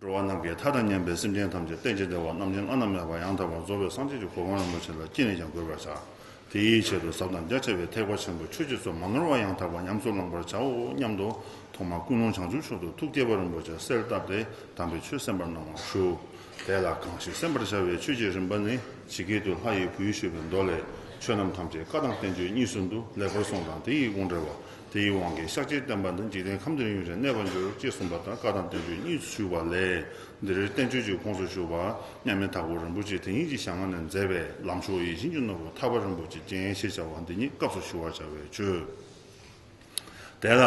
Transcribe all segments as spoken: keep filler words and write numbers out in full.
འགྲོ་བ་ནམ་མཁའི་མཐའ་དང་མཉམ་པའི་སེམས་ཅན་ཐམས་ཅད་རྟེན་ཅིང་འབྲེལ་བ་རྣམ་མཁྱེན་བླ་ན་མེད་པ་ཡང་དག་པར་རྫོགས་པའི་སངས་རྒྱས་ཀྱི་གོ་འཕང་རིན་པོ་ཆེ་ལ་ཅི་ནས་ཀྱང་འགོད་པར་བྱ། དེའི་ཆེད་དུ་ཟབ་དང་རྒྱ་ཆེ་བའི་ཐེག་པ་ཆེན་པོའི་ཆོས་རྗེས་སུ་མ་ནོར་བ་ཡང་དག་པར་ཉམས་སུ་བླང་བར་བྱའོ་སྙམ་དུ། ཐོག་མར་ཀུན་སློང་བྱང་ཆུབ་མཆོག་ཏུ་ཐུགས་བསྐྱེད་པ་རིན་པོ་ཆེ་གསལ་བཏབ་སྟེ་དམ་པའི་ཆོས་གསན་པར་གནང་བར་ཞུ། དེ་ལ་གང་ཞིག་གསན་པར་བྱ་བའི་ཆོས་ཀྱི་རིམ་པ་ནི། ཇི་སྐད་དུ་ལྷ་ཡི་བུས་ཞུས་པའི་མདོ་ལས། ཆོས་རྣམས་ཐམས་ཅད་བཀའ་དང་བསྟན་བཅོས་གཉིས་སུ་འདུ། ལེགས་པར་གསུངས་དང་དེ་ཡི་དགོངས་འགྲེལ་བ། དེ་ཡི་དབང་གིས་ཤཱཀྱའི་བསྟན་པ་འདི། འཇིག་རྟེན་ཁམས་འདིར་ཡུན་རིང་གནས་པར་འགྱུར། ཅེས་གསུངས་པ་ལྟར་བཀའ་དང་བསྟན་བཅོས་གཉིས་སུ་ཞུགས་པ་ལས། འདིར་བསྟན་བཅོས་ཀྱི་ཁོངས་སུ་ཞུགས་པ་མཉམ་མེད་དྭགས་པོ་རིན་པོ་ཆེ་དེ་ཉིད་ཀྱི་ཞལ་སྔ་ནས་མཛད་པའི་ལམ་མཆོག་ཡིད་བཞིན་གྱི་ནོར་བུ་ཐར་པ་རིན་པོ་ཆེའི་རྒྱན་ཞེས་བྱ་བ་འདི་ཉིད་སྐབས་སུ་ཞུ་བར་བྱ་བའི་ཆོས། དེ་ལ།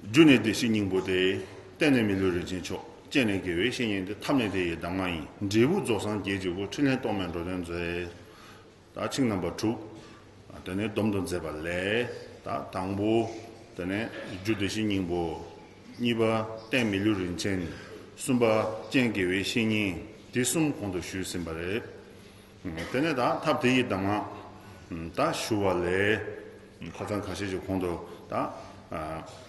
རྒྱུ་ནི་བདེ་གཤེགས་སྙིང་པོ་སྟེ། རྟེན་ནི་མི་ལུས་རིན་ཆེན་མཆོག་རྐྱེན་ནི་དགེ་བའི་བཤེས་གཉེན་ཏེ། ཐབས་ནི་དེ་ཡི་གདམས་ངག་ཡིན། འབྲས་བུ་རྫོགས་སངས་རྒྱས་གཅིག་པུ། ཕྲིན་ལས་རྟོག་མེད་འགྲོ་དོན་མཛད། ད་ཆིངས་རྣམ་པ་དྲུག་དེ་ནས་སྡོམ་དུ་མཛད་པ་ལས། ད་དང་པོ། དེ་ནས་རྒྱུ་བདེ་གཤེགས་སྙིང་པོ། གཉིས་པ། རྟེན་མི་ལུས་རིན་ཆེན། གསུམ་པ། རྐྱེན་དགེ་བའི་བཤེས་གཉེན། འདི་གསུམ་གོང་དུ་ཞུས་ཟིན་པ་རེད། དེ་ནས་ད་ཐབས་དེ་ཡི་གདམས་ངག་ད་ཞུ་བ་ལས། ཁ་སང་ཁ་ཤས་ཀྱི་གོང་དུ་ད།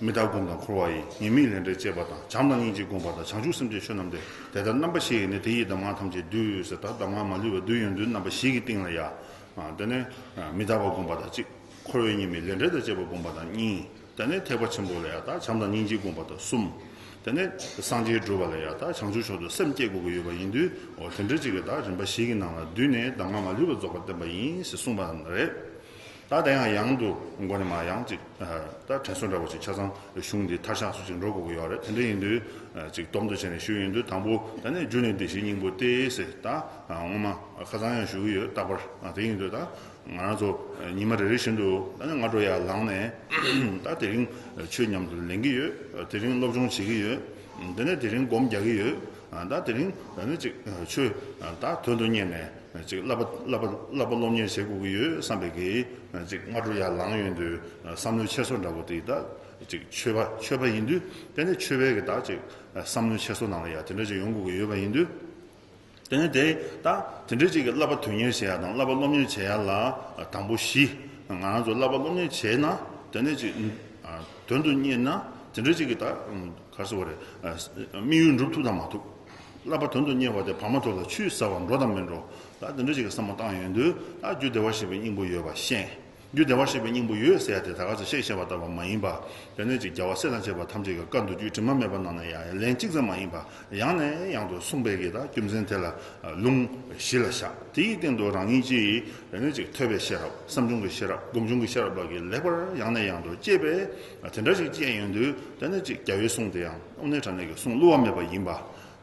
མི་རྟག་སྒོམ་དང་འཁོར་བ་ཡི། ཉེས་དམིགས་ལས་འབྲས་དཔྱད་པ་དང་། བྱམས་དང་སྙིང་རྗེ་སྒོམ་པ་དང་། བྱང་ཆུབ་སེམས་བསྐྱེད་ཆོས་རྣམས་ཏེ། དེ་ལྟར་རྣམ་པ་བཞི་ཡིས་ནི། དེ་ཡི་གདམས་ངག་ཐམས་ཅད་བསྡུས། ཟེར་ད་གདམས་ངག་མ་ལུས་པ་བསྡུས་ཡོང་དུས་རྣམ་པ་བཞི་གི་སྟེང་ལ་ཡ། དེ་ནས་མི་རྟག་པ་སྒོམ་པ་དང་གཅིག་འཁོར་བའི་ཉེས་དམིགས་ལས་འབྲས་དང་བཅས་པ་སྒོམ་པ་དང་གཉིས། དེ་ནས་ཐེག་པ་ཆེན་པོ་ལ་ཡང་ད་བྱམས་དང་སྙིང་རྗེ་སྒོམ་པ་དང་གསུམ། དེ་ནས་སངས་རྒྱས་སྒྲུབ་པ་ལ་ཡང་ད་བྱང་ཆུབ་མཆོག་ཏུ་སེམས་བསྐྱེད་དགོས་ཀྱི་ཡོད་པ་ཡིན་དུས། འོ་དེ་འདྲ་ཅིག་གི་ད་རིམ་པ་བཞི་གི་ནང་ལ་བསྡུས་ནས་གདམས་ངག་མ་ལུས་པ་རྫོགས་པར་བསྟན་པ་ཡིན་ཞེས་གསུངས་པ་རེད། ད་དེ་ཡང་ཡང་དུ་མགོ་ནས་མར་ཡང་ཅིག་ད་དྲན་གསོ་འདྲ་པོ་ཅིག་ཆ་ཚང་གཞུང་འདི་མཐར་གཤགས་སུ་ཅིག་འགྲོ་དགོས་ཀྱི་ཡོད་རེད། དེ་འདྲ་ཡིན་དུས་ཅིག་སྡོམ་དུ་བྱས་ནས་ཞུས་ཡོང་དུས། དང་པོ་དེ་ནས་རྒྱུ་ནི་བདེ་གཤེགས་སྙིང་པོ་སྟེ་ཟེར། ད་སྔོན་མ་ཁ་སང་ཡང་ཞུ་གི་ཡོད། རྟག་པར་དེ་ཡིན་དུས་ད། ང་རང་ཚོ་ཉི་མ་རེ་རེ་བཞིན་དུ་ད་ནི་སྔ་དྲོ་ཡར་ལངས་ནས། ད་དེ་རིང་ཆོས་མཉམ་དུ་ལེན་གྱི་ཡོད། དེ་རིང་སློབ་སྦྱོང་བྱེད་ཀྱི་ཡོད། དེ་ནས་དེ་རིང་སྒོམ་རྒྱག་གི་ཡོད། ད་དེ་རིང་ད་ནི་ཅིག་ཆོས་ད་དོན་དུ་གཉེར་ནས་ཅིག་བསླབ་པ་བསླབ་པ་བསླབ་པ་སློབ་གཉེར་བྱེད་དགོས་ཀྱི་ཡོད་བསམ་པའི་གི་ཅིག་སྔ་དྲོ་ཡར་ལངས་ཡོང་དུས་བསམ་བློའི་འཁྱེར་སོ་འདྲ་པོ་དེ། ད་ཅིག་ཆོས་པ་ཆོས་པ་ཡིན་དུས་དེ་ནི་ཆོས་པའི་གི་ད་ཅིག་བསམ་བློའི་འཁྱེར་སོ་ནང་ལ་ཡ་དེ་འདྲ་ཅིག་ཡོང་དགོས་ཀྱི་ཡོད་པ་ཡིན་དུས། དེ་ནས་དེ་ད་དེ་འདྲ་ཅིག་གི་བསླབ་པ་དོན་གཉེར་བྱེད་ཡ་དང་བསླབ་པ་སློབ་གཉེར་བྱེད་ཡ་ལ་དང་པོ་བཞི། ང་རང་ཚོ་བསླབ་པ་སློབ་གཉེར་བྱས་ན་དེ་ནས་ཅིག་དོན་དུ་གཉེར་ན་དེ་འདྲ་ཅིག་གི་ད་ག་རེ་ཟེར་བ་རེད། དམིགས་ཡུལ་འགྲུབ་ཐུབ་དང་མ་ཐུབ། བསླབ་པ་དོན་དུ་གཉེར་བ་དེ་བར་མ་དོ་ལ་ཆུད་ཟ་བར་འགྲོ་དང་མི་འགྲོ། ད་དེ་འདྲ་ཅིག་གི་བསམ་བློ་བཏང་ཡོང་དུས། ད་རྒྱུ་བདེ་བར་གཤེགས་པའི་སྙིང་པོ་ཡོད་པ་ཤེས། རྒྱུ་བདེ་བར་གཤེགས་པའི་སྙིང་པོ་ཡོད་ཟེར་ཡ་དེ་ད་ག་ཚོད་བཤད་བཤད་པ་ལྟ་བུ་མ་ཡིན་པ། དེ་ནས་ཅིག་རྒྱལ་བ་སྲས་དང་བཅས་པ་ཐམས་ཅད་ཀྱི་བཀའ་མདོ་རྒྱུད་དྲི་མ་མེད་པ་ནང་ན་ཡང་ལན་གཅིག་ཙམ་མ་ཡིན་པ་ཡང་ནས་ཡང་དུ་གསུངས་པའི་གི་ད་རྒྱུ་མཚན་དེ་ལ་ལུང་གཞི་ལ་བཞག་དེའི་སྟེང་དུ་རང་ཉིད་ཀྱིས་དེ་ནས་ཅིག་ཐོས་པའི་ཤེས་རབ། བསམ་བྱུང་གི་ཤེས་རབ། སྒོམ་བྱུང་གི་ཤེས་རབ་ལ་གི་ལེགས་པར་ཡང་ནས་ཡང་དུ་དཔྱད་པས། དེ་འདྲ་ཅིག་དཔྱད་ཡོང་དུས་དེ་ནས་ཅིག་རྒྱལ་བའི་གསུང་དེ་ཡང་དངོས་གནས་དྲང་གནས་ཀྱི་གསུང་བསླུ་བ་མེད་པ་ཡིན་པ།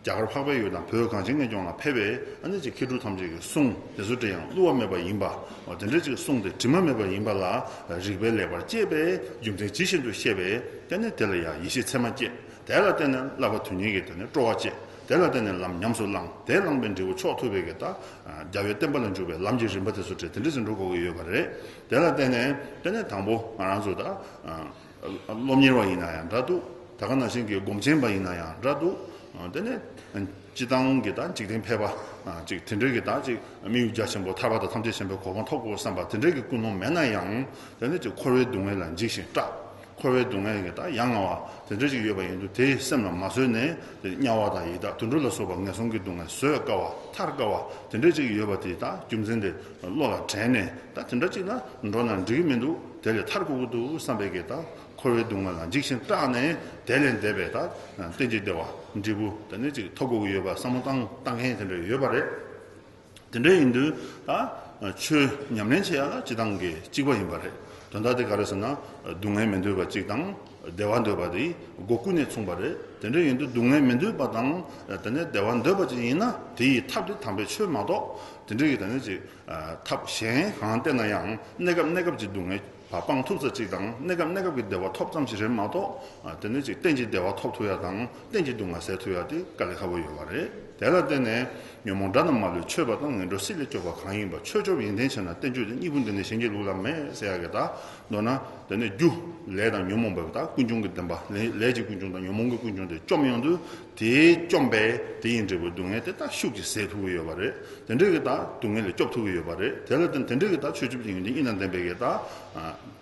རྒྱ་གར་འཕགས་པའི་ཡུལ་དང་བོད་གངས་ཅན་གཉིས་ལྗོངས་ལ་ཕེབས་པའི་ཨ་ནི་ཅིག་མཁས་གྲུབ་ཐམས་ཅད་ཀྱི་གསུང་དེ་ཚོ་དེ་ཡང་བསླུ་བ་མེད་པ་ཡིན་པ། འོ་དེ་འདྲ་ཅིག་གསུང་དེ་དྲི་མ་མེད་པ་ཡིན་པ་ལ་རིགས་པས་ལེགས་པར་དཔྱད་པས་རྒྱུ་མཚན་ཇི་བཞིན་དུ་ཤེས་པས། དེ་ནས་དེ་ལ་ཡང་ཡེ་ཤེས་མཚན་མ་སྐྱེས། དེ་ལ་བརྟེན་ནས་བསླབ་པ་དོན་གཉེར་གྱི་དེ་ནས་སྤྲོ་བ་སྐྱེས། དེ་ལ་བརྟེན་ནས་ལམ་ཉམས་སུ་བླངས། དེ་བླངས་པའི་འབྲས་བུ་མཆོག་ཐོབ་པའི་གི་ད་རྒྱལ་བའི་བསྟན་པ་ལ་འཇུག་པའི་ལམ་གྱི་རིམ་པ་དེ་ཚོ་དེ་དེ་འདྲ་ཅིག་འགྲོ་དགོས་ཀྱི་ཡོད་པ་རེད། དེ་ལ་བརྟེན་ནས་དེ་ནས་དང་པོ་ང་རང་ཚོ་ད། སློབ་གཉེར་བ་ཡིན་ན་ཡང་འདྲ་འདུག་ད་ག་ནང་བཞིན་གྱི་སྒོམ་ཆེན་པ་ཡིན་ན་ཡང་འདྲ་འདུག་དེ་ནས་སྤྱི་བཏང་གི་ད་འཇིག་རྟེན་ཕལ་པ་ཅིག་དེ་འདྲའི་གི་ད་ཅིག་དམིགས་ཡུལ་རྒྱ་ཆེན་པོ་ཐར་པ་དང་ཐམས་ཅད་མཁྱེན་པའི་གོ་འཕང་ཐོབ་དགོས་བསམ་པ་དེ་འདྲའི་གི་ཀུན་སློང་མེད་ན་ཡང་། དེ་ནས་ཅིག་འཁོར་བའི་སྡུག་བསྔལ་ལ་འཇིགས་ཤིང་སྐྲག་འཁོར་བའི་སྡུག་བསྔལ་གྱི་ད་ཡ་ང་བ་དེ་འདྲ་ཅིག་ཡོད་པ་ཡིན་དུས་དེ་སེམས་ལ་མ་བཟོད་ནས། དེ་དམྱལ་བ་དང་ཡི་དྭགས་དུད་འགྲོ་ལ་སོགས་པ་ངན་སོང་གི་སྡུག་བསྔལ་བཟོད་དཀའ་བ་ཐར་དཀའ་བ་དེ་འདྲ་ཅིག་ཡོད་པ་དེ་ད་རྒྱུ་མཚན་དེ་བློ་ལ་དྲན་ནས། ད་དེ་འདྲ་ཅིག་ན་འགྲོ་ན་འགྲིག་གི་མི་འདུག་དེ་ལས་ཐར་དགོས་ཀྱི་འདུག་བསམ་པའི་གི་ད། འཁོར་བའི་སྡུག་བསྔལ་ལ་འཇིགས་ཤིང་སྐྲག་ནས་དེ་ལས་འདས་པའི་ད་རྟེན་གྱི་བདེ་བ་འབྲས་བུ་དེ་ནས་ཅིག་ཐོབ་དགོས་ཀྱི་ཡོད་པ་བསམ་བློ་བཏང་བཏང་མཁན་དེ་འདྲ་ཡོད་པ་རེད། དེ་འདྲ་ཡིན་དུས་ད་ཆོས་ཉམས་ལེན་བྱེད་ཡ་ལ་སྤྱི་བཏང་གི་གཅིག་པ་ཡིན་པ་རེད། དོན་དག་དེ་ག་རེ་ཟེར་ན། སྡུག་བསྔལ་མི་འདོད་པ་གཅིག་དང་བདེ་བ་འདོད་པ་དེ་སྒོ་ཀུན་ནས་མཚུངས་པ་རེད། དེ་འདྲ་ཡིན་དུས་སྡུག་བསྔལ་མི་འདོད་པ་དང་དེ་ནས་བདེ་བ་འདོད་པ་ཅིག་ཡིན་ན་དེ་ཡི་ཐབས་དེ་དམ་པའི་ཆོས་མ་གཏོགས་དེ་འདྲ་གི་དེ་ནས་ཅིག་ཐབས་གཞན་གང་བསྟེན་ན་ཡང་གནས་སྐབས་གནས་སྐབས་ཀྱི་སྡུག་བསྔལ་བ་སྤང་ཐུབ་ས་གཅིག་དང་། གནས་སྐབས་གནས་སྐབས་ཀྱི་བདེ་བ་ཐོབ་ཙམ་ཞིག་རེད་མ་གཏོགས། དེ་ནས་ཅིག་གཏན་གྱི་བདེ་བ་ཐོབ་ཐུབ་ཡ་དང་གཏན་གྱི་སྡུག་བསྔལ་སེལ་ཐུབ་ཡ་དེ་དཀའ་ལས་ཁག་པོ་ཡོད་པ་རེད། དེ་ལ་བརྟེན་ནས་ཉོན་མོངས་དགྲ་རྣམས་མ་ལུས་ཆོད་པ་དང་། ངན་འགྲོ་སྲིད་ལས་སྐྱོབ་པ་གང་ཡིན་པ། ཆོས་སྐྱོབ་ཡོན་ཏན་ཆེ་ན་བསྟན་བཅོས་ལས། གཉིས་པོ་འདི་ནི་གཞན་གྱི་ལུགས་ལ་མེད། ཟེར་ཡ་གི་ད་མདོར་ན་དེ་ནས་རྒྱུ་ལས་དང་ཉོན་མོངས་པའི་ད་ཀུན་འབྱུང་གི་བདེན་པ་ལས་ལས་ཀྱི་ཀུན་འབྱུང་དང་ཉོན་མོངས་ཀྱི་ཀུན་འབྱུང་དེ་བཅོམ་ཡོང་དུས། དེས་བཅོམ་པས་དེ་ཡི་འབྲས་བུ་སྡུག་བསྔལ་དེ་དག་ཤུགས་ཀྱིས་ཟད་ཐུབ་ཀྱི་ཡོད་པ་རེད། དེ་འདྲའི་གི་ད་སྡུག་བསྔལ་ལས་སྐྱོབ་ཐུབ་ཀྱི་ཡོད་པ་རེད། དེ་ལ་བརྟེན་དེ་འདྲའི་གི་ད་ཆོས་སྐྱོབ་ཀྱི་ཡོན་ཏན་དབྱེ་དང་ལྡན་པའི་གི་ད་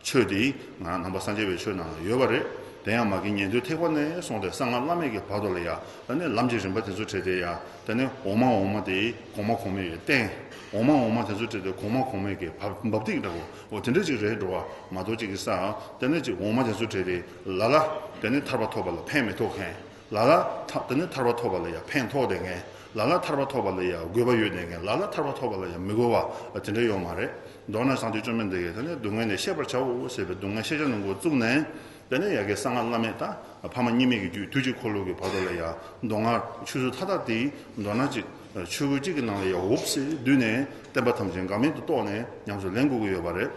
ཆོས་དེ་ང་ནང་པ་སངས་རྒྱས་པའི་ཆོས་ནང་ལ་ཡོད་པ་རེད། དེ་ཡང་མ་གི་ཉན་ཐོས་ཐེག་པ་ནས་བཟུང་སྟེ་གསང་སྔགས་བླ་མེད་ཀྱི་བར་དུ་ལ་ཡ། ད་ནི་ལམ་གྱི་རིམ་པ་དེ་ཚོ་བྲིས་ཏེ་ཡ། ད་ནི་འོག་མ་འོག་མ་དེ་གོང་མ་གོང་མའི་རྟེན། འོག་མ་འོག་མ་དེ་ཚོ་བྲིས་ཏེ་གོང་མ་གོང་མའི་གི་བབ་བབ་ཏིག་འདྲ་བོ། འོ་དེ་འདྲ་ཅིག་རེད་འགྲོ་བ་མ་གཏོགས་ཅིག་གི་ས། ད་ནི་ཅིག་འོག་མ་དེ་ཚོ་བྲིས་ཏེ་ལ་ལ། ད་ནི་ཐར་པ་ཐོབ་པ་ལ་ཕན་མི་ཐོགས་མཁན། ལ་ལ་ཐ་ད་ནི་ཐར་པ་ཐོབ་པ་ལ་ཡ་ཕན་ཐོགས་བསྡད་མཁན། ལ་ལ་ཐར་པ་ཐོབ་པ་ལ་ཡ་དགོས་པ་ཡོད་བསྡད་མཁན། ལ་ལ་ཐར་པ་ཐོབ་པ་ལ་ཡ་མི་དགོས་པ་དེ་འདྲ་ཡོད་མ་རེད། མདོར་ན་སངས་རྒྱས་བཅོམ་ལྡན་འདས་ཀྱིས་ད་ནི་སྡུག་བསྔལ་ནི་ཤེས་པར་བྱའོ་ཟེར་བའི་སྡུག་བསྔལ་ཤེས་བྱ་ནང་ཁུལ་བཙུགས་ནས། དེ་ནས་ཡ་གི་གསང་སྔགས་བླ་མེད་དང་ཕ་མ་གཉིས་མེད་ཀྱི་རྒྱུད་དུས་ཀྱི་འཁོར་ལོ་གི་བར་དུ་ལ་ཡ་མདོ་སྔགས་ཆོས་ཚུལ་མཐའ་དག་དེ་མདོར་ན་ཅིག་ཆོས་སྐུ་གཅིག་གི་ནང་ལ་ཡ་འུབ་སེ་བསྡུས་ནས་བསྟན་པ་ཐམས་ཅད་འགག་མེད་དུ་རྟོགས་ནས་ཉམས་སུ་ལེན་དགོས་ཀྱི་ཡོད་པ་རེད།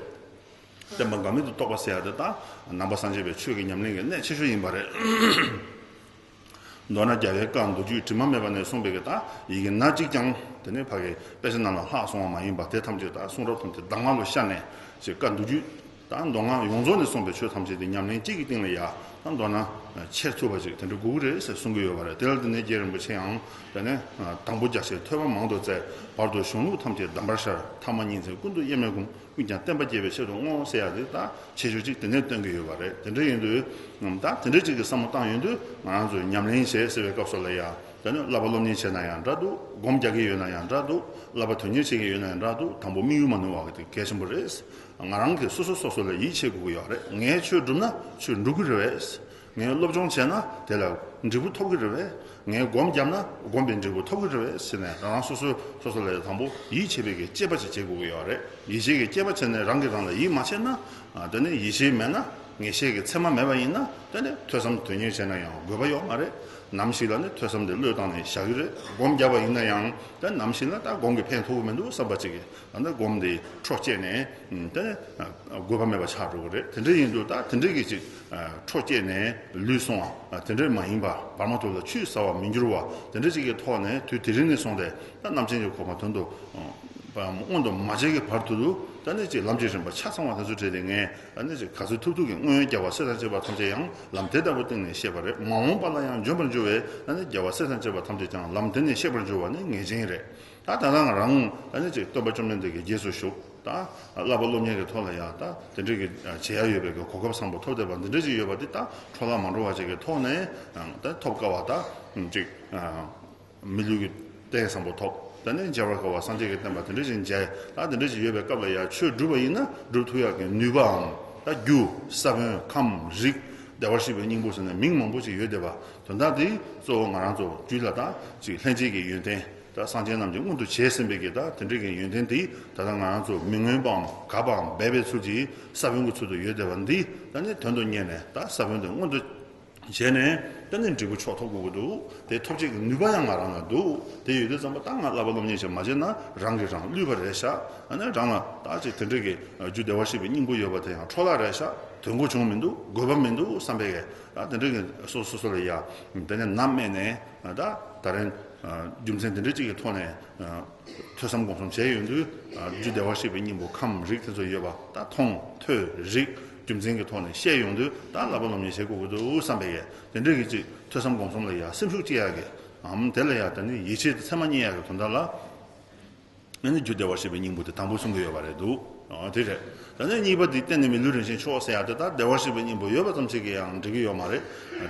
བསྟན་པ་འགག་མེད་དུ་རྟོགས་པ་ཟེར་ཡ་དེ་ད་ནང་པ་སངས་རྒྱས་པའི་ཆོས་ཀྱི་ཉམས་ལེན་གྱི་གནད་ཆེ་ཤོས་ཡིན་པ་རེད། མདོར་ན་རྒྱལ་བའི་བཀའ་མདོ་རྒྱུད་དྲི་མ་མེད་པ་ནས་གསུངས་པའི་གི་ད་ཡི་གེ་སྣ་གཅིག་ཀྱང་དེ་ནས་ཕ་གི་དཔེ་ཆ་རྣམས་ལ་ལྷག་སོང་བ་མ་ཡིན་པ་དེ་ཐམས་ཅད་ད་གསུང་རབ་ཐམས་ཅད་གདམས་ངག་ལ་ཤར་ནས་ཅིག་བཀའ་མདོ་རྒྱུད་དང་མདོ་སྔགས་ཡོངས་རྫོགས་ནས་གསུངས་པའི་ཆོས་ཐམས་ཅད་དེ་ཉམས་ལེན་གཅིག་གི་སྟེང་ལ་ཡ་ད་མདོར་ན་ཆེར་ཐུབ་པ་ཅིག་དེ་འདྲ་དགོས་ཀྱི་རེད་ཟེར་གསུང་གི་ཡོད་པ་རེད། དེ་ལ་བརྟེན་ནས་རྗེ་རིན་པོ་ཆེ་ཡང་དེ་ནས་དང་པོ་རྒྱ་ཆེར་ཐོས་པ་མང་དུ་བཙལ། བར་དུ་གཞུང་ལུགས་ཐམས་ཅད་གདམས་པར་ཤར། ཐ་མ་ཉིན་མཚན་ཀུན་ཏུ་དབྱེར་མེད་བསྒོམ། ཀུན་ཀྱང་བསྟན་པ་རྒྱས་པའི་ཆེད་དུ་བསྔོ་ཟེར་ཡ་དེ་ད་ཆེ་ཆུང་གཅིག་དེ་ནས་སྟོན་གྱི་ཡོད་པ་རེད། དེ་འདྲ་ཡིན་དུས་ད་དེ་འདྲ་གཅིག་གི་བསམ་བློ་བཏང་ཡོང་དུས་ང་རང་ཚོས་ཉམས་ལེན་བྱེད་ཟེར་བའི་སྐབས་སུ་ལ་ཡ་ད་ནི་བསླབ་པ་སློབ་གཉེར་བྱེད་ན་ཡང་འདྲ་འདུག་སྒོམ་རྒྱག་གི་ཡོད་ན་ཡང་འདྲ་འདུག་བསླབ་པ་དོན་གཉེར་བྱེད་ཀྱི་ཡོད་ན་ཡང་འདྲ་འདུག་དང་པོ་དམིགས་ཡུལ་མ་ནོར་བ་དེ་གལ་ཆེན་པོ་རེད། ང་རང་གིས་སོ་སོ་སོ་སོ་ལ་ཡིད་ཆེས་དགོས་ཀྱི་ཡོད་རེད། ངས་ཆོས་བསྒྲུབས་ན་ཆོས་འགྲུབ་ཀྱི་རེད་པས། ངས་སློབ་སྦྱོང་བྱས་ན་དེ་ལ་འབྲས་བུ་ཐོབ་ཀྱི་རེད་པས། ངས་སྒོམ་བརྒྱབ་ན་སྒོམ་པའི་འབྲས་བུ་ཐོབ་ཀྱི་རེད་པས་ཟེར་ནས་རང་རང་སོ་སོ་སོ་སོ་ལ་དང་པོ་ཡིད་ཆེས་པའི་གི་དཔྱད་པ་ཅིག་བྱེད་དགོས་ཀྱི་ཡོད་རེད། ཡིད་ཆེས་ཀྱི་དཔྱད་པ་བྱས་ནས་རང་གིས་རང་ལ་ཡིད་མ་ཆེས་ན། ཨ་དེ་ནི་ཡིད་ཆེས་མེད་ན་ངེས་ཤེས་ཀྱི་མཚན་མ་མེད་པ་ཡིན་ན་དེ་ནི་ཐོས་བསམ་དོན་གཉེར་བྱས་ན་ཡང་དགོས་པ་ཡོད་མ་རེད། ནམ་ཞིག་ལ་ནི་ཐོས་བསམ་དེ་བློས་བཏང་ནས་བཞག་གི་རེད། སྒོམ་བརྒྱབ་པ་ཡིན་ན་ཡང་དེ་ནམ་ཞིག་ལ་ད་སྒོམ་གྱི་ཕན་ཐོགས་ཀྱི་མི་འདུག་བསམ་པ་ཅིག་གིས་ད་ནི་སྒོམ་དེ་འཕྲོ་བཅད་ནས་དེ་ནི་དགོས་པ་མེད་པ་ཆགས་འགྲོ་གི་རེད། དེ་འདྲ་ཡིན་དུས་ད་དེ་འདྲ་གི་ཅིག་འཕྲོ་བཅད་ནས་ལུས་སོང་བ་དེ་འདྲ་མ་ཡིན་པ། བར་མ་དོ་ལ་ཆུད་ཟ་བར་མི་འགྱུར་བ་དེ་འདྲ་ཅིག་གི་ཐོག་ནས་དུས་དེ་རིང་ནས་བཟུང་སྟེ་ད་རྣམ་མཁྱེན་གྱི་གོ་འཕང་དོན་དུ་མངོན་དུ་མ་བྱས་ཀྱི་བར་དུ་དུ་ད་ནི་ཅིག་ལམ་གྱི་རིམ་པ་ཆ་ཚང་བ་དེ་ཚོ་བྲིས་ཏེ་ངས་ད་ནི་ཅིག་ག་ཚོད་ཐུབ་ཐུབ་ཀྱིས་སྔོན་རྒྱལ་བ་སྲས་དང་བཅས་པ་ཐམས་ཅད་ཡང་ལམ་དེ་ལྟ་བུ་སྟེང་ནས་གཤེགས་པ་རེད། མ་འོངས་པ་ལ་ཡང་འབྱོན་པར་འགྱུར་བས་ད་ནི་རྒྱལ་བ་སྲས་དང་བཅས་པ་ཐམས་ཅད་ཀྱང་ལམ་དེ་ནས་གཤེགས་པར་འགྱུར་བ་ནི་ངེས་ཅན་རེད། ད་ད་ལྟ་ང་རང་ད་ནི་ཅིག་སྟོན་པ་བཅོམ་ལྡན་འདས་ཀྱི་རྗེས་སུ་ཞུགས། ད་བསླབ་པ་སློབ་གཉེར་གྱི་ཐོག་ལ་ཡང་ད་དེ་འདྲ་གི་བྱེད་ཡ་ཡོད་པའི་གི་གོ་སྐབས་བཟང་པོ་ཐོབ་བསྡད་པ་འདི་འདྲ་ཅིག་ཡོད་པ་འདི་ད་འཕྲོ་བརླག་མ་འགྲོ་བ་ཅིག་གི་ཐོག་ནས་ད་ཐོབ་དཀའ་བ་ད་ཅིག་མི་ལུས་ཀྱི་རྟེན་བཟང་པོ་ཐོབ། ད་ནི་མཇལ་བར་དཀའ་བ་སངས་རྒྱས་ཀྱི་བསྟན་པ་དེ་འདྲ་ཅིག་མཇལ། ད་དེ་འདྲ་ཅིག་ཡོད་པའི་སྐབས་ལ་ཡང་ཆོས་སྒྲུབ་པ་ཡིན་ན་སྒྲུབ་ཐུབ་ཡག་གི་ནུས་པའམ་ད་རྒྱུ་ས་བོན་ཁམས་རིགས་བདེ་བར་གཤེགས་པའི་སྙིང་པོ་ཟེར་ནས་མིང་མང་པོ་ཅིག་ཡོད་བསྡད་པ་དོན་དག་འདི་གཙོ་བོ་ང་རང་ཚོ་རྒྱུད་ལ་ད་ཅིག་ལྷན་སྐྱེས་ཀྱི་ཡོན་ཏན། ད་སངས་རྒྱས་རྣམས་ཀྱིས་མངོན་དུ་བྱས་ཟིན་པའི་གི་ད་དེ་འདྲའི་གི་ཡོན་ཏན་འདི་ད་ལྟ་ང་རང་ཚོ་མི་མངོན་པའམ་གབ་པའམ་སྦས་པའི་ཚུལ་གྱིས་ས་བོན་གྱི་ཚུལ་དུ་ཡོད་བསྡད་པ་འདི་ད་ནི་དོན་དུ་གཉེར་ནས་ད་ས་བོན་འདི་མངོན་དུ་བྱས་ནས་ད་ནི་འབྲས་བུ་མཆོག་ཐོབ་དགོས་ཀྱི་འདུག་དེ་ཐོབ་བྱེད་ཀྱི་ནུས་པ་ཡང་ང་རང་ལ་འདུག་དེ་ཡོད་དུས་ཙམ་པ་ད་ང་བསླབ་པ་སློབ་གཉེར་བྱེད་མ་བྱས་ན་རང་གིས་རང་བསླུས་པ་རེད་ཤག་ཨ་ནི་རང་ལ་ད་ཅིག་དེ་འདྲའི་གི་རྒྱུ་བདེ་བར་གཤེགས་པའི་སྙིང་པོ་ཡོད་པ་དེ་ཡང་འཕྲོ་བརླག་རེད་ཤག་དོན་གོ་བྱུང་མི་འདུག་དགོས་པ་མི་འདུག་བསམ་པའི་གི་ད་དེ་འདྲའི་གི་སོ་སོ་སོ་ལ་ཡ་དེ་ནས་ནམ་སྨད་ནས་ད་ད་རིང་རྒྱུ་མཚན་དེ་འདྲ་གཅིག་གི་ཐོག་ནས་ཐོས་བསམ་སྒོམ་གསུམ་བྱས་ཡོང་དུས་རྒྱུ་བདེ་བར་གཤེགས་པའི་སྙིང་པོ་ཁམས་རིགས་དེ་ཚོ་ཡོད་པ་ད་མཐོང་ཐོས་རིག་རྒྱུ་མཚན་གྱི་ཐོག་ནས་བཤད་ཡོང་དུས་ད་བསླབ་པ་སློབ་གཉེར་བྱེད་དགོས་ཀྱི་འདུག་བསམ་པའི་གི་དེ་འདྲའི་གི་ཅིག་ཐོས་བསམ་སྒོམ་གསུམ་ལ་ཡ་སེམས་ཤུགས་སྐྱེ་ཡག་གི་ཨམ་དེ་ལ་ཡ་ད་ནི་ཡིད་ཆེས་དེ་ཚད་མ་རྙེད་ཡག་གི་དོན་དག་ལ། ཨ་ནི་རྒྱུ་བདེ་བར་གཤེགས་པའི་སྙིང་པོ་དེ་དང་པོ་གསུང་གི་ཡོད་པ་རེད་འདུག་ཨ་དེ་རེད། ད་ནི་གཉིས་པ་འདི་གཏན་ནས་མི་ལུས་རིན་ཆེན་མཆོག་ཟེར་ཡ་དེ་ད་བདེ་བར་གཤེགས་པའི་སྙིང་པོ་ཡོད་པ་ཙམ་ཞིག་གིས་ཡང་འགྲིག་གི་ཡོད་མ་རེད།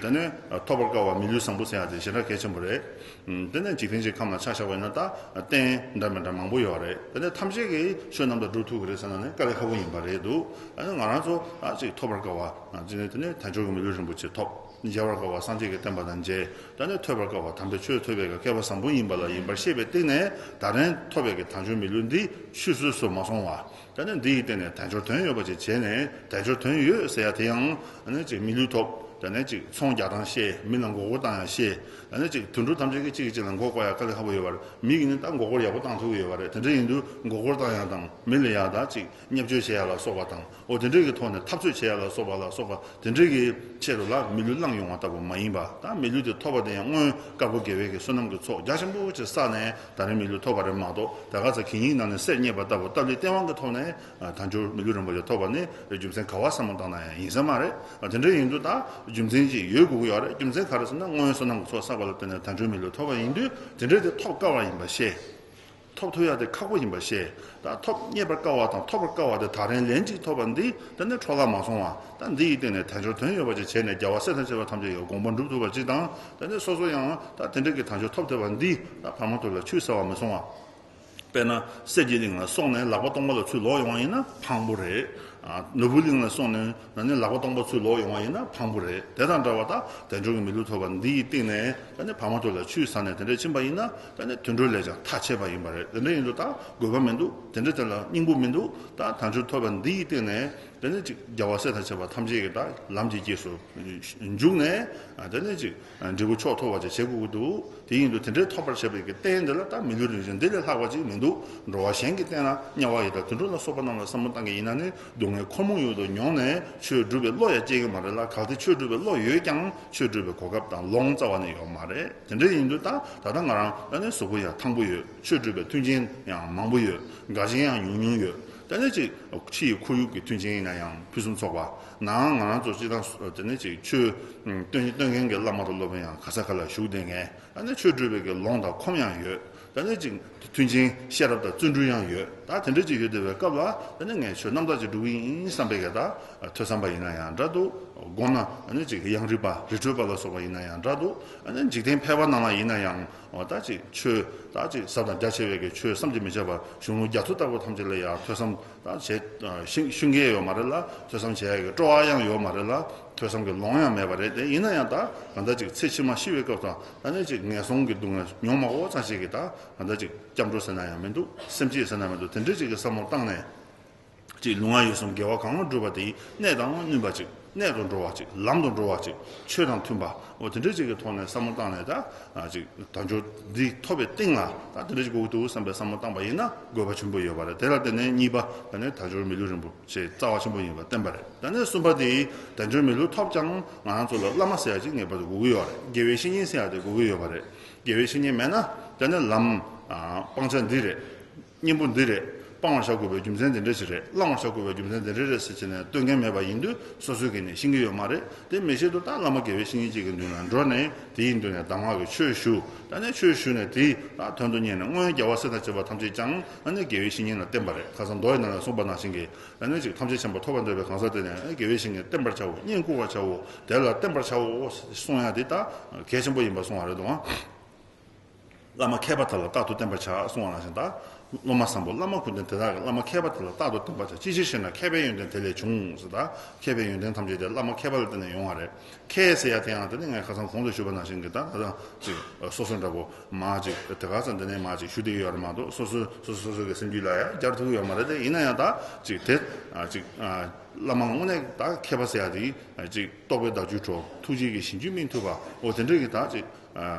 ད་ནི་ཐོབ་པར་དཀའ་བ་མི་ལུས་བཟང་པོ་ཟེར་ཡ་དེ་ཞེ་དྲག་གལ་ཆེན་པོ་རེད། དེ་ནས་འཇིག་རྟེན་གྱི་ཁམས་ལ་ཆ་བཞག་པ་ཡིན་ན་ད་རྟེན་འདྲ་མི་འདྲ་མང་པོ་ཡོད་རེད། ད་ནི་ཐམས་ཅད་ཀྱིས་ཆོས་རྣམས་དང་སྒྲུབ་ཐུབ་ཀྱི་རེད་ཟེར་ན་ནི་དཀའ་ལས་ཁག་པོ་ཡིན་པ་རེད་འདུག་ཨ་ནི་ང་རང་ཚོ་ཨ་ཅིག་ཐོབ་པར་དཀའ་བ་ཅིག་ནི་དེ་ནི་དལ་འབྱོར་གྱི་མི་ལུས་རིན་པོ་ཆེ་ཐོབ། མཇལ་བར་དཀའ་བ་སངས་རྒྱས་ཀྱི་བསྟན་པ་དང་མཇལ། ད་ནི་ཐོས་པར་དཀའ་བ་དམ་པའི་ཆོས་ཐོས་པའི་མཁས་པ་བཟང་པོ་ཡིན་པ་ལ་ཡིན་པར་ཤེས་པའི་སྟེང་ནས་ད་རིང་ཐོབ་པའི་གི་དལ་འབྱོར་མི་ལུས་འདི་ཆུད་ཟོས་སུ་མ་སོང་བ། ད་ནི་འདི་ཡི་སྟེང་ནས་དལ་འབྱོར་དོན་ཡོད་པ་ཅིག་བྱས་ནས་དལ་འབྱོར་དོན་ཡོད་ཟེར་ཡ་དེ་ཡང་ཨ་ནི་ཅིག་མི་ལུས་ཐོབ། ད་ནི་ཅིག་ཚོང་རྒྱག་སྟངས་ཤེས། མི་ལ་མགོ་སྐོར་བཏང་ཡ་ཤེས། ད་ནི་ཅིག་དུད་འགྲོ་ཐམས་ཅད་ཀྱིས་གཅིག་གིས་གཅིག་ལ་མགོ་སྐོར་ཡ་དཀའ་ལས་ཁག་པོ་ཡོད་པ་རེད། མི་གིས་ནི་ད་མགོ་སྐོར་ཡག་པོ་བཏང་ཐུབ་ཀྱི་ཡོད་པ་རེད། དེ་འདྲ་ཡིན་དུས་མགོ་སྐོར་བཏང་ཡ་དང་མི་ལ་ཡ་ད་ཅིག་བརྙས་བཅོས་བྱེད་ཡ་ལ་སོགས་པ་དང་། འོ་དེ་འདྲའི་གི་ཐོག་ནས་འཐབ་རྩོད་བྱེད་ཡ་ལ་སོགས་པ་ལ་སོགས་པ་དེ་འདྲའི་གི་ཆེད་དུ་ལ་མི་ལུས་བླངས་ཡོང་བ་ལྟ་བུ་མ་ཡིན་པ། ད་མི་ལུས་དེ་ཐོབ་པ་དེ་ཡང་སྔོན་དཀར་པོ་དགེ་བའི་གི་བསོད་ནམས་ཀྱི་ཚོགས་རྒྱ་ཆེན་པོ་ཅིག་བསགས་ནས་ད་རིང་མི་ལུས་ཐོབ་པ་རེད་མ་གཏོགས། ད་ག་ཚ་གི་སྙིང་ནང་ནས་གསེར་རྙེད་པ་ལྟ་བུ་སྟབས་ལེགས་སྟེས་དབང་གི་ཐོག་ནས་དལ་འབྱོར་མི་ལུས་རིན་པོ་ཆེ་ཐོབ་པ་ནི་རྒྱུ་མཚན་ག་བ་བསམ་བློ་བཏང་ན་ཡང་ཡིན་ས་མ་རེད། དེ་འདྲ་ཡིན་དུས་ད་རྒྱུ་མཚན་ཅིག་ཡོད་དགོས་ཀྱི་ཡོད་རེད། རྒྱུ་མཚན་ག་རེ་ཟེར་ན་སྔོན་བསོད་ནམས་ཀྱི་ཚོགས་བསགས་པ་ལ་བརྟེན་ནས་དལ་འབྱོར་མི་ལུས་ཐོབ་པ་ཡིན་དུས་དེ་འདྲ་དེ་ཐོབ་དཀའ་བ་ཡིན་པ་ཤེས། ཐོབ་ཐུབ་ཡ་དེ་ཁག་པོ་ཡིན་པ་ཤེས། ད་ཐོབ་རྙེད་པར་དཀའ་བ་དང་ཐོབ་པར་དཀའ་བ་དེ་ད་རིང་ལན་གཅིག་ཐོབ་པ་འདི་དེ་ནི་འཕྲོ་བརླག་མ་སོང་བ། ད་འདི་ཡི་སྟེང་ནས་དལ་འབྱོར་དོན་ཡོད་པ་ཅིག་བྱས་ནས་རྒྱལ་བ་སྲས་དང་བཅས་པ་ཐམས་ཅད་ཀྱི་དགོངས་པ་འགྲུབ་ཐུབ་པ་ཅིག་དང་། དེ་ནི་སོ་སོ་ཡང་ད་དེ་འདྲ་གི་དལ་འབྱོར་ཐོབ་ཐུབ་པ་འདི་ད་བར་མ་དོར་ལ་ཆུད་ཟ་བ་མི་སོང་བ། དཔེར་ན་གསེར་གྱི་གླིང་ལ་སོང་ནས་ལག་པ་སྟོང་པ་ལ་ཚུར་ལོག་ཡོང་བ་ཡིན་ན་ཕངས་པོ་རེད། ཨ། ནོར་བུ་གླིང་ལ་སོང་ནས་ད་ནི་ལག་པ་སྟོང་པ་ཚུར་ལོག་ཡོང་བ་ཡིན་ན་ཕངས་པོ་རེད། དེ་དང་འདྲ་བ་ད་དལ་འབྱོར་གྱི་མི་ལུས་ཐོབ་པ་འདི་ཡི་སྟེང་ནས་ད་ནི་བར་མ་དོར་ལ་ཆུད་ཟ་ནས་དེ་འདྲ་ཕྱིན་པ་ཡིན་ན་ད་ནི་དུད་འགྲོ་ལས་ཀྱང་ཐ་ཆད་པ་ཡིན་པ་རེད། དེ་འདྲ་ཡིན་དུས་ད་དགོས་པ་མི་འདུག་དེ་འདྲ་དེ་ལ་སྙིང་པོ་མི་འདུག་ད་དལ་འབྱོར་ཐོབ་པ་འདི་ཡི་སྟེང་ནས་དེ་ནི་ཅིག་རྒྱལ་བ་སྲས་དང་བཅས་པ་ཐམས་ཅད་ཀྱི་ད་ལམ་གྱི་རྗེས་སུ་འཇུག་ནས། ཨ། དེ་ནི་ཅིག་འབྲས་བུ་མཆོག་ཐོབ་པ་ཅིག་བྱེད་དགོས་ཀྱི་འདུག་དེ་ཡིན་དུས་དེ་འདྲའི་ཐོབ་པར་བྱེད་པའི་གི་རྟེན་འདི་ལ་ད་མི་ལུས་རིན་ཆེན་འདི་ལས་ལྷག་པ་ཅིག་མི་འདུག་འགྲོ་བ་གཞན་གྱི་རྟེན་ལ་དམྱལ་བ་ཡི་དྭགས་དུད་འགྲོ་ལ་སོགས་པ་རྣམས་ལ་བསམ་བློ་བཏང་མཁན་ཡིན་ན་ནི་སྡུག་བསྔལ་ཁོར་མོ་ཡུལ་དུ་མྱོང་ནས་ཆོས་སྒྲུབ་པའི་བློ་ཡང་སྐྱེ་གི་མ་རེད་ལ། གལ་ཏེ་ཆོས་སྒྲུབ་པའི་བློ་ཡོད་ཀྱང་ཆོས་སྒྲུབ་པའི་གོ་སྐབས་དང་ལོང་རྩ་བ་ནས་ཡོད་མ་རེད། དེ་འདྲ་ཡིན་དུས་ད་ད་ལྟ་ང་རང་ད་ནི་གཟུགས་པོ་ཡང་ཐང་པོ་ཡོད། ཆོས་སྒྲུབ་པའི་མཐུན་རྐྱེན་ཡང་མང་པོ་ཡོད། དགའ་ཞེན་ཡང་ཉུང་ཉུང་ཡོད། དེ་ནས་ཅིག་ཕྱི་ཡི་ཁོར་ཡུག་གི་མཐུན་རྐྱེན་ཡིན་ན་ཡང་ཕུན་སུམ་ཚོགས་པ། ནང་ང་རང་ཚོ་སྤྱི་བཏང་དེ་ནས་ཅིག་ཆོས་སྟོན་སྟོན་མཁན་གྱི་བླ་མ་དང་སློབ་དཔོན་ཡང་ག་ས་ག་ལ་བཞུགས་བསྡད་མཁན། དེ་ནས་ཆོས་སྒྲུབ་པའི་གི་ལོང་དང་ཁོམ་ཡང་ཡོད། དེ་ནས་ཅིག་མཐུན་རྐྱེན་ཤེས་རབ་དང་བརྩོན་འགྲུས་ཡང་ཡོད། ད་དེ་འདྲ་ཅིག་ཡོད་བསྡད་པའི་སྐབས་ལ་དེ་ནས་ངས་ཆོས་རྣམ་དག་ཅིག་སྒྲུབ་ཀྱི་ཡིན་བསམ་པའི་གི་ད་ཐོས་བསམ་པ་ཡིན་ན་ཡང་འདྲ་འདུག་དགོངས་ན་དེ་ནས་ཅིག་གཡང་རིག་པ་རི་ཁྲོད་པ་ལ་སོགས་པ་ཡིན་ན་ཡང་འདྲ་འདུག་དེ་ནས་འཇིག་རྟེན་ཕལ་པ་ནང་ལ་ཡིན་ན་ཡང་། འོ། ད་ཅིག་ཆོས་ད་ཅིག་ཟབ་དང་རྒྱ་ཆེ་བའི་གི་ཆོས་བསམ་གྱིས་མི་ཁྱབ་པ་གཞུང་ལུགས་རྒྱ་མཚོ་ལྟ་བུ་ཐམས་ཅད་ལ་ཡང་ཐོས་བསམ་ད་བྱེད་ཤེས་ཤེས་མཁན་ཡོད་མ་རེད་ལ། ཐོས་བསམ་བྱེད་ཡ་གི་སྤྲོ་བ་ཡང་ཡོད་མ་རེད་ལ། ཐོས་བསམ་གྱི་ལོང་ཡང་མེད་པ་རེད། དེ་ཡིན་ན་ཡང་ད་ག་འདྲ་ཅིག་ཚེ་ཕྱི་མ་ཤི་བའི་སྐབས་དང་ད་ནི་ཅིག་ངན་སོང་གི་སྡུག་བསྔལ་མྱོང་མ་དགོས་ཙང་ཞིག་གི་ད་ག་འདྲ་ཅིག་སྐྱབས་འགྲོ་ཟེར་ན་ཡང་མི་འདུག་སེམས་བསྐྱེད་ཟེར་ན་མི་འདུག་དེ་འདྲ་ཅིག་གི་བསམ་བློ་བཏང་ནས། ཅིག་ལུས་ངག་ཡིད་གསུམ་དགེ་བ་གང་བསྒྲུབས་པ་དེའི་གནད་དང་བསྣུན་པ་ཅིག་གནད་དུ་འགྲོ་བ་ཅིག་ལམ་དུ་འགྲོ་བ་ཅིག་ཆོས་དང་མཐུན་པ། འོ། དེ་འདྲ་ཅིག་གི་ཐོག་ནས་བསམ་བློ་བཏང་ནས་ད་ཅིག་དལ་འབྱོར་འདི་ཐོབ་པའི་སྟེང་ལ་ད་དེ་འདྲ་ཅིག་དགོས་ཀྱི་འདུག་བསམ་པའི་བསམ་བློ་བཏང་པ་ཡིན་ན་དགོས་པ་ཆེན་པོ་ཡོད་པ་རེད། དེ་ལ་བརྟེན་ནས་གཉིས་པ་ད་ནི་དལ་འབྱོར་མི་ལུས་རིན་པོ་ཆེ་རྩ་བ་ཆེན་པོ་ཡིན་པ་བསྟན་པ་རེད། ད་ནི་གསུམ་པ་དེ་དལ་འབྱོར་མི་ལུས་ཐོབ་ཀྱང་ང་རང་ཚོ་ལ་བླ་མ་ཟེར་ཡ་ཅིག་ངེས་པར་དུ་དགོས་ཀྱི་ཡོད་རེད། དགེ་བའི་བཤེས་གཉེན་ཟེར་ཡ་དེ་དགོས་ཀྱི་ཡོད་པ་རེད། དགེ་བའི་བཤེས་གཉེན་མེད་ན་ད་ནི་ལམ་སྤང་བྱ་འདི་རེད། གཉེན་པོ་འདི་རེད། སྤང་བར་བྱ་དགོས་པའི་རྒྱུ་མཚན་འདི་འདྲ་ཞིག་རེད། བླང་བར་བྱ་དགོས་པའི་རྒྱུ་མཚན་འདི་འདྲ་རེད་ཟེར་བྱས་ནས་སྟོན་མཁན་མེད་པ་ཡིན་དུས་སོ་སོའི་གིས་ནི་ཤེས་ཀྱི་ཡོད་མ་རེད། དེ་མི་ཤེས་དུས་ད་བླ་མ་དགེ་བའི་བཤེས་གཉེན་གཅིག་གི་མདུན་ལ་འགྲོ་ནས་དེའི་མདུན་ནས་གདམས་ངག་གི་ཆོས་ཞུ། ད་ནས་ཆོས་ཞུས་ནས་དེ་ད་དོན་དུ་གཉེར་ནས་སྔོན་རྒྱལ་བ་སྲས་དང་བཅས་པ་ཐམས་ཅད་ཀྱང་ཨ་ནི་དགེ་བའི་བཤེས་གཉེན་ལ་བསྟེན་པ་རེད། ཁ་སང་མདོ་ཡི་ནང་ལ་གསུངས་པ་ནང་བཞིན་གྱི་ཨ་ནི་ཅིག་ཐམས་ཅད་མཁྱེན་པ་ཐོབ་པར་འདོད་པའི་གང་ཟག་དེ་ནི་ཨ་ནི་དགེ་བའི་བཤེས་གཉེན་བསྟེན་པར་བྱའོ། བསྙེན་བཀུར་བར་བྱའོ། དེ་ལ་བསྟེན་པར་བྱའོ་གསུང་ཡ་དེ་ད་གལ་ཆེན་པོ་ཡིན་པ་གསུངས་པ་རེད་དོ། བླ་མ་མཁས་པ་དག་ལ་རྟག་ཏུ་བསྟེན་པར་བྱ་གསུངས་པ་ནང་བཞིན། ད་སློབ་མ་བཟང་པོ་བླ་མ་གུས་ལྡན་དེ་དག་གིས་བླ་མ་མཁས་པ་དེ་ལ་རྟག་ཏུ་བསྟེན་པར་བྱ། ཅི་ཕྱིར་ཞེ་ན། མཁས་པའི་ཡོན་ཏན་དེ་ལས་བྱུང་ཟེར། ད་མཁས་པའི་ཡོན་ཏན་ཐམས་ཅད་དེ་བླ་མ་མཁས་པ་ལ་བརྟེན་ནས་ཡོང་བ་རེད། མཁས་ཟེར་ཡ་དེ་ཡང་དེ་ནི་ངས་ཁ་སང་གོང་དུ་ཞུས་པ་ནང་བཞིན་གྱི་ད་ད་ད་ཅིག་སོ་སོ་འདྲ་པོ་མ་ཅིག་དེ་ག་ཚོད་འདི་ནས་མ་ཅིག་ཞུ་བསྡད་ཡོད་རེད་མ་གཏོགས། སོ་སོ་སོ་སོ་སོ་གི་སེམས་རྒྱུད་ལ་ཡ་སྦྱར་ཐུབ་ཀྱི་ཡོད་མ་རེད། དེ་ཡིན་ན་ཡང་ད་ཅིག་དེ་ཅིག་བླ་མ་དངོས་གནས་ད་མཁས་པ་ཟེར་ཡ་དེ་ཅིག་རྟོགས་པའི་བདག་རྒྱུད་འཕྲོག་ཐུགས་རྗེ་གིས་གཞན་རྒྱུད་སྨིན་ཐུབ་པ། འོ་དེ་འདྲའི་གི་ད་ཅིག་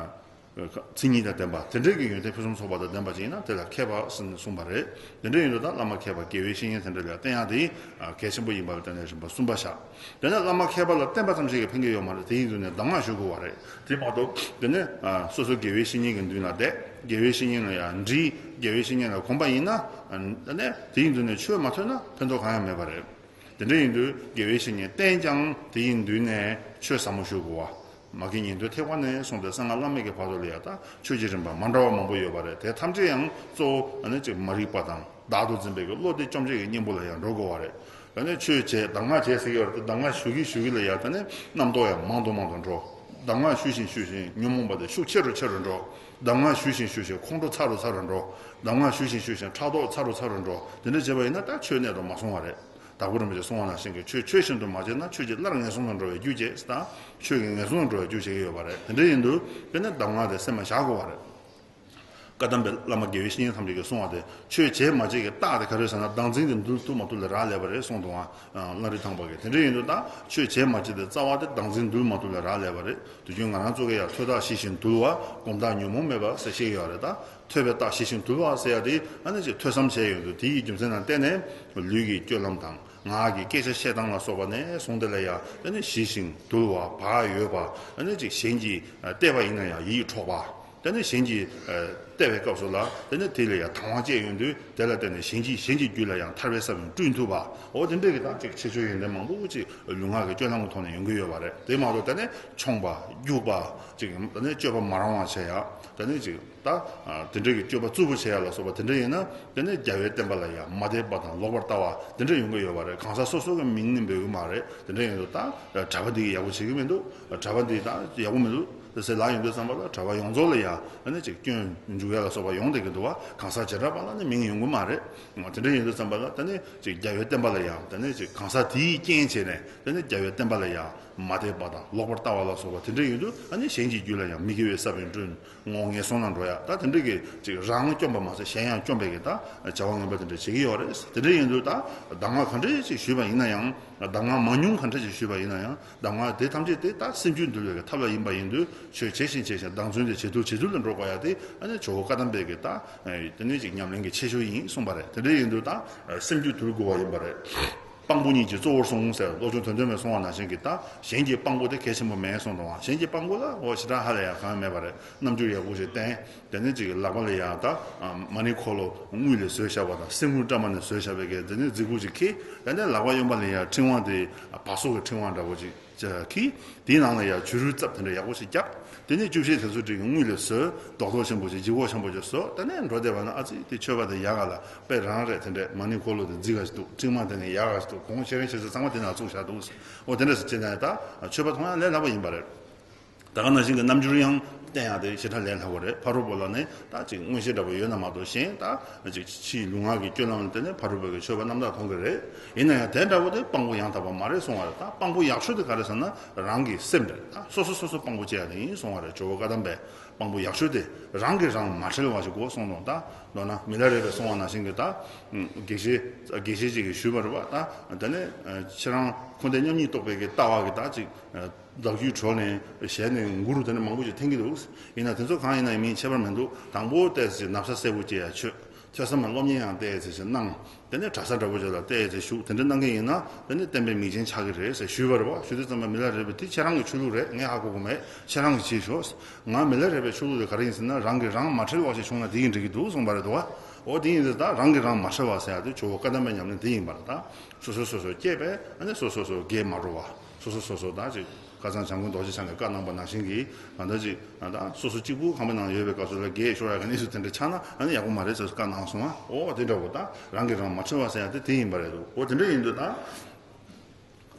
མཚན་ཉིད་དང་ལྡན་པ། དེ་འདྲའི་གི་ཡོན་ཏན་ཕུན་སུམ་ཚོགས་པ་དང་ལྡན་པ་ཅིག་ཡིན་ན་དེ་ལ་མཁས་པ་ཟེར་ནས་གསུངས་པ་རེད། དེ་འདྲ་ཡིན་དུས་ད་བླ་མ་མཁས་པ་དགེ་བའི་བཤེས་གཉེན་དེ་འདྲ་ལ་བསྟེན་ཡག་དེ་གལ་ཆེན་པོ་ཡིན་པ་ལ་བརྟེན་ནས་རིམ་པ་གསུམ་པ་བཞག་དེ་ནས་བླ་མ་མཁས་པ་ལ་བསྟེན་པ་ཙམ་ཞིག་གིས་ཕན་གྱི་ཡོད་མ་རེད། དེ་ཡིན་དུས་ནས་གདམས་ངག་ཞུ་དགོས་པ་རེད། དེ་མ་གཏོགས་དེ་ནས་སོ་སོ་དགེ་བའི་བཤེས་གཉེན་གྱི་མདུན་ལ་བསྡད། དགེ་བའི་བཤེས་གཉེན་ལ་ཡང་འདྲིས། དགེ་བའི་བཤེས་གཉེན་ལ་གོམས་པ་ཡིན་ན། དེ་ནས་དེ་ཡིན་དུས་ནས་ཆོས་མ་ཐོས་ན་ཕན་ཐོགས་གང་ཡང་མེད་པ་རེད། དེ་འདྲ་ཡིན་དུས་དགེ་བའི་བཤེས་གཉེན་བསྟེན་ཀྱང་དེ་ཡི་མདུན་ནས་ཆོས་ཟབ་མོ་ཞུ་དགོས་པ། མ་གི་ཉན་ཐོས་ཐེག་པ་ནས་བཟུང་སྟེ་གསང་སྔགས་བླ་མེད་ཀྱི་བར་དུ་ལ་ཡང་ད་ཆོས་ཀྱི་རིམ་པ་མ་འདྲ་བ་མང་པོ་ཡོད་པ་རེད། དེ་ཐམས་ཅད་ཡང་གཙོ་བོ་ཨ་ནི་ཅིག་མ་རིག་པ་དང་བདག་ཏུ་འཛིན་པའི་གི་བློ་དེ་བཅོམ་བྱེད་ཀྱི་གཉེན་པོ་ལ་ཡང་འགྲོ་དགོས་པ་རེད། ཨ་ནི་ཆོས་བྱས་གདམས་ངག་བྱས་ཟེར་གྱི་ཡོད་རེད་དེ། གདམས་ངག་ཞུ་གི་ཞུ་གི་ལ་ཡང་ད་ནི་རྣམ་རྟོག་ཡང་མང་དུ་མང་དུ་འགྲོ། གདམས་ངག་ཞུ་བཞིན་ཞུ་བཞིན་ཉོན་མོངས་པ་དེ་ཤུགས་ཆེ་རུ་ཆེ་རུ་འགྲོ། གདམས་ངག་ཞུ་བཞིན་ཞུ་བཞིན་ཁོང་ཁྲོ་ཚ་རུ་ཚ་རུ་འགྲོ། གདམས་ངག་ཞུ་བཞིན་ཞུ་བཞིན་ཕྲག་དོག་ཚ་རུ་ཚ་རུ་འགྲོ། དེ་འདྲ་བྱས་པ་ཡིན་ན་ད་ཆོས་གནད་དུ་མ་སོང་བ་རེད། དྭགས་པོ་རིན་པོ་ཆེས་གསུངས་པ་ནང་བཞིན་གྱི་ཆོས་ཆོས་བཞིན་དུ་མ་བྱས་ན་ཆོས་ཀྱི་སླར་ངན་སོང་དུ་འགྲོ་བའི་རྒྱུ་བྱེད་ཟེར། ད་ཆོས་ཀྱི་ངན་སོང་དུ་འགྲོ་བའི་རྒྱུ་བྱེད་ཀྱི་ཡོད་པ་རེད། དེ་འདྲ་ཡིན་དུས་དེ་ནི་གདམས་ངག་དེ་སེམས་ལ་བཞག་དགོས་པ་རེད། བཀའ་གདམས་པའི་བླ་མ་དགེ་བའི་བཤེས་གཉེན་ཐམས་ཅད་ཀྱིས་གསུངས་པ་དེ་ཆོས་བྱས་མ་བྱས་ཀྱི་རྟགས་དེ་ག་རེ་ཟེར་ན། བདག་འཛིན་དེ་འདུལ་ཐུབ་མ་ཐུབ་ལ་རག་ལས་པ་རེད་གསུངས་འདུག་ཨ། ལམ་རིམ་དང་པོ་གི། དེ་འདྲ་ཡིན་དུས་ད་ཆོས་བྱས་མ་བྱས་དེ་རྩ་བ་དེ་བདག་འཛིན་འདུལ་མ་ཐུབ་ལ་རག་ལས་པ་རེད། དུས་རྒྱུན་ང་རང་ཚོ་གིས་ཡང་ཐོས་རྟགས་ཞི་ཞིང་དུལ་བ། སྒོམ་རྟགས་ཉོན་མོངས་མེད་པ་ཟེར་བཤད་ཀྱི་ཡོད་རེད། ད་ཐོས་པའི་རྟགས་ཞི་ཞིང་དུལ་བ་ཟེར་ཡ་དེ་ཨ་ནི་ཅིག་ཐོས་བསམ་བྱས་ཡོང་དུས་དེ་ཡི་རྒྱུ་མཚན་ལ་བརྟེན་ནས་ལུས་ཀྱི་སྤྱོད་ལམ་དང་ངག་གི་སྐད་ཆ་བཤད་སྟངས་ལ་སོགས་པ་ནས་བཟུང་སྟེ་ལ་ཡང་ཨ་ནི་ཞི་ཞིང་དུལ་བ། བག་ཡོད་པ། ཨ་ནི་ཅིག་གཞན་གྱིས་བལྟས་པ་ཡིན་ན་ཡང་ཡིད་འཕྲོག་པ། དེ་ནས་གཞན་གྱིས་ཨ་བལྟས་པའི་སྐབས་སུ་ལ་དེ་ནས་དེ་ལ་ཡང་དང་བ་སྐྱེས་ཡོང་དུས་དེ་ལ་བརྟེན་ནས་གཞན་གྱིས་གཞན་གྱི་རྒྱུད་ལ་ཡང་ཐར་པའི་ས་བོན་བསྐྲུན་ཐུབ་པ། འོ་དེ་འདྲའི་གི་ད་ཅིག་ཁྱད་ཆོས་ཡོན་ཏན་མང་པོ་ཅིག་ལུས་ངག་གི་སྤྱོད་ལམ་གྱི་ཐོག་ནས་ཡོང་གི་ཡོད་པ་རེད། དེ་མ་གཏོགས་དེ་ནས་མཆོང་བ་རྒྱུག་པ་ཅིག་དེ་ནས་སྤྱོད་པ་མ་རང་བ་བྱེད་ཡ། དེ་ནས་ཅིག་ད་ཨ་དེ་འདྲའི་གི་སྤྱོད་པ་རྩུབ་པོ་བྱེད་ཡ་ལ་སོགས་པ་དེ་འདྲ་ཡིན་ན་དེ་ནས་རྒྱལ་བའི་བསྟན་པ་ལ་ཡང་མ་དད་པ་དང་ལོག་པར་ལྟ་བ་དེ་འདྲ་ཡོང་གི་ཡོད་པ་རེད། གང་ཟག་སོ་སོ་གི་མིང་ནི་འབོད་གི་མ་རེད། དེ་འདྲ་ཡིན་དུས་ད་གྲྭ་པ་འདི་གིས་ཡག་པོ་བྱེད་ཀྱི་མི་འདུག་གྲྭ་པ་འདི་ད་ཡག་པོ་མི་འདུག་ཟེར་ལབ་ཡོང་དུས་ཙམ་པ་ལ་གྲྭ་པ་ཡོངས་རྫོགས་ལ་ཡང་ད་ནི་ཅིག་སྐྱོན་འཇུག་ཡ་ལ་སོགས་པ་ཡོང་བསྡད་ཀྱི་འདུག་བ། གང་ཟག་བྱེ་བྲག་པ་ལ་ནི་མིང་ཡོང་གི་མ་རེད། དེ་འདྲ་ཡིན་དུས་ཙམ་པ་ལ་ད་ནི་ཅིག་རྒྱལ་བའི་བསྟན་པ་ལ་ཡང་ད་ནི་ཅིག་གང་ཟག་དེའི་རྐྱེན་བྱས་ནས་ད་ནི་རྒྱལ་བའི་བསྟན་པ་ལ་ཡང་མ་དད་པ་དང་ལོག་པར་ལྟ་བ་ལ་སོགས་པ་དེ་འདྲ་ཡིན་དུས་ཨ་ནི་གཞན་གྱི་རྒྱུད་ལ་ཡང་མི་དགེ་བའི་ས་བོན་བསྐྲུན། ངོ་ངན་སོང་ལ་འགྲོ་ཡ། ད་དེ་འདྲ་གི་ཅིག་རང་བཅོམ་པ་མ་ཟད་གཞན་ཡང་བཅོམ་པའི་གི་ད་བྱ་བ་ངན་པ་དེ་འདྲ་བྱེད་ཀྱི་ཡོད་རེད། དེ་འདྲ་ཡིན་དུས་ད་གདམས་ངག་ག་འདྲ་ཅིག་ཞུས་པ་ཡིན་ན་ཡང་། གདམས་ངག་མང་ཉུང་ག་འདྲ་ཅིག་ཞུས་པ་ཡིན་ན་ཡང་། གདམས་ངག་དེ་ཐམས་ཅད་དེ་ད་སེམས་རྒྱུད་འདུལ་བའི་གི་ཐབས་ལ་ཡིན་པ་ཡིན་དུས་ཆོས་བྱས་ཤིང་བྱས་ཤིང་བདག་མཚོན་ཏེ་བྱེད་ཐུབ་བྱེད་ཐུབ་ལ་འགྲོ་དགོས་ཡ་དེ་ཨ་ནི་ཇོ་བོ་བཀའ་གདམས་པའི་གི་ད་དེ་ནས་ཅིག་ཉམས་ལེན་གྱི་ཆེ་ཤོས་ཡིན་གསུངས་པ་རེད། དེ་འདྲ་ཡིན་དུས་ད་སེམས་རྒྱུད་འདུལ་དགོས་པ་ཡིན་པ་རེད། དཔང་པོ་ཉིད་ཀྱིས་གཙོ་བོར་བཟུང་ཟེར་བློ་ཆུང་དོན་ལྡན་པས་གསུངས་པ་ནང་བཞིན་གྱི་ད་གཞན་གྱི་དཔང་པོ་དེ་གལ་ཆེན་པོ་མེད་གསུངས་འདུག་བ། གཞན་གྱི་དཔང་པོ་ལ་འོ་ཞེ་དྲག་ཧ་ལས་ཡ་གང་ཡང་མེད་པ་རེད། རྣམ་འགྱུར་ཡག་པོ་ཞིག་བསྟན། དེ་ནས་ཅིག་ལག་པ་ལ་ཡ་ད་མ་ཎི་འཁོར་ལོ་དངུལ་ལས་བཟོས་བཞག་པ་དང་གསེར་དངུལ་བཀྲ་མ་ནས་བཟོས་བཞག་པའི་གི་དེ་ནས་རྫིག་པོ་ཅིག་ཁྱེར། དེ་ནས་ལག་པ་གཡོན་པ་ལ་ཡ་ཕྲེང་བ་དེ་བ་སོ་གི་ཕྲེང་བ་འདྲ་པོ་ཅིག་ཁྱེར། དེའི་ནང་ལ་ཡ་བྱུ་རུའི་རྩབ་དེ་འདྲ་ཡག་པོ་ཞིག་བརྒྱབ། དེ་ནས་བཅུ་བཞི་དེ་ཚོ་དེ་གི་དངུལ་ལས་བཟོས། རྡོག་རྡོག་ཆེན་པོ་ཅིག་ལྗིད་ཁོག་ཆེན་པོ་ཅིག་བཟོས། དེ་ནས་འགྲོ་བསྡད་པ་ན་ཨ་ཙི་དེ་མཆོད་པ་དེ་ཡག་ག་ལ་དཔེ་རང་རེད། དེ་འདྲས་མ་ཎི་འཁོར་ལོ་དེ་རྫིག་ག་ཞིག་འདུག་ཕྲེང་བ་དེ་ནས་ཡག་ག་ཞིག་འདུག་གོང་ཁྱེད་རང་ཁྱེད་ཚོ་ཚང་མ་དེ་ནང་བཙུགས་བཞག་འདུག་འོ་དེ་འདྲས་སུ་བྱས་ན་ད་མཆོད་པ་མཐོང་ཡ་ལས་སླ་པོ་ཡིན་པ་རེད། ད་ག་ནང་བཞིན་གྱི་རྣམ་འགྱུར་ཡང་བསྟན་ཡག་དེ་ཞེ་དྲག་ལས་སླ་པོ་རེད། ཕ་རོལ་པོ་ལ་ནི་ད་ཅིག་མངོན་ཤེས་འདྲ་པོ་ཡོད་ན་མ་གཏོགས་གཞན་ད་ཅིག་ཕྱིའི་ལུས་ངག་གི་སྤྱོད་ལམ་ལ་བརྟེན་ནས་ཕ་རོལ་པོ་གི་མཆོད་པ་རྣམ་དག་མཐོང་གི་རེད། ཡིན་ན་ཡང་དེ་འདྲ་པོ་དེ་དཔང་པོ་ཡང་དག་པ་མ་རེད་གསུང་བ་རེད། ད་དཔང་པོ་ཡག་ཤོས་དེ་ག་རེ་ཟེར་ན་རང་གི་སེམས་རེད། ད་སོ་སོ་སོ་སོ་དཔང་པོ་བྱེད་ཡག་དེ་ཡིན་གསུང་བ་རེད། ཇོ་བོ་བཀའ་གདམས་པས་དཔང་པོ་ཡག་ཤོས་དེ་རང་གིས་རང་མ་ཁྲེལ་བ་ཞིག་དགོས་གསུངས་ནོ། ད་མདོར་ན་མི་ལ་རས་པས་གསུངས་པ་ནང་བཞིན་གྱི་ད་དགེ་བཤེས་དགེ་བཤེས་ཅིག་གིས་ཞུས་པ་རེད་པ། ད་དེ་ནས་ཁྱེད་རང་འཁོར་འདས་མཉམ་ཉིད་རྟོགས་པའི་གི་ལྟ་བ་གི་ད་ཅིག་བདག་རྒྱུད་གྲོལ་ནས་ཞལ་ནས་མགུར་དེ་འདྲ་མང་པོ་ཅིག་འཐེན་གྱི་འདུག་ཡིན་ན་དེ་ཚོ་གང་ཡིན་ན་ཡིན་མིན་ཁྱད་པར་མི་འདུག་དང་པོ་ཏོག་ཙམ་ན་བཟའ་གསལ་པོ་སྐྱེ་ཡ་ཆོས། ཐོས་བསམ་སློབ་གཉེར་ཡང་ཏོག་ཙམ་གནང་། དེ་ནས་གྲྭ་ས་འདྲ་པོ་ཅིག་ལ་ཏོག་ཙམ་བཞུགས། དེ་འདྲ་གནང་མཁན་ཡིན་ན་དེ་ནས་བསྟན་པའི་མིང་ཅན་ཆགས་ཀྱི་རེད་ཟེར་ཞུས་པ་རེད་པ། ཞུས་དུས་ཙམ་པ་མི་ལ་རས་པས་དེ་ཁྱེད་རང་གི་ཆོས་ལུགས་རེད། ངས་ཧ་གོ་གི་མེད། ཁྱེད་རང་གིས་བྱས་ཤོག་ང་མི་ལ་རས་པའི་ཆོས་ལུགས་དེ་ག་རེ་ཡིན་ཟེར་ན་རང་གིས་རང་མ་ཁྲེལ་བ་ཞིག་བྱུང་ན་དེ་ཡིན་འགྲིག་གི་འདུག་གསུངས་པ་རེད་འདུག་བ། འོ་དེ་ཡིན་དུས་ད་རང་གིས་རང་མ་ཁྲེལ་བ་ཟེར་ཡ་དེ་ཇོ་བོ་བཀའ་གདམས་པའི་ཉམས་ལེན་དེ་ཡིན་པ་རེད། ད་སོ་སོ་སོ་སོ་སྐྱེས་པས་ཨ་ནི་སོ་སོ་སོ་སོ་བགེགས་མ་བྲོ་བ། སོ་སོ་སོ་སོ་ད་ཅིག་ཁ་སང་བྱམས་མགོན་རྡོ་རྗེ་འཆང་གིས་བཀའ་གནང་པ་ནང་བཞིན་གྱི་ད་ལྟ་ཅིག་ད་སོ་སོ་གཅིག་པུ་ཁང་པའི་ནང་ཡོད་པའི་སྐབས་སུ་ལ་བགེགས་ཤོར་ཡ་གི་གནས་ཚུལ་དེ་འདྲ་ཆགས་ན་ཨ་ནི་ཡག་པོ་མ་རེད་ཟེར་བཀའ་གནང་སོང་ང་། འོ་དེ་འདྲ་བོ་ད་རང་གིས་རང་མ་ཁྲེལ་བ་ཟེར་ཡ་དེ་དེ་ཡིན་པ་རེད་འདུག་འོ་དེ་འདྲ་ཡིན་དུས་ད།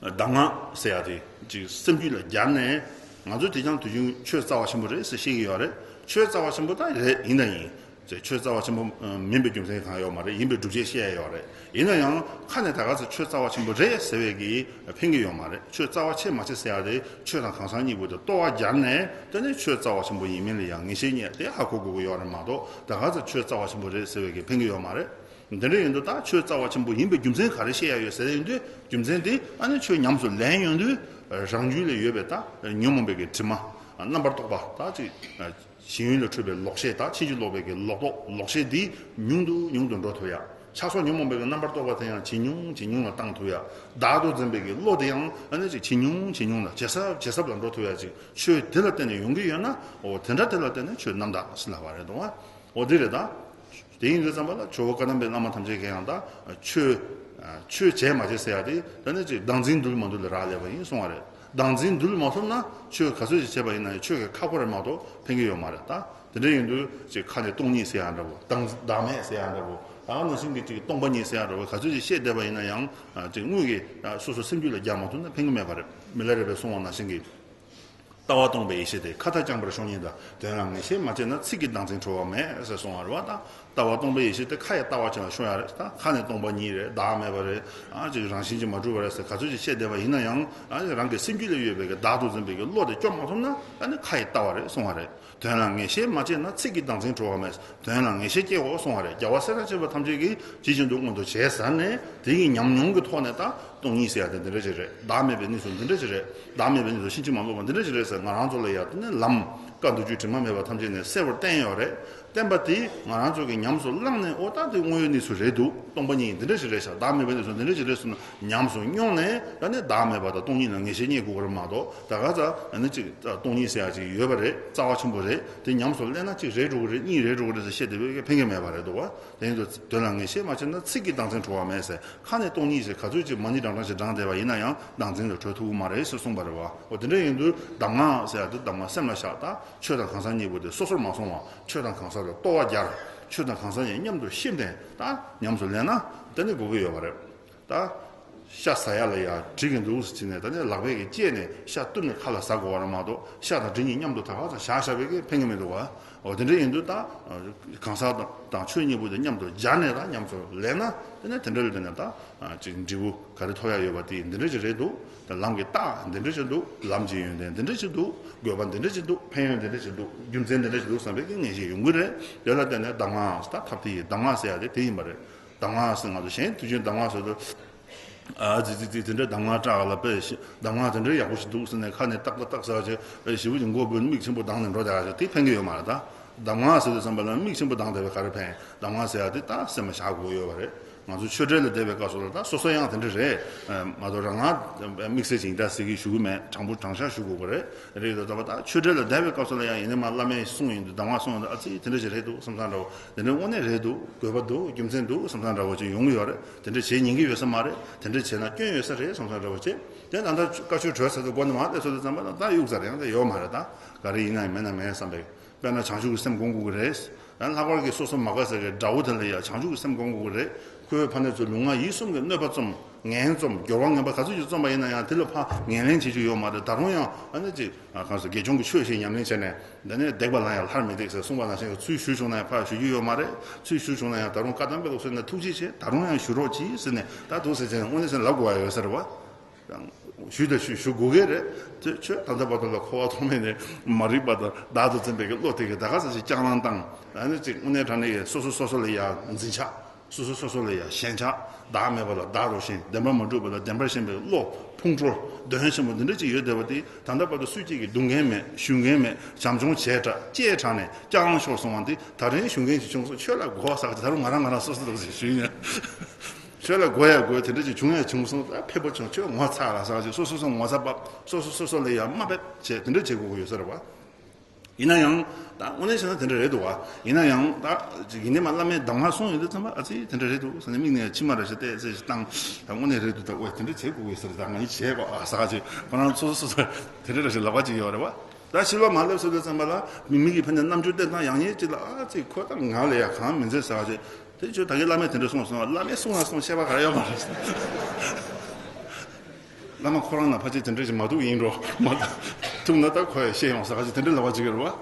གདམས་ངག་ཟེར་ཡ་དེ་ཅིག་སེམས་རྒྱུད་ལ་སྦྱར་ནས། ང་ཚོས་དེ་ཀྱང་དུས་རྒྱུན་ཆོས་རྩ་བ་ཆེན་པོ་རེད་ཟེར་བཤད་ཀྱི་ཡོད་རེད། ཆོས་རྩ་བ་ཆེན་པོ་ད་རེད། ཡིན་ད་ཡིན། ཆོས་རྩ་བ་ཆེན་པོ་མིན་པའི་རྒྱུ་མཚན་གང་ཡོད་མ་རེད། ཡིན་པའི་སྒྲུབ་བྱེད་བཤད་ཡ་ཡོད་རེད། ཡིན་ན་ཡང་ཁ་ནས་ད་ག་ཚོད་ཆོས་རྩ་བ་ཆེན་པོ་རེད་ཟེར་བའི་གི་ཕན་གྱི་ཡོད་མ་རེད། ཆོས་རྩ་བ་ཆེ་མ་ཆེ་ཟེར་ཡ་དེ་ཆོས་དང་གང་ཟག་གཉིས་པོ་དེ་ལྟོ་བ་སྦྱར་ནས་དེ་ནས་ཆོས་རྩ་བ་ཆེན་པོ་ཡིན་མིན་ལ་ཡང་ངེས་ཤེས་རྙེད་དེ་ཧ་གོ་དགོས་ཀྱི་ཡོད་རེད་མ་གཏོགས་ད་ག་ཚོད་ཆོས་རྩ་བ་ཆེན་པོ་རེད་ཟེར་བའི་གི་ཕན་གྱི་ཡོད་མ་རེད། འདི་འདྲ་ཡིན་དུས་ད་ཆོས་རྩ་བ་ཆེན་པོ་ཡིན་པའི་རྒྱུ་མཚན་ག་རེ་བཤད་ཡ་ཡོད་ཟེར་ཡིན་དུས་རྒྱུ་མཚན་དེ་ཨ་ནི་ཆོས་ཉམས་སུ་ལེན་ཡོང་དུས་རང་རྒྱུད་ལ་ཡོད་པའི་ད་ཉོན་མོངས་པའི་གི་དྲི་མ་རྣམ་པར་རྟོག་པ་ད་ཅིག་ཞེན་ཡུལ་ལས་འཕྲོས་པའི་ལོག་ཤེས་དང་ཕྱིན་ཅི་ལོག་པའི་གི་ལོག་རྟོག་ལོག་ཤེས་འདི་ཉུང་དུ་ཉུང་དུ་འགྲོ་ཐུབ་ཡ། ཆགས་སོགས་ཉོན་མོངས་པའི་གི་རྣམ་པར་རྟོག་པ་དེ་ཡང་ཇེ་ཉུང་ཇེ་ཉུང་ལ་བཏང་ཐུབ་ཡ། བདག་ཏུ་འཛིན་པའི་གི་བློ་དེ་ཡང་ཨ་ནི་ཅིག་ཇེ་ཉུང་ཇེ་ཉུང་ལ་ཇེ་ཟབ་ཇེ་ཟབ་ལ་འགྲོ་ཐུབ་ཡ་ཅིག་ཆོས་དེ་ལ་བརྟེན་ནས་ཡོང་གི་ཡོད་ན་འོ་དེ་འདྲ་དེ་ལ་བརྟེན་ནས་ཆོས་རྣམ་དག་ཟེར་ལབ་པ་རེད་དོ། འོ་དེ་རེད་ད། དེ་ཡིན་དུས་ཙམ་པ་ལ་ཇོ་བོ་བཀའ་གདམས་པའི་བླ་མ་ཐམས་ཅད་ཀྱིས་ཡང་ད་ཆོས་ཆོས་བྱས་མ་བྱས་ཟེར་ཡ་དེ་ད་ནི་ཅིག་བདག་འཛིན་འདུལ་མ་འདུལ་ལ་རག་ལས་པ་ཡིན་གསུང་བ་རེད། བདག་འཛིན་འདུལ་མ་ཐུབ་ན་ཆོས་ག་ཚོད་ཅིག་བྱས་པ་ཡིན་ན་ཡང་ཆོས་ཀྱི་ཁག་པོ་རེད་མ་གཏོགས་ཕན་གྱི་ཡོད་མ་རེད་ད། དེ་འདྲ་ཡིན་དུས་ཅིག་ཁ་ནས་སྟོང་ཉིད་ཟེར་ཡ་འདྲ་བོ་བདག་བདག་མེད་ཟེར་ཡ་འདྲ་བོ་ད་ག་ནང་བཞིན་གྱི་ཅིག་སྟོང་པ་ཉིད་ཟེར་ཡ་འདྲ་བོ་ག་ཚོད་ཅིག་བཤད་བསྡད་པ་ཡིན་ན་ཡང་ཅིག་དངོས་ཀྱི་སོ་སོ་སེམས་རྒྱུད་ལ་རྒྱག་མ་ཐུབ་ན་ཕན་གྱི་མེད་པ་རེད། མི་ལ་རས་པས་གསུངས་པ་ནང་བཞིན་གྱི། ལྟ་བ་སྟོང་པའི་ཡེ་ཤེས་དེ་ཁ་ལྟ་རྐྱང་པར་ཤོང་ཉིད་དང་དོན་ལ་ངེས་ཤེས་མ་སྐྱེས་ན་ཚིག་གིས་བདག་འཛིན་གྲོལ་བ་མེད་ཟེར་གསུངས་པ་རེད་བ་དང་། ལྟ་བ་སྟོང་པའི་ཡེ་ཤེས་དེ་ཁ་ཡི་ལྟ་བ་ཅན་ལ་ཤོང་ཡ་རེད་ད། ཁ་ནས་སྟོང་པ་ཉིད་རེད་བདག་མེད་པ་རེད་ཨ་ཅིག་རང་བཞིན་གྱིས་མ་གྲུབ་པ་རེད་ཟེར་ག་ཚོད་ཅིག་བཤད་བསྡད་པ་ཡིན་ན་ཡང་ཨ་རང་གི་སེམས་རྒྱུད་ལ་ཡོད་པའི་གི་བདག་ཏུ་འཛིན་པའི་གི་བློ་དེ་སྐྱོབ་མ་ཐུབ་ན་ཨ་ནི་ཁ་ཡི་ལྟ་བ་རེད་གསུང་བ་རེད། དོན་ལ་ངེས་ཤེས་མ་སྐྱེས་ན་ཚིག་གིས་བདག་འཛིན་གྲོལ་བ་མེད། དོན་ལ་ངེས་ཤེས་སྐྱེའོ་གསུང་བ་རེད། རྒྱལ་བ་སྲས་དང་བཅས་པ་ཐམས་ཅད་ཀྱིས་ཇི་བཞིན་དུ་མངོན་དུ་བྱས་ཟེར་ནས་དེ་ཡི་ཉམས་མྱོང་གི་ཐོག་ནས་ད་སྟོང་ཉིད་ཟེར་ཡ་དེ་འདི་འདྲ་ཅིག་རེད། བདག་མེད་པའི་གནས་སུ་འདི་འདྲ་ཅིག་རེད། བདག་མེད་པའི་གནས་སུ་ཕྱིན་ཅི་མ་ལོག་པ་འདི་འདྲ་ཅིག་རེད་ཟེར་ང་རང་ཚོ་ལ་ཡ་དེ་ནས་ལམ་ པ་མདོ་རྒྱུད་དྲི་མ་མེད་པ་ཐམས་ཅད་ནས་གསལ་བར་བསྟན་ཡོད་རེད། བསྟན་པ་དེ་ང་རང་ཚོ་གིས་ཉམས་སུ་བླངས་ནས། འོ་ད་དེ་དངོས་ཡོད་གནས་ཚུལ་རེད་འདུག་སྟོང་པ་ཉིད་འདི་འདྲ་ཞིག་རེད་ཤག་བདག་མེད་པའི་གནས་ཚུལ་འདི་འདྲ་ཞིག་རེད་གསུངས་ན། ཉམས་སུ་མྱོང་ནས་ད་ནི་བདག་མེད་པ་དང་སྟོང་ཉིད་ལ་ངེས་ཤེས་རྙེད་དགོས་པ་རེད་མ་གཏོགས། ད་ག་ཚ་ཨ་ནི་ཅིག་སྟོང་ཉིད་ཟེར་ཡ་ཅིག་ཡོད་པ་རེད། རྩ་བ་ཆེན་པོ་རེད། དེ་ཉམས་སུ་ལེན་ན་གཅིག་རེད་འགྲོ་གི་རེད། གཉིས་རེད་འགྲོ་གི་རེད་ཟེར་བཤད་བསྡད་པའི་ཕན་གྱི་མེད་པ་རེད་འདུག་བ། དེ་ཡིན་དུས་དོན་ལ་ངེས་ཤེས་མ་བྱས་ན་ཚིག་གི་བདག་འཛིན་གྲོལ་བ་མེད་ཟེར། ཁ་ནས་སྟོང་ཉིད་ཟེར་ག་ཚོད་ཅིག་མ་ཎི་བགྲང་བགྲང་ཞིག་བགྲངས་བསྡད་པ་ཡིན་ན་ཡང་བདག་འཛིན་ལ་གྲོལ་ཐུབ་ཀྱི་མ་རེད་ཟེར་གསུངས་པ་རེད་བ། འོ་དེ་འདྲ་ཡིན་དུས་གདམས་ངག་ཟེར་ཡ་དེ་གདམས་ངག་སེམས་ལ་བཞག་ད་ཆོས་དང་གང་ཟག་གཉིས་པོ་དེ་སོ་སོར་མ་སོང་བ། ཆོས་དང་གང་ཟག་ལ་ལྟོ་བ་སྦྱར། ཆོས་དང་གང་ཟག་གཉིས་མཉམ་དུ་ཤེས་ནས་ད་ཉམས་སུ་ལེན་ན་དེ་ནི་དགོས་ཀྱི་ཡོད་པ་རེད། ད་ཤ་ཟ་ཡ་ལ་ཡ་འགྲིག་གི་འདུག་ཟེར་བྱས་ནས། ད་ནི་ལག་པས་ཀྱིས་བཅད་ནས་ཤ་གཏུབ་ནས་ཁ་ལ་ཟ་དགོས་པ་རེད་མ་གཏོགས། ཤ་དང་གྲི་གཉིས་མཉམ་དུ་ད་ག་ཚོད་བཞག་བཞག་པས་ཀྱི་ཕན་གྱི་མི་འདུག་བ། འོ་དེ་འདྲ་ཡིན་དུས་ད་གང་ཟག་དང་ཆོས་གཉིས་པོ་དེ་མཉམ་དུ་སྦྱར་ནས་ད་ཉམས་སུ་ལེན་ན། དེ་ནས་དེ་འདྲ་ལ་བརྟེན་ནས་ད་ཅིག་འབྲས་བུ་ག་རེ་ཐོབ་ཡ་ཡོད་པ་དེ་འདི་འདྲ་ཅིག་རེད་འདུག་ད་ལམ་གྱི་རྟགས་འདི་འདྲ་ཅིག་འདུག་ལམ་གྱི་ཡོན་ཏན་འདི་འདྲ་ཅིག་འདུག་དགོས་པ་འདི་འདྲ་ཅིག་འདུག་ཕན་ཡོན་འདི་འདྲ་ཅིག་འདུག་རྒྱུ་མཚན་འདི་འདྲ་ཅིག་འདུག་བསམ་པའི་ངེས་ཤེས་ཡོང་གི་རེད། དེ་ལ་བརྟེན་ནས་གདམས་ངག་ད་ཐབས་དེ་ཡི་གདམས་ངག་ཟེར་ཡ་དེ་དེ་ཡིན་པ་རེད། གདམས་ངག་ཟེར་ང་ཚོ་གཞན་དུས་རྒྱུན་གདམས་ངག་ཟེར་དུས། ཨ་ཙི་ཙི་ཙི་དེ་འདྲའི་གདམས་ངག་བཀྲ་ག་ལ་པས་ཤི། གདམས་ངག་དེ་འདྲའི་ཡག་པོ་ཞིག་འདུག་ཟེར་ནས་ཁ་ནས་ཏག་ཏག་ཏག་ཟེར་བ་ཅིག་ཞེ་པོ་ཅིག་མགོ་སྦོས་མིག་ཆེན་པོ་གདངས་ནས་འགྲོ་བསྡད་ཡ་ཅིག་དེ་ཕན་གྱི་ཡོད་མ་རེད་ད། གདམས་ངག་ཟེར་དུས་ཙམ་པ་ལ་མིག་ཆེན་པོ་གདངས་བསྡད་པའི་ག་རེ་ཕན། གདམས་ངག་ཟེར་ཡ་དེ་ད་སེམས་ལ་བཞག་དགོས་ཡོད་པ་རེད། ང་ཚོ་ཆོས་འབྲེལ་ལ་བསྡད་པའི་སྐབས་སུ་ལ་ད་སོ་སོ་ཡང་དེ་འདྲ་རེད། མ་གཏོགས་རང་ང་དམིགས་བསལ་ཅིག་ཡིན་ད་ཟེར་གྱི་ཞུ་གི་མེད། དྲང་པོ་དྲང་བཞག་ཞུ་དགོས་པ་རེད། རེད་དོ། ད་བ་ད་ཆོས་འབྲེལ་ལ་བསྡད་པའི་སྐབས་སུ་ལ་ཡང་ཡིན་ནའི་མ་བླ་མས་གསུངས་ཡོང་དུས། གདམས་ངག་གསུངས་ཡོང་དུས། ཨ་ཙི་དེ་འདྲ་ཞིག་རེད་འདུག་བསམ་བསམ་འདྲ་བོ། དེ་འདྲ་དངོས་གནས་རེད་འདུག་དགོས་པ་འདུག་རྒྱུ་མཚན་འདུག་བསམ་བསམ་འདྲ་བོ་ཅིག་ཡོང་གི་ཡོད་རེད། དེ་འདྲ་བྱེད་ཉན་གྱི་ཡོད་ས་མ་རེད། དེ་འདྲ་བྱས་ན་སྐྱོན་ཡོད་ས་རེད་བསམ་བསམ་འདྲ་བོ་བྱེད། དེ་ད་ལྟ་བཀའ་ཆོས་གྲོལ་ཚར་དུས་སྒོ་ནས་མར་སླེབས་སོང་དུས་ཙམ་པ་ད་ད་གཡུག་ཚར་ཡང་ད་ཡོད་མ་རེད། ད་ག་རེ་ཡིན་ན་ཡང་མེད་ན་མེད་བསམ་པའི། དཔེར་ན་བྱང་ཆུབ་ཀྱི་སེམས་སྒོམ་དགོས་ཀྱི་རེད། ཡང་ལྷག་པར་གྱི་སོ་སོ་མ་དགའ་ཟེར་གྱི་དགྲ་བོ་དེ་ལ་ཡང་བྱང་ཆུབ་ཀྱི་སེམས་སྒོམ་དགོས་ཀྱི་རེད། ཁོའི་ཕ་ནས་ཚུར་ལུས་ངག་ཡིད་གསུམ་གྱི་གནོད་པ་རྩོམ། ངན་རྩོམ། སྦྱོར་བ་ངན་པ་ག་ཚོད་ཅིག་རྩོམ་པ་ཡིན་ན་ཡང་དེ་ལ་ཕར་ངོས་ལེན་བྱེད་རྒྱུ་ཡོད་མ་རེད། ད་རུང་ཡང་ཨ་ནི་ཅིག་གང་ཟེར། དགེ་སྦྱོང་གི་ཆོས་ཤིག་ཉམས་ལེན་བྱས་ནས། འདི་ནས་བརྡེག་པ་ལ་ཡང་སླར་མི་བརྡེག་ཟེར་གསུངས་པ་ནང་བཞིན་གྱི་ཚུལ་ཞུས་བྱུང་ན་ཡང་ཕར་ཞུ་རྒྱུ་ཡོད་མ་རེད། ཚུལ་ཞུས་བྱུང་ན་ཡང་ད་རུང་བཀའ་གདམས་པའི་ལུགས་སྲོལ་ནས་ཐུགས་རྗེ་ཆེ། ད་རུང་ཡང་ཞུ་རོགས་གྱིས་ཟེར་ནས་ད་འདུག་ཟེར་བྱས་ནས་དངོས་གནས་ཟེར་ན་ལབ་དགོས་པ་ཡོད་ས་རེད་བ། ཞུས་དང་ཞུ་ཞུ་དགོས་ཀྱི་རེད། དེ་ཁྱོད་ད་ལྟ་བར་དུ་ལ་འཁོར་བ་ཐོག་མེད་ནས་མ་རིག་པ་དང་བདག་ཏུ་འཛིན་པའི་གི་བློ་དེ་གིས་ད་ག་ཟེ་ཞིག་སྐྱག་ལང་བཏང་། ཨ་ནི་ཅིག་དངོས་གནས་དྲང་གནས་ཀྱི་སོ་སོ་སོ་སོ་ལ་ཡང་འཛིན་ཆགས། སོ་སོ་སོ་སོ་ལ་ཡང་ཞེན་ཆགས། བདག་མེད་པ་ལ་བདག་རུ་ཞེན། བདེན་པར་མ་གྲུབ་པ་ལ་བདེན་པར་ཞེན་པའི་བློ་ཕུང་ཁྲོལ་འདོད་ཆེན་པོ་འདི་འདྲ་ཅིག་ཡོད་བསྡད་པ་དེ། ད་ལྟ་བར་དུ་སུས་ཅིག་གིས་རྡུང་མཁན་མེད། ཞུ་མཁན་མེད། བྱམས་སྐྱོང་བྱས་དྲགས་བཅད་དྲགས་ནས་སྐྱག་ལང་ཤོར་སོང་བ་འདི། ད་རིང་ཞུ་མཁན་ཅིག་བྱུང་སོང་། ཁྱོད་ལ་དགོས་པ་ཟེར་གྱི། ད་རུང་ང་རང་ང་རང་སོ་སོ་ལ་ཞུས་ཡིན། ཁྱོད་ལ་དགོས་ཡ་དགོས། དེ་འདྲ་ཅིག་བྱུང་ཡ་བྱུང་སོང་། ད་ཕེབས་པ་བྱུང་། ཁྱོད་ངོ་ཚ་ལ་ཟེར་གྱི། སོ་སོ་སོ་ངོ་ཚ་བབས། སོ་སོ་སོ་སོ་ལ་ཡ་དམའ་འབེབས་བྱས། དེ་འདྲ་བྱེད་དགོས་ཀྱི་ཡོད་ས་རེད་བ། ཡིན་ན་ཡང་ད་དངོས་གནས་བྱས་ན་དེ་འདྲ་རེད་འདུག་བ། ཡིན་ན་ཡང་ད་ཅིག་ཡིན་ནའི་མ་བླ་མས་གདམས་ངག་གསུངས་ཡོད་དུས་ཙམ་པ། ཨ་ཙི་དེ་འདྲ་རེད་འདུག་ཟེར་ནས་མིག་ནས་མཆི་མ་རེ་ཞིག་བལྟས་ཚེ་ཞིག་བཏང་། ད་དངོས་གནས་རེད་འདུག་ད་ཨོ་དེ་འདྲ་བྱེད་དགོས་ཀྱི་ཡོད་ས་རེད། ད་ང་ཡིས་བྱས་པ་ཨ་ཟེར་གྱི། ཁོ་རང་སོ་སོ་སོ་སོ་དེ་འདྲ་རེ་ཞིག་ལབ་པ་ཅིག་ཡོད་རེད་བ། ད་ཕྱི་ལོགས་མར་སླེབས་སོང་དུས་ཙམ་པ་ལ་མི་མི་གི་ཕན་ནས་རྣམ་འགྱུར་བསྟན་སྟངས་ཡང་ཡིན་ཅིག་ལ། ཨ་ཙི་ཁོ་ད་ང་ལ་ཡ་གང་མི་མཛད་ཟེར་བ་ཅིག་དེ་ཁྱོད་ད་གིན་བླ་མས་དེ་འདྲ་གསུངས་སོང་། བླ་མས་གསུངས་ན་གསུངས། བཤད་པ་ག་རེ་ཡོད་མ་རེད། བླ་མ་ཁོ་རང་ན་ཕལ་ཆེར་དེ་འདྲ་ཞིག་མ་ཐུག་ཡིན་འགྲོ། མ་ཐུག་ན་ད་ཁོ་ཡ་ཤེས་ཡོང་ཟེར་ག་ཅིག་དེ་འདྲ་ལབ་པ་ཅིག་ཡོད་རེད་བ།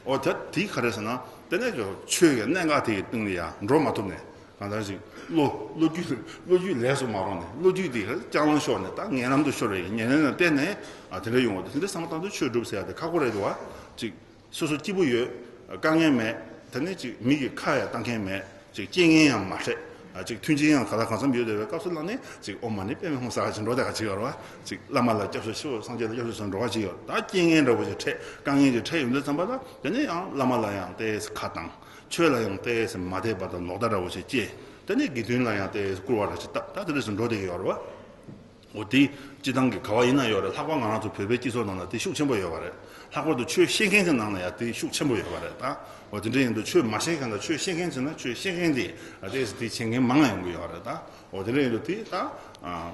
ཨོ་ད་དེ་ག་རེ་ཟེར་ན། དེ་ནས་ཆོས་ཀྱི་གནད་འགག་དེ་ཡི་སྟེང་ལ་ཡ་འགྲོ་མ་ཐུབ་ནས། གང་ལྟར་ཅིག་བློ་བློ་རྒྱུད་བློ་རྒྱུད་ལས་སུ་མ་རུང་ནས། བློ་རྒྱུད་དེ་སྐྱག་ལང་ཤོར་ནས། ད་ངན་ལམ་དུ་ཤོར་བའི་ཉེར་ལེན་ལ་བརྟེན་ནས། ཨ་དེ་འདྲ་ཡོང་བ་དེ། དེ་འདྲ་བསམ་བློ་བཏང་དུས་ཆོས་སྒྲུབ་ཟེར་ཡ་དེ་ཁག་པོ་རེད་འདུག་བ། ཅིག་སོ་སོ་སྐྱིད་པོ་ཡོད། དཀའ་ངལ་མེད། དེ་ནས་ཅིག་མི་གི་ཁ་ཡང་བཏང་མཁན་མེད། ཅིག་རྐྱེན་ངན་ཡང་མ་འཕྲད། ཨ་ཅིག་མཐུན་རྐྱེན་ཡང་ག་ལ་གང་འཚམ་ཡོད་བསྡད་པའི་སྐབས་སུ་ལ་ནི་ཅིག་ཨོཾ་མ་ཎི་པདྨེ་ཧཱུྃ་ཟེར་ག་ཅིག་འགྲོ་བསྡད་ག་ཅིག་ཡོད་རེད་བ། ཅིག་བླ་མ་ལ་སྐྱབས་སུ་མཆིའོ། སངས་རྒྱས་ལ་སྐྱབས་སུ་མཆིའོ་འགྲོ་བ་ཅིག་ཡོད། ད་རྐྱེན་ངན་འདྲ་བོ་ཅིག་འཕྲད། དཀའ་ངལ་ཅིག་འཕྲད་ཡོང་དུས་ཙམ་པ་ལ། དེ་ནས་ཡང་བླ་མ་ལ་ཡང་ཏོག་ཙམ་ཁ་བཏང་། ཆོས་ལ་ཡང་ཏོག་ཙམ་མ་དད་པ་དང་ལོག་ལྟ་འདྲ་བོ་ཅིག་སྐྱེས། དེ་ནས་དགེ་འདུན་ལ་ཡང་ཏོག་ཙམ་སྐུར་བ་འདྲ་ཅིག་བཏབ། ད་དེ་འདྲ་ཞིག་འགྲོ་བསྡད་ཀྱི་ཡོད་རེད་བ། འོ་དེ་སྤྱི་བཏང་གི་ག་བ་ཡིན་ན་ཡོད་རེད། ལྷག་པར་ང་རང་ཚོ་བོད་པའི་སྤྱི་ཚོགས་ནང་ལ་དེ་ཤུགས་ཆེན་པོ་ཡོད་པ་རེད། ལྷག་པར་དུ་ཆོས་ཤེས་མཁན་ཚོའི་ནང་ལ་ཡང་དེ་ཤུགས་ཆེན་པོ་ཡོད་པ་རེད་ད། འོ་དེ་འདྲ་ཡིན་དུས་ཆོས་མ་ཤེས་མཁན་དང་ཆོས་ཤེས་མཁན་ཚོས་ན་ཆོས་ཤེས་མཁན་དེ་ཨ་དེ་དེ་བྱེད་མཁན་མང་ང་ཡོང་གི་ཡོད་རེད་ད། འོ་དེ་འདྲ་ཡིན་དུས་དེ་ད་ཨ་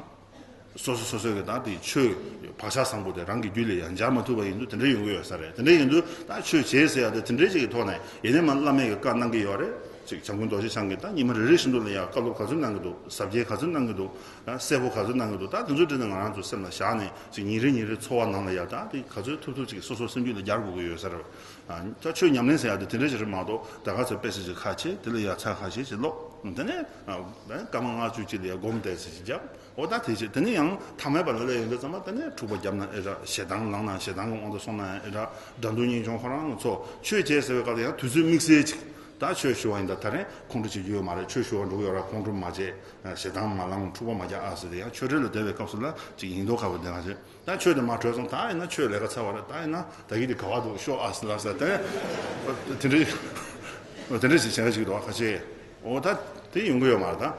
སོ་སོ་སོ་སོ་གི་ད་དེ་ཆོས་བག་ཆགས་བཟང་པོ་དེ་རང་གི་རྒྱུད་ལ་ཡང་སྦྱར་མ་ཐུབ་པ་ཡིན་དུས་དེ་འདྲ་ཡོང་གི་ཡོད་ས་རེད། དེ་འདྲ་ཡིན་དུས་ད་ཆོས་བྱེད་ཟེར་ཡ་དེ་དེ་འདྲ་ཅིག་གི་ཐོག་ནས་ཡིན་ནའི་མ་བླ་མས་གི་བཀའ་གནང་གི་ཡོད་རེད། ཅིག་བྱམས་མགོན་རྡོ་རྗེ་འཆང་གིས་ད་ཉི་མ་རེ་རེ་བཞིན་དུ་ལ་ཡང་བཀའ་སློབ་ག་ཚོད་གནང་གི་འདུག་ཟབ་རྒྱས་ག་ཚོད་གནང་གི་འདུག་གསལ་པོ་ག་ཚོད་གནང་གི་འདུག་ད་དེ་ཚོའི་གྲས་ནས་ང་རང་ཚོ་སེམས་ལ་བཞག་ནས། ཅིག་ཉིན་རེ་ཉིན་རེ་འཚོ་བ་ནང་ལ་ཡ་ད་དེ་ག་ཚོད་ཐུབ་ཐུབ་ཅིག་སོ་སོ་སེམས་རྒྱུད་ལ་སྦྱར་དགོས་ཀྱི་ཡོད་ས་རེད། ད་ཆོས་ཉམས་ལེན་ཟེར་ཡ་དེ་དེ་འདྲ་ཞིག་རེད་མ་གཏོགས། ད་ག་ཚོད་དཔེ་ཆ་ཅིག་ཁ་ཕྱེ། དེ་ལ་ཡ་ཚར་ཁ་ཤས་ཅིག་ཀློག་དེ་ནས་སྐར་མ་ལྔ་བཅུ་ཅིག་ལ་ཡ་སྒོམ་བལྟས་ཅིག་བརྒྱབ། འོ་ད་དེ་བྱས། དེ་ནས་ཡང་ཐ་མལ་པ་ལ་སླེབས་ཡོང་དུས་ཙམ་པ། དེ་ནས་འཁྲུག་པ་བརྒྱབ་ན་ཨེ་དྲག་ཞེ་སྡང་ལངས་ན་ཞེ་སྡང་གི་དབང་དུ་སོང་ན་ཨེ་དྲག་དགྲ་འདུལ་གཉེན་སྐྱོང་ཁོ་རང་ཚོ་ཆོས་བྱེད་ཟེར་བའི་སྐབས་ལ་ཡང་དུས་ཚོད་དམིགས་བསལ་ཅིག་ད་ཆོས་ཞུ་བ་ཡིན་ད་ད་རེས་ཁོང་ཁྲོ་བྱེད་རྒྱུ་ཡོད་མ་རེད། ཆོས་ཞུ་བ་འགྲོ་གི་ཡོད་ར། ཁོང་ཁྲོ་མ་བྱེད། ཞེ་སྡང་མ་ལངས། འཁྲུག་པ་མ་རྒྱག་ཨ་ཟེར་ཏེ། ཡང་ཆོས་འབྲེལ་ལ་བསྡད་པའི་སྐབས་སུ་ལ་ཅིག་ཡིན་མདོག་ཁ་པོ་བསྡད་པ་བྱས། ད་ཆོས་དེ་མར་གྲོལ་སོང་། ད་ཡིན་ན་ཆོས་ལས་ཀ་ཚར་བ་རེད། ད་ཡིན་ན་ད་གི་དེ་ག་བ་འདུག་ཤོག་ཨ་ཟེར་ལབ་ཟེར་ཏེ། དེ་འདྲ་དེ་འདྲ་ཞིག་བྱས་ཅིག་འདུག་ཁ་ཆེ། འོ་ད་དེ་ཡོང་གི་ཡོད་མ་རེད་ད།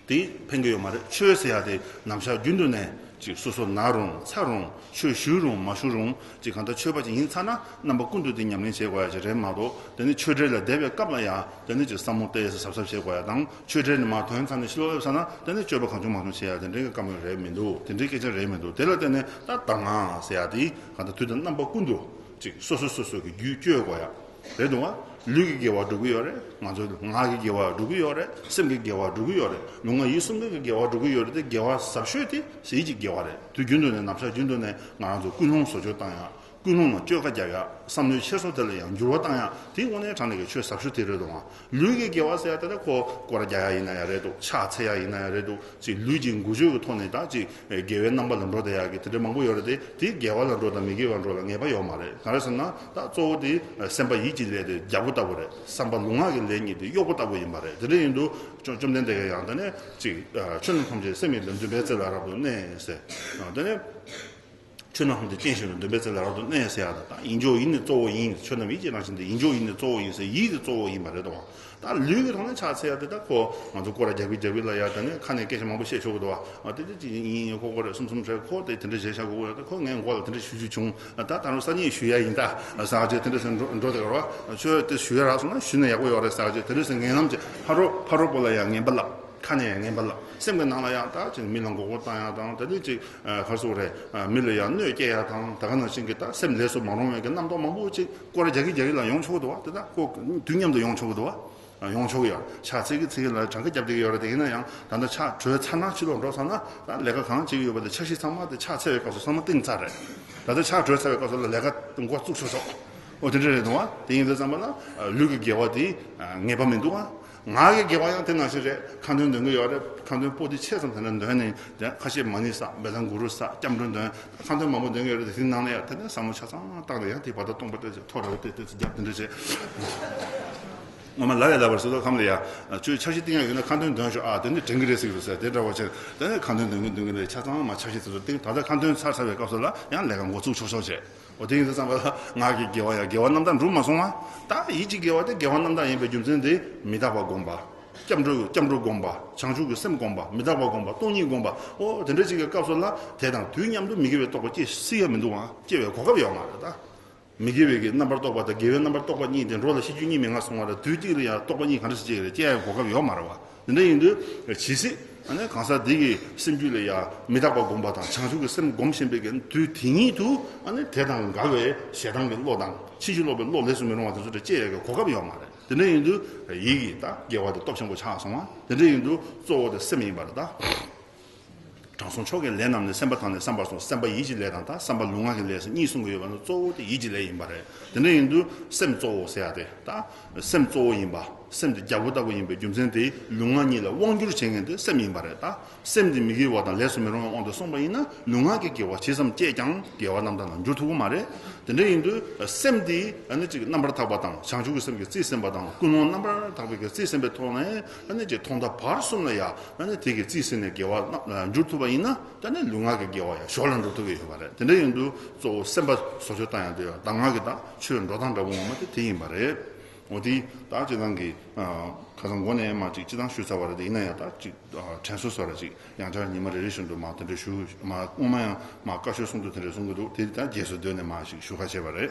དེ་ཕན་གྱི་ཡོད་མ་རེད། ཆོས་ཟེར་ཡ་དེ་ནམ་ཞག་རྒྱུན་དུ་ནས་ཅིག་སོ་སོ་ན་རུང་ཚ་རུང་ཆོས་ཞུས་རུང་མ་ཞུས་རུང་ཅིག་གང་ལྟར་ཆོས་པ་ཅིག་ཡིན་ཚར་ན་རྣམ་པ་ཀུན་ཏུ་དེ་ཉམས་ལེན་བྱེད་དགོས་ཡ་ཅིག་རེད་མ་གཏོགས། དེ་ནི་ཆོས་འབྲེལ་ལ་བསྡད་པའི་སྐབས་ལ་ཡ་དེ་ནི་ཅིག་བསམ་བློ་གཏད་ས་གཟབ་གཟབ་བྱེད་དགོས་ཡ་དང་། ཆོས་འབྲེལ་ནས་མར་ཐོན་ཚར་ནས་ཕྱི་ལོགས་སླེབས་ཚར་ན་དེ་ནི་སྤྱོད་པ་གང་བྱུང་མང་བྱུང་བྱེད་ཡ་དེ་འདྲའི་སྐབས་རེད་མི་འདུག་དེ་འདྲའི་སྐད་ཆ་རེད་མི་འདུག་དེ་ལ་བརྟེན་ནས་ད་གདམས་ངག་ཟེར་ཡ་དེ་གང་ལྟར་དུས་དང་རྣམ་པ་ཀུན་ཏུ་ཅིག་སོ་སོ་སོ་སོ་གི་རྒྱུད་སྤྱོད་དགོས་ཡ། རེད་འདུག་བ། ལུས་ཀྱི་དགེ་བ་སྒྲུབ་ཀྱི་ཡོད་རེད། ང་ཚོ་ངག་གི་དགེ་བ་སྒྲུབ་ཀྱི་ཡོད་རེད། སེམས་ཀྱི་དགེ་བ་སྒྲུབ་ཀྱི་ཡོད་རེད། ལུས་ངག་ཡིད་གསུམ་ཀའི་དགེ་བ་སྒྲུབ་ཀྱི་ཡོད་རེད་དེ། དགེ་བ་ཟབ་ཤོས་དེ་ཡིད་ཀྱི་དགེ་བ་རེད། དུས་རྒྱུན་དུ་ནས་ནམ་ཞག་རྒྱུན་དུ་ནས་ང་རང་ཚོ་ཀུན་སློང་བཟོ་བཅོས་བཏང་ཡག་ཀུན་སློང་ལ་བཅོས་ཁ་རྒྱག་ཡག་བསམ་བློའི་འཁྱེར་སོ་དེ་ལ་ཡང་འགྱུར་བ་བཏང་ཡག་དེ་དངོས་གནས་དྲང་གནས་ཀྱི་ཆོས་ཟབ་ཤོས་དེ་རེད་འདུག་བ། ལུས་ཀྱི་དགེ་བ་ཟེར་ཡག་དེ་ལ་ཁོ་སྐོར་ར་རྒྱག་ཡག་ཡིན་ན་ཡང་རེད་འདུག་ཕྱག་འཚལ་ཡག་ཡིན་ན་ཡང་རེད་འདུག་ཅིག་ལུས་ཀྱི་འགུལ་སྐྱོད་ཀྱི་ཐོག་ནས་ད་ཅིག་དགེ་བའི་རྣམ་པ་ལ་འགྲོ་བསྡད་ཡག་གི་དེ་འདྲ་མང་པོ་ཡོད་རེད་དེ། དེ་དགེ་བ་ལ་འགྲོ་དང་མི་དགེ་བ་འགྲོ་ལ་ངེས་པ་ཡོད་མ་རེད། ག་རེ་ཟེར་ན་ད་གཙོ་བོ་དེ་སེམས་པ་ཡིད་ཀྱི་ལས་དེ་རྒྱལ་པོ་ལྟ་བུ་རེད། བསམ་པ་ལུས་ངག་གི་ལས་གཉིས་དེ་གཡོག་པོ་ལྟ་བུ་ཡིན་པ་རེད། དེ་འདྲ་ཡིན་དུས་བཅོམ་བཅོམ་ལྡན་འདས་ཀྱིས་ཡང་ད་ནས་ཅིག་ཆོས་རྣམས་ཐམས་ཅད་སེམས་ཡིན་ཏེ། འདུན་པའི་རྩེ་ལ་རབ་ཏུ་གནས་ཟེར། ད་ནས་ཆོས་རྣམས་ཐམས་ཅད་སྐྱེ་བཞིན་དུ། འདུན་པའི་རྩེ་ལ་རབ་ཏུ་གནས་ཟེར་ཡག་དང་། ཡིན་འཇོག་ཡིད་ནི་གཙོ་བོ་ཡིན། ཆོས་རྣམས་ཡིད་ཀྱི་རང་བཞིན་ཏེ། ཡིན་འཇོག་ཡིད་ནི་གཙོ་བོ་ཡིན་ཟེར། ཡིད་དེ་གཙོ་བོ་ཡིན་པ་རེད་དོ། ད་ལུས་ཀྱི་ཐོག་ནས་ཕྱག་འཚལ་ཡག་དེ་ད་ཁོ་ང་ཚོ་སྐོར་ར་རྒྱག་གི་རྒྱག་གི་ལ་ཡ་ད་ནས་ཁ་ནས་སྐད་ཆ་མང་པོ་བཤད་ཆོག་གི་འདུག་བ། ཨ་དེ་དེ་ཅི་ཡིན་ཡིན་ཁོ་ཁོ་རེད། གསུམ་གསུམ་རེད། ཁོ་དེ་དེ་འདྲ་བྱས་བཞག་དགོས་རེད། ད་ཁོ་ངའི་མགོ་ལ་དེ་འདྲ་ཞུ་རྒྱུ་བྱུང་། ད་ད་རུང་སང་ཉིན་ཞུ་ཡ་ཡིན་ད་ཟེར་བྱས་དེ་འདྲ་ཟེར་འགྲོ་འགྲོ་དེ་གར་བ། ཁྱོད་དེ་ཞུ་ཡ་རག་སོང་ན་ཞུས་ན་ཡག་པོ་ཡོད་རེད་ཟེར་བྱས་དེ་འདྲ་ཟེར་ངན་ལམ་བྱས། ཕ་རོལ་ཕ་རོལ་པོ་ལ་ཡང་ངན་པ་ལབ། ཁ་ནས་ཡང་ངན་པ་ལབ། སེམས་ཀྱི་ནང་ལ་ཡང་ད་ཅིག་མི་ལ་མགོ་སྐོར་བཏང་ཡ་དང་། ད་དེ་ཅིག་ག་རེ་ཟེར་དགོས་རེད། མི་ལ་ཡང་གནོད་སྐྱེལ་ཡ་དང་། ད་ག་ནང་བཞིན་གྱི་ད་སེམས་ལས་སུ་མ་རུང་བའི་གི་རྣམ་རྟོག་མང་པོ་ཅིག་སྐོར་ར་རྒྱག་གི་རྒྱག་གི་ལ་ཡོང་ཆོག་གི་འདུག་བ། དེ་ད་ཁོ་དུས་མཉམ་དུ་ཡོང་ཆོག་གི་འདུག་བ། ཡོང་ཆོག་གི་ཡོད། ཕྱག་འཚལ་གི་འཚལ་གི་ལ་གྲངས་ཀ་རྒྱབ་བསྡད་ཀྱི་ཡོད་རེད། དེ་ཡིན་ན་ཡང་ད་ལྟ་ཕྱག་གྲོལ་ཚར་ན་ཕྱི་ལོགས་འགྲོ་ཚར་ན་ད་ལས་ཀ་གང་བྱེད་ཀྱི་ཡོད་པ་དེ་འཆར་གཞི་ཚང་མ་དེ་ཕྱག་འཚལ་བའི་སྐབས་སུ་ཚང་མ་བཏིང་ཚར་རེད། ད་ལྟ་ཕྱག་གྲོལ་ཚར་བའི་སྐབས་སུ་ལ་ལས་ཀ་འགོ་བཙུགས་ཆོག་ཆོག་འོ་དེ་འདྲ་རེད་འདུག་བ། དེ་ཡིན་དུས་ཙམ་པ་ལ་ལུས་ཀྱི་དགེ་བ་དེ་ངེས་པ་མི་འདུག་བ། ངག་གི་དགེ་བ་ཡང་དེ་ནང་བཞིན་རེད། ཁ་འདོན་འདོན་གི་ཡོད་རེད། ཁ་འདོན་པོ་ཏི་ཆེ་ཙམ་དེ་འདྲ་འདོན་ནས་དེ་ཁ་ཤས་མ་ཎི་བསགས། བཛྲ་གུ་རུ་བསགས། སྐྱབས་འགྲོ་འདོན། ཁ་འདོན་མང་པོ་འདོན་གི་ཡོད་རེད། དེ་ནང་ནས་ཡང་དེ་ནས་བསམ་བློ་ཆ་ཚང་བཏང་ནས་ཡང་དེ་བར་དུ་སྟོང་པ་དེ་ཚོ་ཐོ་རེ་བ་དེ་དེ་ཚོ་རྒྱབ་དེ་འདྲ་བྱས། ངོ་མ་ལབ་ཡ་ལབ་པར་སོ་སོ་ཁམས་ལ་ཡ། ཁྱོད་འཆར་གཞི་བཏིང་ཡ་ཡོད་ན་ཁ་འདོན་འདོན་ཤོག་ཨ་དེ་ནི་དྲན་གི་རེད་ཟེར་གི་རེད་ཟེར། དེ་འདྲ་བ་བྱས་དེ་ནས་ཁ་འདོན་འདོན་གི་འདོན་གི་རེད། ཆ་ཚང་མ་འཆར་གཞི་དེ་ཚོ་བཏིང་། ད་ལྟ་ཁ་འདོན་ཚར་ཚར་བའི་སྐབས་སུ་ལ་ཡང་ལས་ཀ་འགོ་ཚུགས་ཆོག་ཆོག་བྱས། འོ་དེ་ཡིན་དུས་ཙམ་པ་ལ་ངག་གི་དགེ་བ་ཡང་དགེ་བ་རྣམ་དག་འགྲུབ་མ་སོང་བ། ད་ཡིད་ཀྱི་དགེ་བ་དེ་དགེ་བ་རྣམ་དག་ཡིན་པའི་རྒྱུ་མཚན་དེ་མི་རྟག་པ་སྒོམ་པ། སྐྱབས་འགྲོ་སྐྱབས་འགྲོ་སྒོམ་པ། བྱང་ཆུབ་ཀྱི་སེམས་སྒོམ་པ། མི་རྟག་པ་སྒོམ་པ། སྟོང་ཉིད་སྒོམ་པ། འོ་དེ་འདྲ་ཅིག་གི་སྐབས་སུ་ལ་དེ་དང་དུས་མཉམ་དུ་མི་དགེ་བའི་རྟོག་པ་སྐྱེ་སྲིད་ཡ་མི་འདུག་ཨང་། སྐྱེ་བའི་གོ་སྐབས་ཡོད་མ་རེད་ད། མི་དགེ་བའི་གི་རྣམ་པར་རྟོག་པ་དང་དགེ་བའི་རྣམ་པར་རྟོག་པ་གཉིས་དེ་འགྲོ་ལ་ཤེས་རྒྱུ་གཉིས་མི་མངའ་སོང་བ་རེད། དུས་གཅིག་ལ་ཡང་རྟོག་པ་གཉིས་གང་འདྲ་ཞིག་སྐྱེ་ཡི་རེད། སྐྱེ་ཡ་གོ་སྐབས་ཡོད་མ་རེད་བ། དེ་འདྲ་ཡིན་དུས་ཇི་སྲིད་ཨ་ནི་གང་ཟག་འདི་གི་སེམས་རྒྱུད་ལ་ཡང་མི་རྟག་པ་སྒོམ་པ་དང་བྱང་ཆུབ་ཀྱི་སེམས་སྒོམ་བཞིན་པའི་གི་དུས་དེ་ཉིད་དུ་ཨ་ནི་དེ་དང་འགལ་བའི་ཞེ་སྡང་གི་བློ་དང་ཕྱིན་ཅི་ལོག་པའི་བློ་ལས་སུ་མི་རུང་བ་དེ་ཚོ་དེ་སྐྱེ་ཡ་གི་གོ་སྐབས་ཡོད་མ་རེད། དེ་འདྲ་ཡིན་དུས་ཡིད་ཀྱི་ད་དགེ་བ་དེ་སྟོབས་ཆེན་པོ་ཆགས་སོང་བ། དེ་འདྲ་ཡིན་དུས་གཙོ་བོ་དེ་སེམས་ཡིན་པ་རེད་ད། དྲང་སྲོང་མཆོག་གི་ལས་རྣམས་ནི། སེམས་པ་དང་ནི་བསམ་པར་གསུངས། སེམས་པ་ཡིད་ཀྱི་ལས་དང་ད་བསམ་པ་ལུས་ངག་གི་ལས་ཟེར་གཉིས་གསུང་གི་ཡོད་པ་ནི་གཙོ་བོ་དེ་ཡིད་ཀྱི་ལས་ཡིན་པ་རེད། དེ་འདྲ་ཡིན་དུས་སེམས་གཙོ་བོ་ཟེར་ཡ་དེ་ད་སེམས་གཙོ་བོ་ཡིན་པ། སེམས་དེ་རྒྱལ་པོ་ལྟ་བུ་ཡིན་པའི་རྒྱུ་མཚན་དེ་ལུས་ངག་གཉིས་ལ་དབང་བསྒྱུར་བྱེད་མཁན་དེ་སེམས་ཡིན་པ་རེད་ད། སེམས་དེ་མི་དགེ་བ་དང་ལས་སུ་མི་རུང་བའི་དབང་དུ་སོང་བ་ཡིན་ན་ལུས་ངག་གི་དགེ་བ་ཇི་ཙམ་སྐྱེས་ཀྱང་དགེ་བ་རྣམ་དག་ལ་འགྱུར་ཐུབ་ཀྱི་མ་རེད། དེ་འདྲ་ཡིན་དུས་སེམས་དེ་ཨ་ནི་ཅིག་རྣམ་པར་དག་པ་དང་བྱང་ཆུབ་ཀྱི་སེམས་ཀྱིས་རྩིས་ཟིན་པ་དང་ཀུན་སློང་རྣམ་པར་དག་པའི་གི་རྩིས་ཟིན་པའི་ཐོག་ནས་ཨ་ནི་ཅིག་ཐོག་མཐའ་བར་གསུམ་ལ་ཡ་ཨ་ནི་དེ་གི་རྩིས་ཟིན་ནས་དགེ་བ་རྣམ་འགྱུར་ཐུབ་པ་ཡིན་ན་ད་ནི་ལུས་ངག་གི་དགེ་བ་ཡང་ཞོར་ལ་འགྲོ་ཐུབ་ཀྱི་ཡོད་པ་རེད། དེ་འདྲ་ཡིན་དུས་གཙོ་བོ་སེམས་པ་བཟོ་བཅོས་བཏང་ཡང་དེ་ཡང་གདམས་ངག་གི་ད་ཆོས་འགྲོ་སྟངས་འདྲ་པོ་ངོ་མ་དེ་དེ་ཡིན་པ་རེད། འོ་དེ་ད་སྤྱི་བཏང་གི་ཁ་སང་འགོ་ནས་མ་ཅིག་སྤྱི་བཏང་ཞུས་ཚར་བ་རེད། དེ་ཡིན་ན་ཡང་ད་ཅིག་དྲན་གསོ་བཟོ་ར་ཅིག་ཡང་བསྐྱར་ཉི་མ་རེ་རེ་བཞིན་དུ་མ་དེ་འདྲ་ཞུ་མ་སྔོན་མ་ཡང་མ་བཀའ་ཆོས་གསུང་དུས་དེ་འདྲ་གསུང་གི་འདུག་དེ་ད་རྗེས་སུ་འདོན་ནས་མ་ཞིག་ཞུ་ཁ་བྱས་པ་རེད།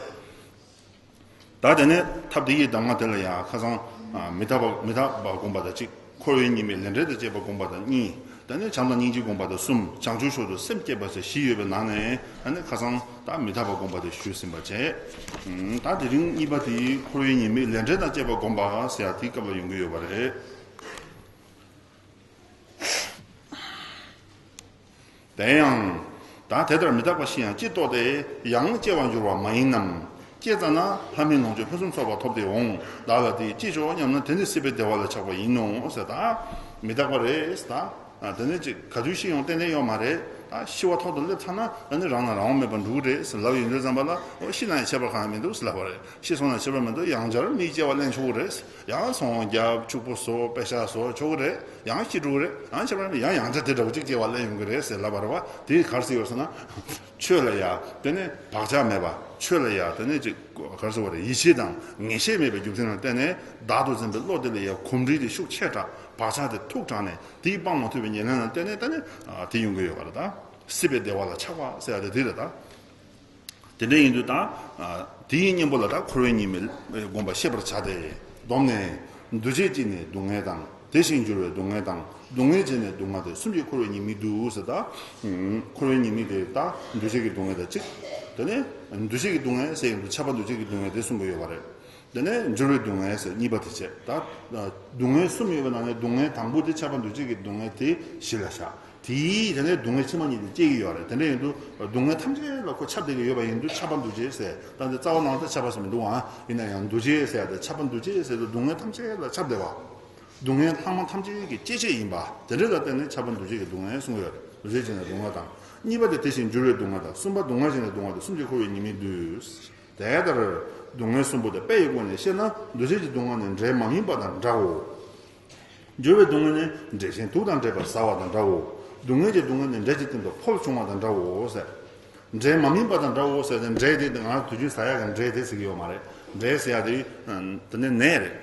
ད་དེ་ནས་ཐབས་དེ་ཡི་གདམས་ངག་དེ་ལ་ཡང་ཁ་སང་མི་རྟག་པ་མི་རྟག་པ་སྒོམ་པ་དང་གཅིག་འཁོར་བའི་ཉེས་དམིགས་ལས་འབྲས་དང་བཅས་པ་སྒོམ་པ་དང་གཉིས། དེ་ནས་བྱམས་དང་སྙིང་རྗེ་སྒོམ་པ་དང་གསུམ། བྱང་ཆུབ་མཆོག་ཏུ་སེམས་བསྐྱེད་པ་ཟེར་བཞི་ཡོད་པའི་ནང་ནས་ཨ་ནི་ཁ་སང་ད་མི་རྟག་པ་སྒོམ་པ་དེ་ཞུས་ཟིན་པ་བྱས། ད་དེ་རིང་གཉིས་པ་དེ་འཁོར་བའི་ཉེས་དམིགས་ལས་འབྲས་དང་བཅས་པ་སྒོམ་པ་ཟེར་ཡ་དེའི་སྐབས་ལ་ཡོང་གི་ཡོད་པ་རེད། དེ་ཡང་། ད་དེ་ལྟར་མི་རྟག་པ་ཞིག་ཡང་ཅི་རྟོགས་ཏེ། ཡང་སྐྱེ་བར་འགྱུར་བ་མ་ཡིན་ནམ། སྐྱེས་ཙ་ན་ལྷ་མིན་ལོངས་སྤྱོད་ཕུན་སུམ་ཚོགས་པ་ཐོབ་སྟེ་འོང་། བདག་ལ་དེས་ཅི་ལྕོགས་སྙམ་ན། དེ་ནི་སྲིད་པའི་བདེ་བ་ལ་ཆགས་པ་ཡིན་ནོ་ཟེར། ད་མི་རྟག་པ་རེད་ཟེར། ད་དེ་ནི་ཅིག་ག་དུས་ཤི་ཡང་ཏན་ཏན་ཡོད་མ་རེད། ད་ཤི་བ་ཐོག་ཏུ་སླེབས་ཚར་ན་ཨ་ནི་རང་དང་རང་དབང་མེད་པར་འགྲོ་གི་རེད་ཟེར་ལབ་ཡོང་དུས་ཙམ་པ་ལ། འོ་ཤི་ན་ཡང་ཁྱད་པར་གང་ཡང་མི་འདུག་ཟེར་ལབ་པ་རེད། ཤི་སོང་ན་ཁྱད་པར་མི་འདུག་ཡང་བསྐྱར་མིའི་སྐྱེ་བ་ལེན་ཆོག་གི་རེད། ཡང་ཚོང་རྒྱབ། ཕྱུག་པོ་བཟོ། པེ་ཤག་བཟོ་ཆོག་གི་རེད། ཡང་ཤི་འགྲོ་གི་རེད། ཡང་ཁྱད་པར་མི་འདུག་ཡང་ཡང་བསྐྱར་དེ་འདྲ་བོ་ཅིག་སྐྱེ་བ་ལེན་ཡོང་གི་རེད་ཟེར་ལབ་པ་རེད་བ། དེ་ག་རེ་ཟེར་ཡོད་ཟེར་ན། ཆོས་ལ་ཡ་དེ་ནི་བག་ཆགས་མེད་པ། ཆོས་ལ་ཡ་དེ་ནི་ཅིག་ག་རེ་ཟེར་བ་རེད། ཡིད་ཆེས་དང་ངེས་ཤེས་མེད་པའི་རྒྱུ་མཚན་ལ་བརྟེན་ནས། བདག་ཏུ་འཛིན་པའི་བློ་དེ་ལ་ཡ་གོམས་འདྲིས་དེ་ཤུགས་ཆེ་དྲགས། བག་ཆགས་དེ་མཐུག་དྲགས་ནས། དེས་སྤང་མ་ཐུབ་པའི་ཉེར་ལེན་ལ་བརྟེན་ནས་ད་ནི་ཨ་དེ་ཡོང་གི་ཡོད་པ་རེད་ད། སྲིད་པའི་བདེ་བ་ལ་ཆགས་པ་ཟེར་ཡ་དེ་དེ་རེད་ད། དེ་འདྲ་ཡིན་དུས་ད་ཨ་དེའི་གཉེན་པོ་ལ་ད་འཁོར་བའི་ཉེས་དམིགས་སྒོམ་པ་ཤེས་པར་བྱ་སྟེ། བསྡོམས་ནས། འདུ་བྱེད་ཀྱིས་ནི་སྡུག་བསྔལ་དང་། དེ་བཞིན་འགྱུར་བའི་སྡུག་བསྔལ་དང་། སྡུག་བསྔལ་བྱས་ནས་སྡུག་བསྔལ་ཏེ། གསུམ་གྱིས་འཁོར་བའི་ཉེས་དམིགས་བསྡུ་ཟེར་ད། ཨུམ། འཁོར་བའི་ཉེས་དམིགས་དེ་ད་འདུ་བྱེད་ཀྱི་སྡུག་བསྔལ་དང་གཅིག་དེ་ནས་འདུ་བྱེད་ཀྱི་སྡུག་བསྔལ་ཟེར་ཡོང་དུས་ཁྱབ་པ་འདུ་བྱེད་ཀྱི་སྡུག་བསྔལ་དེ་གསུངས་ཀྱི་ཡོད་པ་རེད། དེ་ནས་འགྱུར་བའི་སྡུག་བསྔལ་ཟེར་གཉིས་པ་དེ་བྱས། ད་སྡུག་བསྔལ་གསུམ་ཡོད་པའི་ནང་ནས་སྡུག་བསྔལ་དང་པོ་དེ་ཁྱབ་པ་འདུ་བྱེད་ཀྱི་སྡུག་བསྔལ་དེ་གཞི་ལ་བཞག་དེའི་དེ་ནས་སྡུག་བསྔལ་ཕྱི་མ་གཉིས་དེ་སྐྱེ་གི་ཡོད་རེད། དེ་འདྲ་ཡིན་དུས་སྡུག་བསྔལ་ཐམས་ཅད་ལ་ཁོ་ཁྱབ་བསྡད་ཀྱི་ཡོད་པ་ཡིན་དུས་ཁྱབ་པ་འདུ་བྱེད་ཟེར། ད་འདི་རྩ་བ་ནང་དུ་ཁྱབ་པ་ཟེར་མི་འདུག་ཨང་། ཡིན་ན་ཡང་འདུ་བྱེད་ཟེར་ཡ་དེ་ཁྱབ་པ་འདུ་བྱེད་ཟེར་དུས་སྡུག་བསྔལ་ཐམས་ཅད་ལ་ཁྱབ་བསྡད་པ། སྡུག་བསྔལ་ལྷག་མ་ཐམས་ཅད་ཀྱི་སྐྱེད་བྱེད་ཡིན་པ། དེ་འདྲ་ལ་བརྟེན་ནས་ཁྱབ་པ་འདུ་བྱེད་ཀྱི་སྡུག་བསྔལ་གསུངས་ཡོད་རེད། འདུ་བྱེད་བྱས་ནས་སྡུག་བསྔལ་དང་། གཉིས་པ་དེ་དེ་བཞིན་འགྱུར་བའི་སྡུག་བསྔལ་དང་། གསུམ་པ་སྡུག་བསྔལ་བྱས་ནས་སྡུག་བསྔལ་དང་། གསུམ་གྱིས་འཁོར་བའི་ཉེས་དམིགས་བསྡུས། དེ་ལྟར་སྡུག་བསྔལ་གསུམ་པོ་དེ་དཔེ་ཡི་སྒོ་ནས་བཤད་ན། འདུ་བྱེད་ཀྱི་སྡུག་བསྔལ་ནི་འབྲས་མ་སྨིན་པ་དང་འདྲའོ། འགྱུར་བའི་སྡུག་བསྔལ་ནི་འབྲས་ཆན་དུག་དང་འདྲེས་པར་ཟ་བ་དང་འདྲའོ། སྡུག་བསྔལ་གྱི་སྡུག་བསྔལ་ནི་འབྲས་ཀྱི་སྟེང་དུ་ཕོལ་བྱུང་བ་དང་འདྲའོ་ཟེར། འབྲས་མ་སྨིན་པ་དང་འདྲའོ་ཟེར་ཏེ། འབྲས་དེ་ང་དུས་རྒྱུན་ཟ་ཡག་གི་འབྲས་དེ་ཟེར་གྱི་ཡོད་མ་རེད། འབྲས་ཟེར་ཡག་དེ་དེ་ནི་ནས་རེད།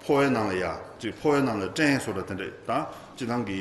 ཕོ་བའི་ནང་ལ་ཡ་ཅིག་ཕོ་བའི་ནང་ལ་སྐྲན་སོགས་ལ་དེ་འདྲས་ད་སྤྱི་བཏང་གི་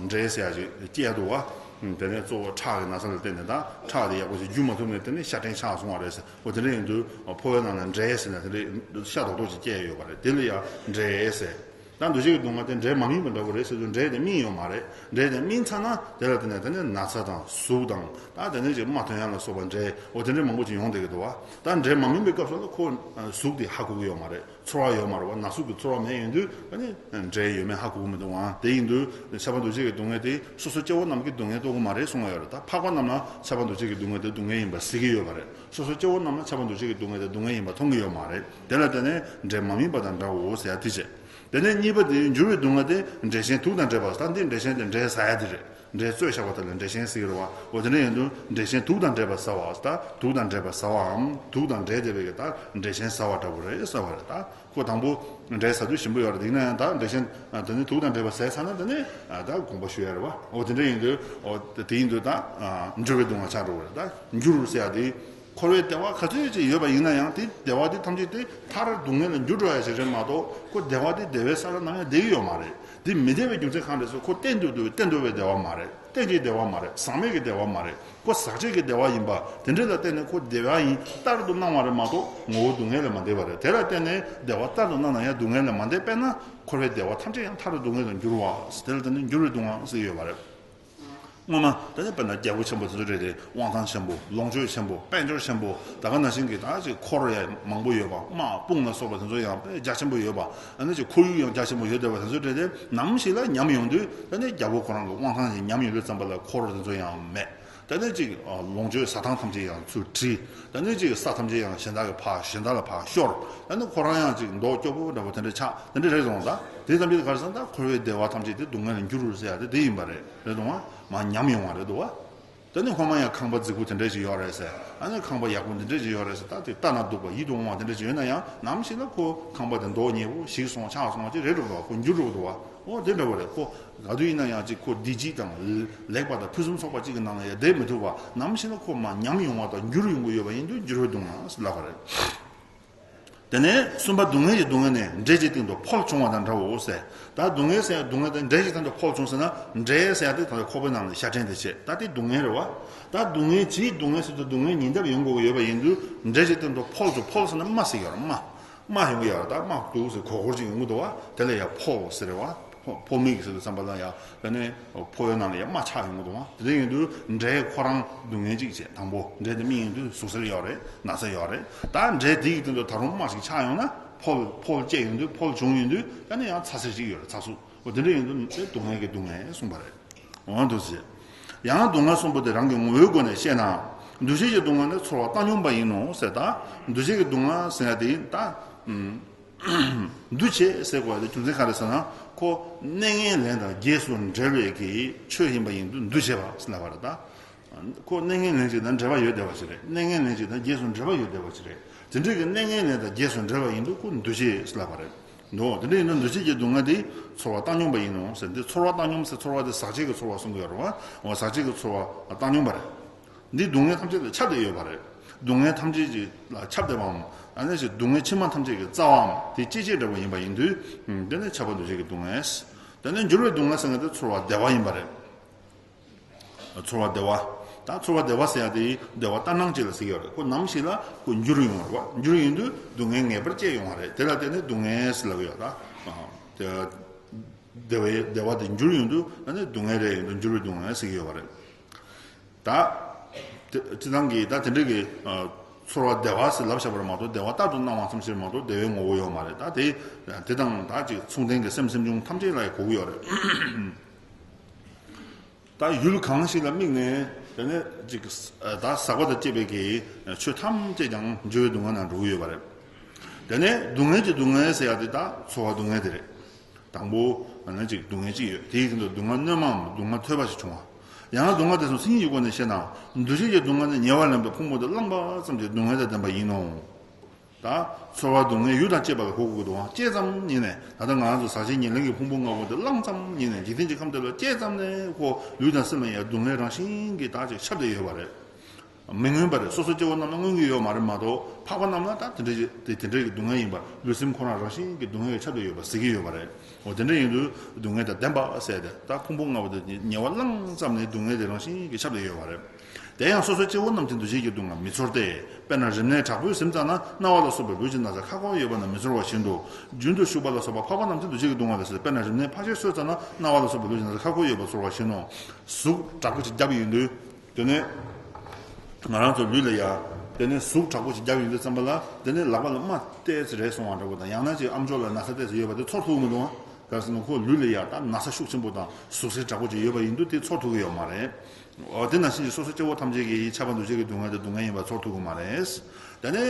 འབྲས་ཟེར་ཡག་ཅིག་སྐྱེས་འདུག་བ། དེ་ནས་གཙོ་བོ་ཁྲག་གི་ན་ཚ་ལ་བརྟེན་ནས་ད་ཁྲག་དེ་ཡག་པོ་ཞིག་རྒྱུ་མ་ཐུབ་ནས་དེ་ནས་ཤ་སྐྲན་ཆགས་སོང་བ་རེད་ཟེར། འོ་དེ་འདྲ་ཡིན་དུས་ཕོ་བའི་ནང་ལ་འབྲས་ཟེར་ན་དེ་འདྲས་ཤ་རྡོག་རྡོག་ཅིག་སྐྱེས་ཡོད་པ་རེད། དེ་ལ་ཡ་འབྲས་ཟེར། ད་འདུ་བྱེད་ཀྱི་སྡུག་བསྔལ་དེ་འབྲས་མ་སྨིན་པ་འདྲ་པོ་རེད་ཟེར་དུས། འབྲས་དེ་སྨིན་ཡོད་མ་རེད། འབྲས་དེ་སྨིན་ཚར་ན་དེ་ལ་བརྟེན་ནས་དེ་ནས་ན་ཚ་དང་ཟུག་དང་། ད་དེ་ནས་ཅིག་རྨ་ཐོན་ཡག་ལ་སོགས་པ་འབྲས་འོ་དེ་འདྲས་མང་པོ་ཅིག་ཡོང་བསྡད་ཀྱི་འདུག་བ། ད་འབྲས་མ་སྨིན་པའི་སྐབས་སུ་ལ་ཁོ་ཟུག་དེ་ཧ་གོ་གི་ཡོད་མ་རེད། ཚོར་བ་ཡོད་མ་རེད་བ། ན་ཟུག་གི་ཚོར་བ་མེད་ཡོང་དུས། ཨ་ནི་འབྲས་ཡོད་མེད་ཧ་གོ་གི་མི་འདུག་བ། དེ་ཡིན་དུས་ཁྱབ་པ་འདུ་བྱེད་ཀྱི་སྡུག་བསྔལ་དེ་སོ་སོ་སྐྱེ་བོ་རྣམས་ཀྱིས་སྡུག་བསྔལ་རྟོགས་ཀྱི་མ་རེད་གསུང་བ་ཡོད་རེད། ད་འཕགས་པ་རྣམས་ལ་ཁྱབ་པ་འདུ་བྱེད་ཀྱི་སྡུག་བསྔལ་དེ་སྡུག་བསྔལ་ཡིན་པ་གཟིགས་ཀྱི་ཡོད་པ་རེད། སོ་སོ་སྐྱེ་བོ་རྣམས་ལ་ཁྱབ་པ་འདུ་བྱེད་ཀྱི་སྡུག་བསྔལ་དེ་སྡུག་བསྔལ་ཡིན་པ་མཐོང་གི་ཡོད་མ་རེད། དེ་ལ་བརྟེན་ནས་འབྲས་མ་སྨིན་པ་དང་འདྲའོ་ཟེར་ཡ་དེ་བྱས། དེ་ནས་གཉིས་པ་དེ་འགྱུར་བའི་སྡུག་བསྔལ་དེ་འབྲས་ཆན་དུག་དང་འདྲེས་པ། ད་འདི་འབྲས་ཆན་དེ་འབྲས་ཟ་ཡ་དེ་རེད། འབྲས་བཙོས་བཞག་པ་དེ་ལ་འབྲས་ཆན་ཟེར་གྱི་རེད་བ། འོ་དེ་འདྲ་ཡིན་དུས་འབྲས་ཆན་དུག་དང་འདྲེས་པར་ཟ་བ། ད་དུག་དང་འདྲེས་པར་ཟ་བའམ་དུག་དང་འདྲེས་བསྡད་པའི་གི་ད་འབྲས་ཆན་ཟ་བ་འདྲ་པོ་རེད་ཟེར་བ་རེད། ད་ཁོ་དང་པོ་འབྲས་ཟ་དུས་ཞིམ་པོ་ཡོད་རེད། དེ་ཡིན་ན་ཡང་ད་འབྲས་ཆན་དེ་ནི་དུག་དང་འདྲེས་པར་ཟས་ཚར་ན་དེ་ནི་ད་དགོངས་པ་ཞུ་ཡ་རེད་བ། འོ་དེ་འདྲ་ཡིན་དུས། འོ་དེ་ཡིན་དུས་ད་འགྱུར་བའི་སྡུག་བསྔལ་ཆགས་འགྲོ་གི་རེད། ད་འགྱུར་ཟེར་ཡ་དེ། འཁོར་བའི་བདེ་བ་ག་ཚོད་ཅིག་ཡོད་པ་ཡིན་ན་ཡང་དེ་བདེ་བ་དེ་ཐམས་ཅད་དེ་མཐར་སྡུག་བསྔལ་ལ་འགྱུར་འགྲོ་ཡ་ཞིག་རེད་མ་གཏོགས། ཁོ་བདེ་བ་དེ་བདེ་བའི་ས་ལ་ནམ་ཡང་བསྡད་ཀྱི་ཡོད་མ་རེད། དེ་མི་བདེ་བའི་རྒྱུ་མཚན་གང་རེད་ཟེར། ཁོ་གཏན་དུ་བདེ་བའི་གཏན་དུ་བའི་བདེ་བ་མ་རེད། གཏན་གྱི་བདེ་བ་མ་རེད། ཟག་མེད་ཀྱི་བདེ་བ་མ་རེད། ཁོ་ཟག་བཅས་ཀྱི་བདེ་བ་ཡིན་པ་དེ་འདྲ་ལ་བརྟེན་ནས་ཁོ་བདེ་བ་ཡིན་ལྟར་དུ་སྣང་བ་རེད་མ་གཏོགས་ངོ་བོ་སྡུག་བསྔལ་ལས་མ་འདས་པ་རེད། དེ་ལ་བརྟེན་ནས་བདེ་བ་ལྟར་དུ་སྣང་ན་ཡང་སྡུག་བསྔལ་ལས་མ་འདས། དཔེར་ན་འཁོར་བའི་བདེ་བ་ཐམས་ཅད་ཡང་མཐར་འདུ་བའི་སྡུག་བསྔལ་དུ་འགྱུར་བ། དེ་ལ་བརྟེན་ནས་འགྱུར་བའི་སྡུག་བསྔལ་ཟེར་གྱི་ཡོད་པ་རེད། སྔོན་མ་ད་ནི་དཔེར་ན་རྒྱལ་པོ་ཆེན་པོ་དེ་ཚོ་རེད་དེ། དབང་ཐང་ཆེན་པོ། ལོངས་སྤྱོད་ཆེན་པོ། དཔལ་འབྱོར་ཆེན་པོ། ད་ག་ནང་བཞིན་གྱི་ད་ཅིག་འཁོར་ཡང་མང་པོ་ཡོད་པ། དམག་དཔུང་ལ་སོགས་པ་དེ་ཚོ་ཡང་དཔེ་རྒྱ་ཆེན་པོ་ཡོད་པ། ཨ་ནི་ཅིག་ཁོར་ཡུག་ཡང་རྒྱ་ཆེན་པོ་ཡོད་བསྡད་པ་དེ་ཚོ་རེད་དེ། ནམ་ཞིག་ལ་ཉམས་ཡོང་དུས། ད་ནི་རྒྱལ་པོ་ཁོ་རང་གི་དབང་ཐང་ཞིག་ཉམས་ཡོང་དུས་ཙམ་པ་ལ་འཁོར་དེ་ཚོ་ཡང་མེད། ད་ནི་ཅིག་ལོངས་སྤྱོད་ཟ་ཐང་ཐམས་ཅད་ཡང་ཚུར་བྲིས། ད་ནི་ཅིག་ས་ཐམས་ཅད་ཡང་གཞན་དག་གི་ཕར། གཞན་དག་ལ་ཕར་ཤོར། ད་ནི་ཁོ་རང་ཡང་ཅིག་མདོག་སྐྱོ་པོ་འདྲ་པོ་དེ་འདྲ་ཆགས། དེ་འདྲ་རེད་སོང་ད། དེ་ཙམ་གྱིས་ག་རེ་ཟེར་ན། ད་འཁོར་བའི་བདེ་བ་ཐམས་ཅད་དེ་སྡུག་བསྔལ་ལ་འགྱུར་ཟེར་ཡ་དེ་དེ་ཡིན་པ་རེད། རེད་འདུག་བ། མར་ཉམས་ཡོང་བ་རེད་འདུག་བ། ད་ནི་ཁོ་མ་ཡང་ཁང་པ་རྫིག་པོ་དེ་འདྲ་ཞིག་ཡོད་རེད་ཟེར། ཨ་ནི་ཁང་པ་ཡག་པོ་འདི་འདྲ་ཞིག་ཡོད་རེད་ཟེར། ད་དེ་ལྟ་ན་སྡུག་པ་ཡིད་དུ་འོང་བ་དེ་འདྲ་ཞིག་ཡོད་ན་ཡང་། ནམ་ཞིག་ལ་ཁོ་ཁང་པ་དེ་མདོག་ཉེས་པོ་ཞིག་སོང་ཆགས་སོང་བ་ཅིག་རེད་འགྲོ་འདུག་བ། ཁོ་འགྱུར་འགྲོ་འདུག་བ། འོ་དེ་འདྲ་བོ་རེད། ཁོ་ག་དུས་ཡིན་ན་ཡང་ཅིག་ཁོ་བདེ་སྐྱིད་དང་ལེགས་པ་དང་ཕུན་སུམ་ཚོགས་པ་ཅིག་གི་ནང་ལ་ཡང་བསྡད་མི་ཐུབ་པ། ནམ་ཞིག་ལ་ཁོ་མར་ཉམས་ཡོང་བ་དང་འགྱུར་ཡོང་གི་ཡོད་པ་ཡིན་དུས་འགྱུར་བའི་སྡུག་བསྔལ་ལབ་པ་རེད། དེ་ནས་གསུམ་པ་སྡུག་བསྔལ་གྱི་སྡུག་བསྔལ་ནི། འབྲས་ཀྱི་སྟེང་དུ་ཕོལ་བྱུང་བ་དང་འདྲའོ་ཟེར། ད་སྡུག་བསྔལ་ཟེར་ཡ་སྡུག་བསྔལ་དེ་འབྲས་ཀྱི་སྟེང་དུ་ཕོལ་བྱུང་ཟེར་ན། འབྲས་ཟེར་ཡ་དེ་ད་ཁོག་པའི་ནང་ལ་ཤ་སྐྲན་དེ་བྱས། ད་དེ་སྡུག་བསྔལ་རེད་བ། ད་སྡུག་བསྔལ་གྱི་སྡུག་བསྔལ་ཟེར་དུས་སྡུག་བསྔལ་ཉིན་ལྟར་ཡོང་དགོས་ཀྱི་ཡོད་པ་ཡིན་དུས། འབྲས་ཀྱི་སྟེང་དུ་ཕོལ་བྱུང་། ཕོལ་ཟེར་ན་རྨ་ཟེར་ཡོད་རེད། རྨ། རྨ་ཡོང་གི་ཡོད་རེད། ད་རྨ་འདུག་ཟེར་གོར་གོར་ཅིག་ཡོང་གི་འདུག་བ། དེ་ལ་ཡ་ཕོལ་ཟེར་རེད་བ། ཕོ་ཕོལ་མིག་ཟེར་དུས་ཙམ་པ་ལ་ཡ། དེ་ནས་ཕོ་བའི་ནང་ལ་ཡ་རྨ་ཆགས་ཡོང་གི་འདུག་བ། དེ་འདྲ་ཡིན་དུས་འབྲས་ཁོ་རང་སྡུག་བསྔལ་གཅིག་བྱས། དང་པོ་འབྲས་དེ་སྨིན་ཡོང་དུས་ཟུག་གཟེར་ཡོད་རེད། ན་ཚ་ཡོད་རེད། ད་འབྲས་དེ་ཡི་སྟེང་དུ་ད་རུང་རྨ་ཞིག་ཆགས་ཡོང་ན། ཕོལ་ཕོལ་སྐྱེས་ཡོང་དུས། ཕོལ་བྱུང་ཡོང་དུས། ད་ནི་ཡང་ཚ་གཟེར་གཅིག་ཡོད་རེད། ཚ་ཟུག་འོ་དེ་འདྲ་ཡིན་དུས་དེ་སྡུག་བསྔལ་གྱི་སྡུག་བསྔལ་གསུངས་པ་རེད། འོ་འདུག་ཟེར། ཡང་སྡུག་བསྔལ་གསུམ་པོ་དེ་རང་གི་ངོ་བོའི་སྒོ་ནས་བཤད་ན། འདུ་བྱེད་ཀྱི་སྡུག་བསྔལ་ནི་ཚོར་བ་བཏང་སྙོམས་པ་ཡིན་ནོ་ཟེར། ད་འདུ་བྱེད་ཀྱི་སྡུག་བསྔལ་ཟེར་ཡ་དེ་ད། ཨུམ། འདུ་བྱེད་ཟེར་དགོས་པ་དེ་རྒྱུ་མཚན་ག་རེ་ཟེར་ན། ཁོ་གནས་ངན་ལེན་དང་རྗེས་སུ་འབྲེལ་བའི་གི་ཆོས་ཡིན་པ་ཡིན་དུས་འདུ་བྱེད་པ་ཟེར་ལབ་པ་རེད་ད། ཁོ་གནས་ངན་ལེན་ཅིག་དང་འབྲེལ་བ་ཡོད་བསྡད་པ་ཞིག་རེད། གནས་ངན་ལེན་ཅིག་དང་རྗེས་སུ་འབྲེལ་བ་ཡོད་བསྡད་པ་ཞིག་རེད། དེ་འདྲའི་གི་གནས་ངན་ལེན་དང་རྗེས་སུ་འབྲེལ་བ་ཡིན་དུས་ཁོ་འདུ་བྱེད་ཟེར་ལབ་པ་རེད། འདུག་དེ་འདྲ་ཡིན་ན་འདུ་བྱེད་ཀྱི་སྡུག་བསྔལ་དེ་ཚོར་བ་བཏང་སྙོམས་པ་ཡིན་ནོ་ཟེར། འདི་ཚོར་བ་བཏང་སྙོམས་ཟེར། ཚོར་བ་དེ་ཟག་བཅས་ཀྱི་ཚོར་བ་གསུང་གི་ཡོད་རེད་བ། འོ་ཟག་བཅས་ཀྱི་ཚོར་བ་བཏང་སྙོམས་པ་རེད། འདི་སྡུག་བསྔལ་ཐམས་ཅད་ལ་ཁྱབ་བསྡད་ཡོད་པ་རེད། སྡུག་བསྔལ་ཐམས་ཅད་ཀྱི་ལ་ཁྱབ་བསྡད་པའམ། ཨ་ནི་ཞིག་སྡུག་བསྔལ་ཕྱི་མ་ཐམས་ཅད་ཀྱི་རྩ་བའམ་དེ་སྐྱེད་བྱེད་འདྲ་བོ་ཡིན་པ་ཡིན་དུས། ཨུམ། དེ་ནི་ཁྱབ་པ་འདུ་བྱེད་ཀྱི་སྡུག་བསྔལ། དེ་ནི་འགྱུར་བའི་སྡུག་བསྔལ་ཟེར་མཁན་དེ་ཚོར་བ་བདེ་བ་ཡིན་པ་རེད། ཚོར་བ་བདེ་བ། ད་ཚོར་བ་བདེ་བ་ཟེར་ཡ་དེ་བདེ་བ་ལྟར་སྣང་ཅིག་ལ་ཟེར་གྱི་ཡོད་རེད། ཁོ་ནམ་ཞིག་ལ་ཁོ་འགྱུར་ཡོང་བ་རེད་བ། འགྱུར་ཡོང་དུས་སྡུག་བསྔལ་ངེས་པར་སྐྱེ་ཡོང་བ་རེད། དེ་ལ་བརྟེན་ནས་སྡུག་བསྔལ་ཟེར་ལབ་ཀྱི་ཡོད་ད། ཨ། དེ་བདེ་བའི་བདེ་བ་དེ་འགྱུར་ཡོང་དུས་ཨ་ནི་སྡུག་བསྔལ་རེད། ཡོང་དུས་འགྱུར་བའི་སྡུག་བསྔལ་ཟེར་གྱི་ཡོད་པ་རེད། ད། དེ་སྤྱིར་བཏང་གི་ད་དེ་འདྲ་གི། ཨ། ཚོར་བ་བདེ་བ་ཟེར་ལབ་བཞག་པ་རེད་མ་གཏོགས་བདེ་བ་རྟག་ཏུ་སྣང་བ་ཙམ་ཞིག་མ་གཏོགས་བདེ་བའི་ངོ་བོ་ཡོད་མ་རེད། ད་དེ་དེ་དང་ད་ཅིག་མཚུངས་ལྡན་གྱི་སེམས་སེམས་བྱུང་ཐམས་ཅད་ལ་ཡང་གོ་གི་ཡོད་རེད། ད་ཡུལ་གང་ཞིག་ལ་དམིགས་ནས་དེ་ནས་ཅིག་ད་ཟག་པ་དང་བཅས་པའི་གི་ཆོས་ཐམས་ཅད་ཀྱང་འགྱུར་བའི་སྡུག་བསྔལ་ནང་འགྲོ་གི་ཡོད་པ་རེད། དེ་ནས་སྡུག་བསྔལ་གྱི་སྡུག་བསྔལ་ཟེར་ཡ་དེ་ད་ཚོར་བ་སྡུག་བསྔལ་དེ་རེད། དང་པོ་ཨ་ནི་ཅིག་སྡུག་བསྔལ་གཅིག་ཡོད། དེའི་སྟེང་དུ་སྡུག་བསྔལ་སྣོན་མའམ་སྡུག་བསྔལ་ཐོས་པ་ཞིག་བྱུང་བ། ཡང་ན་སྡུག་བསྔལ་དེ་ཚོ་མཚན་ཉིད་ཀྱི་སྒོ་ནས་བཤད་ན། འདུ་བྱེད་ཀྱི་སྡུག་བསྔལ་ནི་ཉེ་བར་ལེན་པའི་ཕུང་པོ་དེ་བླངས་པ་ཙམ་གྱི་སྡུག་བསྔལ་དང་ལྡན་པ་ཡིན་ནོ། ད་ཚོར་བ་སྡུག་བསྔལ་ཡུལ་དང་བཅས་པ་ལ་གོ་དགོས་ཀྱི་འདུག་ཨང་། བཅད་ཙམ་ཉིད་ནས་ད་ལྟ་ང་རང་ཚོ་ཟག་བཅས་ཉེར་ལེན་གྱི་ཕུང་པོ་ལྔ་པོ་དེ་བླངས་ཙམ་ཉིད་ནས་འཇིག་རྟེན་གྱི་ཁམས་དེ་ལ་བཅད་ཙམ་ནས་ཁོ་ལུས་དང་སེམས་ལ་ཡང་སྡུག་བསྔལ་རང་བཞིན་གྱིས་ད་ཅིག་ཁྱབ་བསྡད་ཡོད་པ་རེད། མི་མངོན་པ་རེད། སོ་སོ་སྐྱེ་བོ་རྣམས་ལ་མངོན་གྱི་ཡོད་མ་རེད་མ་གཏོགས་འཕགས་པ་རྣམས་ལ་ད་དེ་འདྲ་ཞིག་དེ་དེ་འདྲ་གི་སྡུག་བསྔལ་ཡིན་པ་ལུས་སེམས་ཁོ་རང་རང་བཞིན་གྱི་སྡུག་བསྔལ་ཁྱབ་བསྡད་ཡོད་པ་གཟིགས་ཀྱི་ཡོད་པ་རེད། འོ་དེ་འདྲ་ཡིན་དུས་སྡུག་བསྔལ་དང་ལྡན་པ་ཟེར་ཏེ་ད་ཕུང་པོ་ལྔ་པོ་དེ་ཉེ་བར་བླངས་ཙམ་ནས་སྡུག་བསྔལ་དེ་རང་བཞིན་གྱིས་ཁྱབ་བསྡད་ཡོད་པ་རེད། དེ་ཡང་སོ་སོ་སྐྱེ་བོ་རྣམས་ཀྱིས་འདུ་བྱེད་ཀྱི་སྡུག་བསྔལ་མི་ཚོར་ཏེ། དཔེར་ན་རིམས་ནད་དྲག་པོས་གཟིམས་ཙམ་ན་རྣ་བ་ལ་སོགས་པའི་ལུས་ཀྱི་ན་ཚ་ཁ་ཁོག་ཡོད་པ་རྣམས་མི་ཚོར་བར་བཞིན་དུ། རྒྱུན་དུ་ཞུགས་པ་ལ་སོགས་པ་འཕགས་པ་རྣམས་ཀྱིས་འདུ་བྱེད་ཀྱི་སྡུག་བསྔལ་ལ་ཟེར། དཔེར་ན་རིམས་ནད་ཕག་ཤས་གསོད་ཙམ་ན་རྣ་བ་ལ་སོགས་པའི་ལུས་ཀྱི་ན་ཚ་ཁ་ཁོག་ཡོད་པ་ཚོར་བར་བཞིན་ནོ། ཟུག་དྲག་པོ་ཅིག་བརྒྱབ་ཡོང་དུས། དེ་ནས་ང་རང་ཚོ་ལུས་ལ་ཡ། དེ་ནས་ཟུག་དྲག་པོ་ཅིག་བརྒྱབ་ཡོང་དུས་ཙམ་པ་ལ་དེ་ནས་ལག་པ་ལ་རྨ་གཏད་ཙམ་རེད་སོང་བ་འདྲ་པོ་དང་། ཡང་ན་ཅིག་ཨམ་ཅོག་ལ་ན་ཚ་གཏད་ཙམ་ཡོད་པ་དེ་ཚོར་ཐུབ་ཀྱི་མི་འདུག་ཨང་། ག་རེ་ཟེར་ན་ཁོ་ལུས་ལ་ཡ་ད་ན་ཚ་ཤུགས་ཆེན་པོ་དང་ཟུག་གཟེར་དྲག་པོ་ཅིག་ཡོད་པ་ཡིན་དུས་དེ་ཚོར་ཐུབ་ཀྱི་ཡོད་མ་རེད། འོ་དེ་ནང་བཞིན་གྱི་སོ་སོ་སྐྱེ་བོ་ཐམས་ཅད་ཀྱིས་ཁྱབ་པ་འདུ་བྱེད་ཀྱི་སྡུག་བསྔལ་དེ་སྡུག་བསྔལ་ཡིན་པ་ཚོར་ཐུབ་ཀྱི་མ་རེད། དེ་ནས་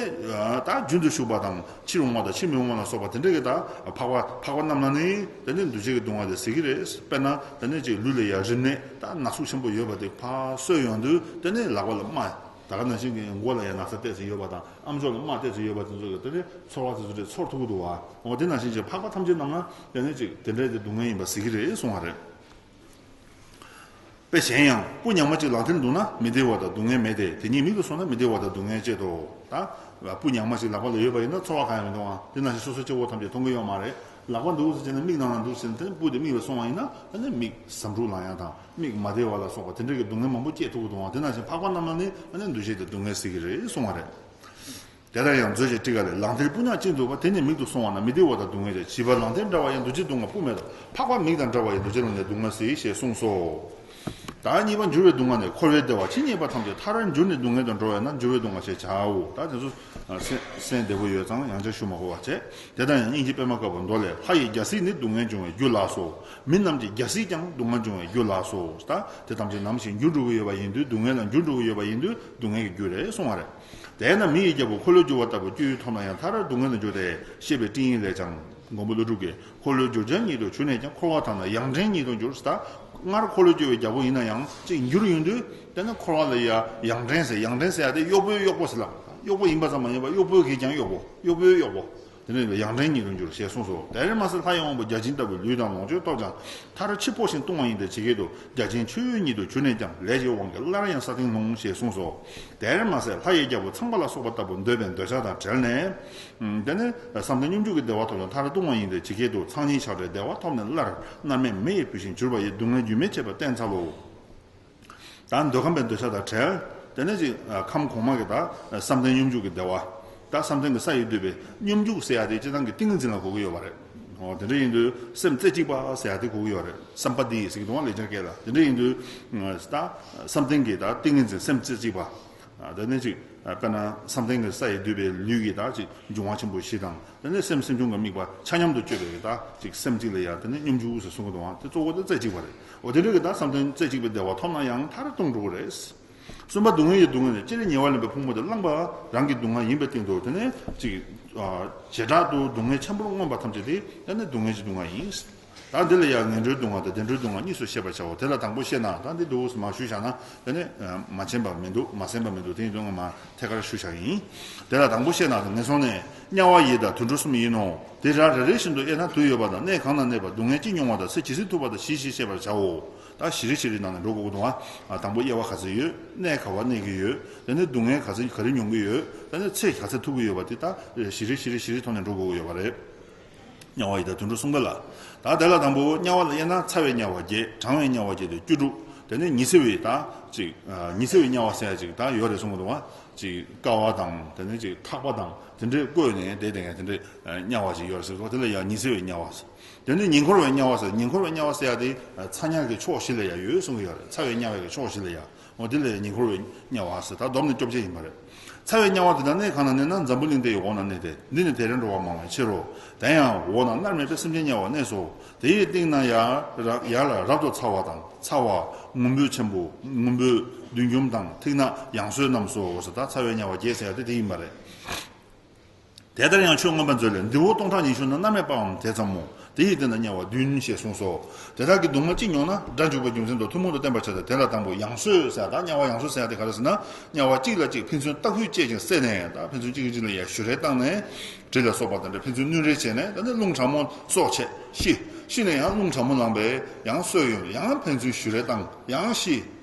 ད་རྒྱུན་དུ་ཞུགས་པ་དང་ཕྱིར་འོང་བ་དང་ཕྱིར་མི་འོང་བ་ལ་སོགས་པ་དེ་འདྲ་གི་ད་འཕགས་པ་འཕགས་པ་རྣམས་ལ་ནི་དེ་ནས་འདུ་བྱེད་ཀྱི་སྡུག་བསྔལ་དེ་གཟིགས་ཀྱི་རེད། དཔེར་ན་དེ་ནས་ཅིག་ལུས་ལ་ཡ་རིམས་ནད་ད་ན་ཟུག་ཆེན་པོ་ཡོད་པ་དེ་ཕར་གསོས་ཡོང་དུས་དེ་ནས་ལག་པ་ལ་རྨ། ད་ག་ནང་བཞིན་གྱི་མགོ་ལ་ཡ་ན་ཚ་གཏད་ཙམ་ཡོད་པ་དང་ཨམ་ཅོག་ལ་རྨ་གཏད་ཙམ་ཡོད་པ་དེ་ཚོ་གི་དེ་ནས་ཚོར་བ་དེ་ཚོ་དེ་ཚོར་ཐུབ་ཀྱི་འདུག་བ། འོ་དེ་ནང་བཞིན་གྱི་འཕགས་པ་ཐམས་ཅད་རྣམས་ལ་དེ་ནས་ཅིག་དེ་འདྲའི་དེ་སྡུག་བསྔལ་ཡིན་པ་གཟིགས་ཀྱི་རེད་གསུང་བ་རེད། དཔེ་གཞན་ཡང་སྤུ་ཉག་མ་གཅིག་ལག་མཐིལ་འདུག་ན་མི་བདེ་བ་དང་སྡུག་བསྔལ་མེད་དེ། དེ་ཉིད་མིག་ཏུ་སོང་ན་མི་བདེ་བ་དང་སྡུག་བསྔལ་སྐྱེད་དོ། ད་སྤུ་ཉག་མ་གཅིག་ལག་པ་ལ་ཡོད་པ་ཡིན་ན་ཚོར་བ་གང་ཡང་མི་འདུག་ཨང་། དེ་ནང་བཞིན་སོ་སོ་སྐྱེ་བོ་ཐམས་ཅད་མཐོང་གི་ཡོད་མ་རེད། ལག་པ་འདུག་ཟེར་བྱས་ན་མིག་ནང་ལ་འདུག་ཟེར་ན་དེ་ནི་སྤུ་དེ་མིག་ལ་སོང་བ་ཡིན་ན་ཨ་ནི་མིག་ཟ་འཕྲུག་ལངས་ཡ་དང་མིག་མ་བདེ་བ་ལ་སོགས་པ་དེ་འདྲ་གི་སྡུག་བསྔལ་མང་པོ་སྐྱེད་ཐུབ་ཀྱི་འདུག་ཨང་། དེ་ནང་བཞིན་འཕགས་པ་རྣམས་ལ་ནི་ཨ་ནི་འདུ་བྱེད་དེ་སྡུག་བསྔལ་གཟིགས་ཀྱི་རེད་གསུང་བ་རེད། དེ་ལྟར་ཡང་མཛོད་ཅེས་ཊཱི་ཀ་ལས། ལག་མཐིལ་སྤུ་ཉག་གཅིག་འདུག་པ། དེ་ནི་མིག་ཏུ་སོང་བ་ན་མི་བདེ་བ་དང་སྡུག་བསྔལ་སྐྱེད། བྱིས་པ་ལག་མཐིལ་འདྲ་བ་ཡང་འདུ་བྱེད་སྡུག་བསྔལ་སྤུ་མེད་དོ། འཕགས་པ་མིག་དང་འདྲ་བ་ཡང་འདུ་བྱེད་ལ་ནི་སྡུག་བསྔལ་གཟིགས་ཞེས་གསུངས་སོ། ད་གཉིས་པ་འགྱུར་བའི་སྡུག་བསྔལ་ནི་འཁོར་བའི་བདེ་བ་ཇི་སྙེད་པ་ཐམས་ཅད་མཐར་འགྱུར་ནས་སྡུག་བསྔལ་དུ་འགྲོ་བས་ན་འགྱུར་བའི་སྡུག་བསྔལ་ཞེས་བྱའོ། ད་དེ་ཚོ་སེམས་སེམས་བདེ་པོ་ཡོད་ཙང་ཡང་བསྐྱར་ཞུ་མ་དགོས་པ་བྱས། དེ་ལྟར་ཡང་སྙིང་རྗེ་པད་མ་དཀར་པོའི་མདོ་ལས། ལྷ་ཡི་རྒྱལ་སྲིད་ནི་སྡུག་བསྔལ་འབྱུང་བའི་རྒྱུ་ལགས་སོ། མི་རྣམས་ཀྱི་རྒྱལ་སྲིད་ཀྱང་སྡུག་བསྔལ་འབྱུང་བའི་རྒྱུ་ལགས་སོ། ད་དེ་ཐམས་ཅད་ནམ་ཞིག་འགྱུར་འགྲོ་གི་ཡོད་པ་ཡིན་དུས་སྡུག་བསྔལ་ལ་འགྱུར་འགྲོ་གི་ཡོད་པ་ཡིན་དུས་སྡུག་བསྔལ་གྱི་རྒྱུ་རེད་གསུང་བ་རེད། དེས་ན་མི་ཡི་རྒྱལ་པོ་འཁོར་ལོས་སྒྱུར་བ་ལྟ་བུ་སྤྱོད་ཡུལ་ཐོབ་ན་ཡང་མཐར་སྡུག་བསྔལ་དུ་འགྱུར་ཏེ། བཤེས་པའི་སྤྲིང་ཡིག་ལས་ཀྱང་། མགོན་པོ་ཀླུ་སྒྲུབ་ཀྱིས། འཁོར་ལོས་སྒྱུར་བྱ་ཉིད་དུ་གྱུར་ནས་ཀྱང་། འཁོར་བ་དག་ནི་ཡང་བྲན་ཉིད་དུ་འགྱུར། ཟེར་ད། སྔར་འཁོར་ལོས་སྒྱུར་བའི་རྒྱལ་པོ་ཡིན་ན་ཡང་ཅིག་འགྱུར་ཡོང་དུས་དེ་ནི་འཁོར་བ་ལ་ཡ་ཡང་བྲན་ཟེར། ཡང་བྲན་ཟེར་ཡ་དེ་གཡོག་པོའི་གཡོག་པོ་ཟེར་ལ། གཡོག་པོ་ཡིན་པ་ཙམ་མ་ཡིན་པར་གཡོག་པོའི་གི་ཀྱང་གཡོག་པོ། གཡོག་པོའི་གཡོག་པོ། དེ་ནི་ཡང་བྲན་ཉིད་དུ་འགྱུར་ཞེས་གསུངས་སོ། དེར་མ་ཟད་ལྷ་ཡི་དབང་པོ་བརྒྱ་བྱིན་ལྟ་བུའི་ལུས་དང་ལོངས་སྤྱོད་ཐོབ་ཀྱང་མཐར་འཆི་འཕོ་ཞིང་ལྟུང་བ་ཡིན་ཏེ། ཇི་སྐད་དུ། བརྒྱ་བྱིན་འཆི་བའི་ཉིད་དུ་གྱུར་ནས་ཀྱང་། ལས་ཀྱི་དབང་གིས་སླར་ཡང་ས་སྟེང་ལྷུང་། ཞེས་གསུངས་སོ། དེར་མ་ཟད་ལྷ་ཡི་རྒྱལ་པོ་ཚངས་པ་ལ་སོགས་པ་ལྟ་བུ་འདོད་པའི་འདོད་ཆགས་དང་བྲལ་ནས། དེ་ནི་བསམ་གཏན་སྙོམས་འཇུག་གི་བདེ་བ་ཐོབ་ཀྱང་མཐར་ལྟུང་བ་ཡིན་ཏེ། ཇི་སྐད་དུ། ཚངས་ཉིད་ཆགས་བྲལ་བདེ་བ་ཐོབ་ནས་སླར། མནར་མེད་མེ་ཡི་བུད་ཤིང་གྱུར་པ་ཡི། སྡུག་བསྔལ་རྒྱུན་མི་འཆད་པར་བསྟེན་འཚལ་ལོ། ད་འདོད་ཁམས་པའི་འདོད་ཆགས་དང་བྲལ། དེ་ནས་ཅིག་ཁམས་གོང་མ་གི་ད་བསམ་གཏན་སྙོམས་འཇུག་གི་བདེ་བ། ད་བསམ་གཏན་གྱི་ས་ཡི་འདོད་པའི་སྙོམས་འཇུག་ཟེར་ཡ་དེ་སྤྱིར་བཏང་གི་ཏིང་ངེ་འཛིན་ལ་གོ་གི་ཡོད་པ་རེད། འོ་དེ་འདྲ་ཡིན་དུས་སེམས་རྩེ་གཅིག་པ་ཟེར་ཡ་དེ་གོ་གི་ཡོད་རེད། སམ་པ་དི་ཟེར་གི་འདུག་བ་ལེགས་སྦྱར་སྐད་ལ། དེ་འདྲ་ཡིན་དུས་ད་བསམ་གཏན་གྱི་ད་ཏིང་ངེ་འཛིན་སེམས་རྩེ་གཅིག་པ། དེ་ནས་ཅིག་དཔེར་ན་བསམ་གཏན་གྱི་ས་ཡི་འདོད་པའི་ལུས་ཀྱི་ད་ཅིག་འབྱུང་བ་ཆེན་པོ་བཞི་དང་། དེ་ནས་སེམས་སེམས་བྱུང་གི་དམིགས་པ་ཆ་མཉམ་དུ་སྤྱོད་པའི་ད་ཅིག་སེམས་གཅིག་ལ་ཡ་དེ་ནས་སྙོམས་འཇུག་ཟེར་གསུང་གི་འདུག་བ། དེ་གཙོ་བོ་དེ་རྩེ་གཅིག་པ་རེད། འོ་དེ་འདྲ་གི་ད་བསམ་གཏན་རྩེ་གཅིག་པའི་བདེ་བ་ཐོབ་ན་ཡང་མཐར་ལྟུང་འགྲོ་གི་རེད། གསུམ་པ་སྡུག་བསྔལ་གྱི་སྡུག་བསྔལ་ནི་སྤྱིར་ཉེ་བར་ལེན་པའི་ཕུང་པོ་དེ་བླངས་པ་རང་གི་སྡུག་བསྔལ་ཡིན་པའི་སྟེང་དུ། དེ་ནི་ཅིག་བྱེ་བྲག་ཏུ་སྡུག་བསྔལ་ཆེན་པོར་མངོན་པ་ཐམས་ཅད་དེ་དེ་ནི་སྡུག་བསྔལ་གྱི་སྡུག་བསྔལ་ཡིན། ད་འདི་ལ་ཡང་ངན་འགྲོའི་སྡུག་བསྔལ་དང་བདེ་འགྲོའི་སྡུག་བསྔལ་གཉིས་སུ་ཤེས་པར་བྱའོ། དེ་ལ་དང་པོ་བཤད་ན་ད་འདི་འདུག་མ་ཞུས་བཞག་ན་དེ་ནི་མ་མཁྱེན་པ་མི་འདུག་མ་གསན་པ་མི་འདུག་དེ་ཡིན་དུས་ང་མ་ཐད་ཀར་ཞུས་བཞག་ཡིན། དེ་ལ་དང་པོ་བཤད་ན་ངན་སོང་ནས་དམྱལ་བ་ཡི་དྭགས་དུད་འགྲོ་གསུམ་ཡིན་ནོ། དེ་ར་རེ་རེ་བཞིན་དུ་དབྱེ་ན་དུས་ཡོད་པ་དང་གནས་གང་ན་གནས་པ་སྡུག་བསྔལ་ཅི་མྱོང་བ་དང་ཚེ་ཇི་སྲིད་ཐུབ་པ་དང་ཞི་ཞེས་ཤེས་པར་བྱའོ། ད་བཞི་རེ་བཞི་རེའི་ནང་ནས་འགྲོ་དགོས་ཀྱི་འདུག་ཨ། དང་པོ་དབྱེ་བ་ག་ཚོད་ཡོད། གནས་ག་བ་གནས་ཀྱི་ཡོད། དེ་ནས་སྡུག་བསྔལ་ག་ཚོད་ག་རེ་མྱོང་གི་ཡོད། དེ་ནས་ཚེ་ག་ཚོད་ཐུབ་ཀྱི་ཡོད་པ་དེ་ད་བཞི་རེ་བཞི་རེ་བཞི་རེའི་ཐོག་ནས་འགྲོ་དགོས་ཀྱི་ཡོད་པ་རེད། དམྱལ་བ་ཡི་དྭགས་དུད་འགྲོ་གསུམ་པ་ལ། ད་དེ་ལ་དང་པོ་དམྱལ་བ་ལ་དབྱེ་ན་ཚ་བའི་དམྱལ་བ་བརྒྱད། གྲང་བའི་དམྱལ་བ་བརྒྱད་དེ་བཅུ་དྲུག་དེ་ནས་ཉི་ཚེ་བའི་ད་ཅིག་ཉི་ཚེ་བའི་དམྱལ་བ་ཟེར་ཡ་ཅིག་ད་ཡོད་རེད་གསུང་གི་འདུག་བ། ཅིག་ཀ་བ་དང་དེ་ནས་ཅིག་ཐག་པ་དང་དེ་འདྲས་བརྐོས་ནས་བསྡད་བསྡད་མཁན་དེ་འདྲས་དམྱལ་བ་ཅིག་ཡོད་རེད་ཟེར་གི་འདུག་དེ་ལ་ཡང་ཉི་ཚེ་བའི་དམྱལ་བ་ཟེར། དེ་ནས་ཉེ་འཁོར་བའི་དམྱལ་བ་ཟེར། ཉེ་འཁོར་བའི་དམྱལ་བ་ཟེར་ཡ་དེ་ཚ་དམྱལ་གྱི་ཕྱོགས་བཞི་ལ་ཡང་ཡོད་གསུང་གི་ཡོད་རེད། ཚ་བའི་དམྱལ་བའི་གི་ཕྱོགས་བཞི་ལ་ཡང་། འོ་དེ་ལས་ཉེ་འཁོར་བའི་དམྱལ་བ་ཟེར། ད་བསྡོམས་ནས་བཅོ་བརྒྱད་ཡིན་པ་རེད། ཚ་བའི་དམྱལ་བ་དེ་དག་གནས་གང་ན་གནས་ན་འཛམ་བུ་གླིང་འདི་ཡི་འོག་ན་གནས་ཏེ། འདི་ནི་དེ་རིང་འགྲོ་བ་མང་བའི་ཕྱིར་རོ། དེ་ཡང་འོག་ན་མནར་མེད་པའི་སེམས་ཅན་དམྱལ་བར་གནས་སོ། དེ་ཡི་སྟེང་ན་ཡར་ཡར་ལ་རབ་ཏུ་ཚ་བ་དང་། ཚ་བ། ངུ་འབོད་ཆེན་པོ། ངུ་འབོད། བདུད་འཇོམས་དང་། ཐིག་ནག། ཡང་གསོད་རྣམས་སོ། ད་ཚ་བའི་དམྱལ་བ་བརྒྱད་ཟེར་ཡ་དེ་དེ་ཡིན་པ་རེད། དེ་ལྟར་ཡང་ཆོས་མངོན་པ་མཛོད་ལས། འདི་འོ་སྟོང་ཕྲག་ཉི་ཤུ་ན་མནར་མེད་པའམ་དེ་ཙམ་མོ། དེ་ཡི་སྟེང་ན་དམྱལ་བ་བདུན་ཞེས་གསུངས་སོ། དེ་དག་གི་སྡུག་བསྔལ་ཅི་མྱོང་ན་དགྲ་འཇུག་པའི་རྒྱུ་མཚན་དང་ཐུན་མོང་དུ་བསྟན་པར་བྱ་སྟེ། དེ་ལ་དང་པོ་ཡང་གསོད་ཟེར། ད་དམྱལ་བ་ཡང་གསོད་ཟེར་ཡ་དེ་ག་རེ་ཟེར་ན། དམྱལ་བ་གཅིག་ལ་གཅིག་ཕན་ཚུན་ལྟ་སྐུལ་བྱེད་ཅིང་བསད་ནས། ད་ཕན་ཚུན་གཅིག་གིས་གཅིག་ལ་ཡ་གཞུ་རེས་བཏང་ནས། གྲི་ལ་སོགས་པ་དང་འདྲ་ཕན་ཚུན་བསྣུན་རེས་བྱས་ནས། ད་ནི་རླུང་གྲང་མོ་སོགས་བྱས་ཤི། ཤི་ནས་ཡང་རླུང་གྲང་མོ་ལངས་པས་ཡང་གསོད་ཡོང་། ཡང་ཕན་ཚུན་གཞུ་རེས་བཏང་། ཡང་ཤི།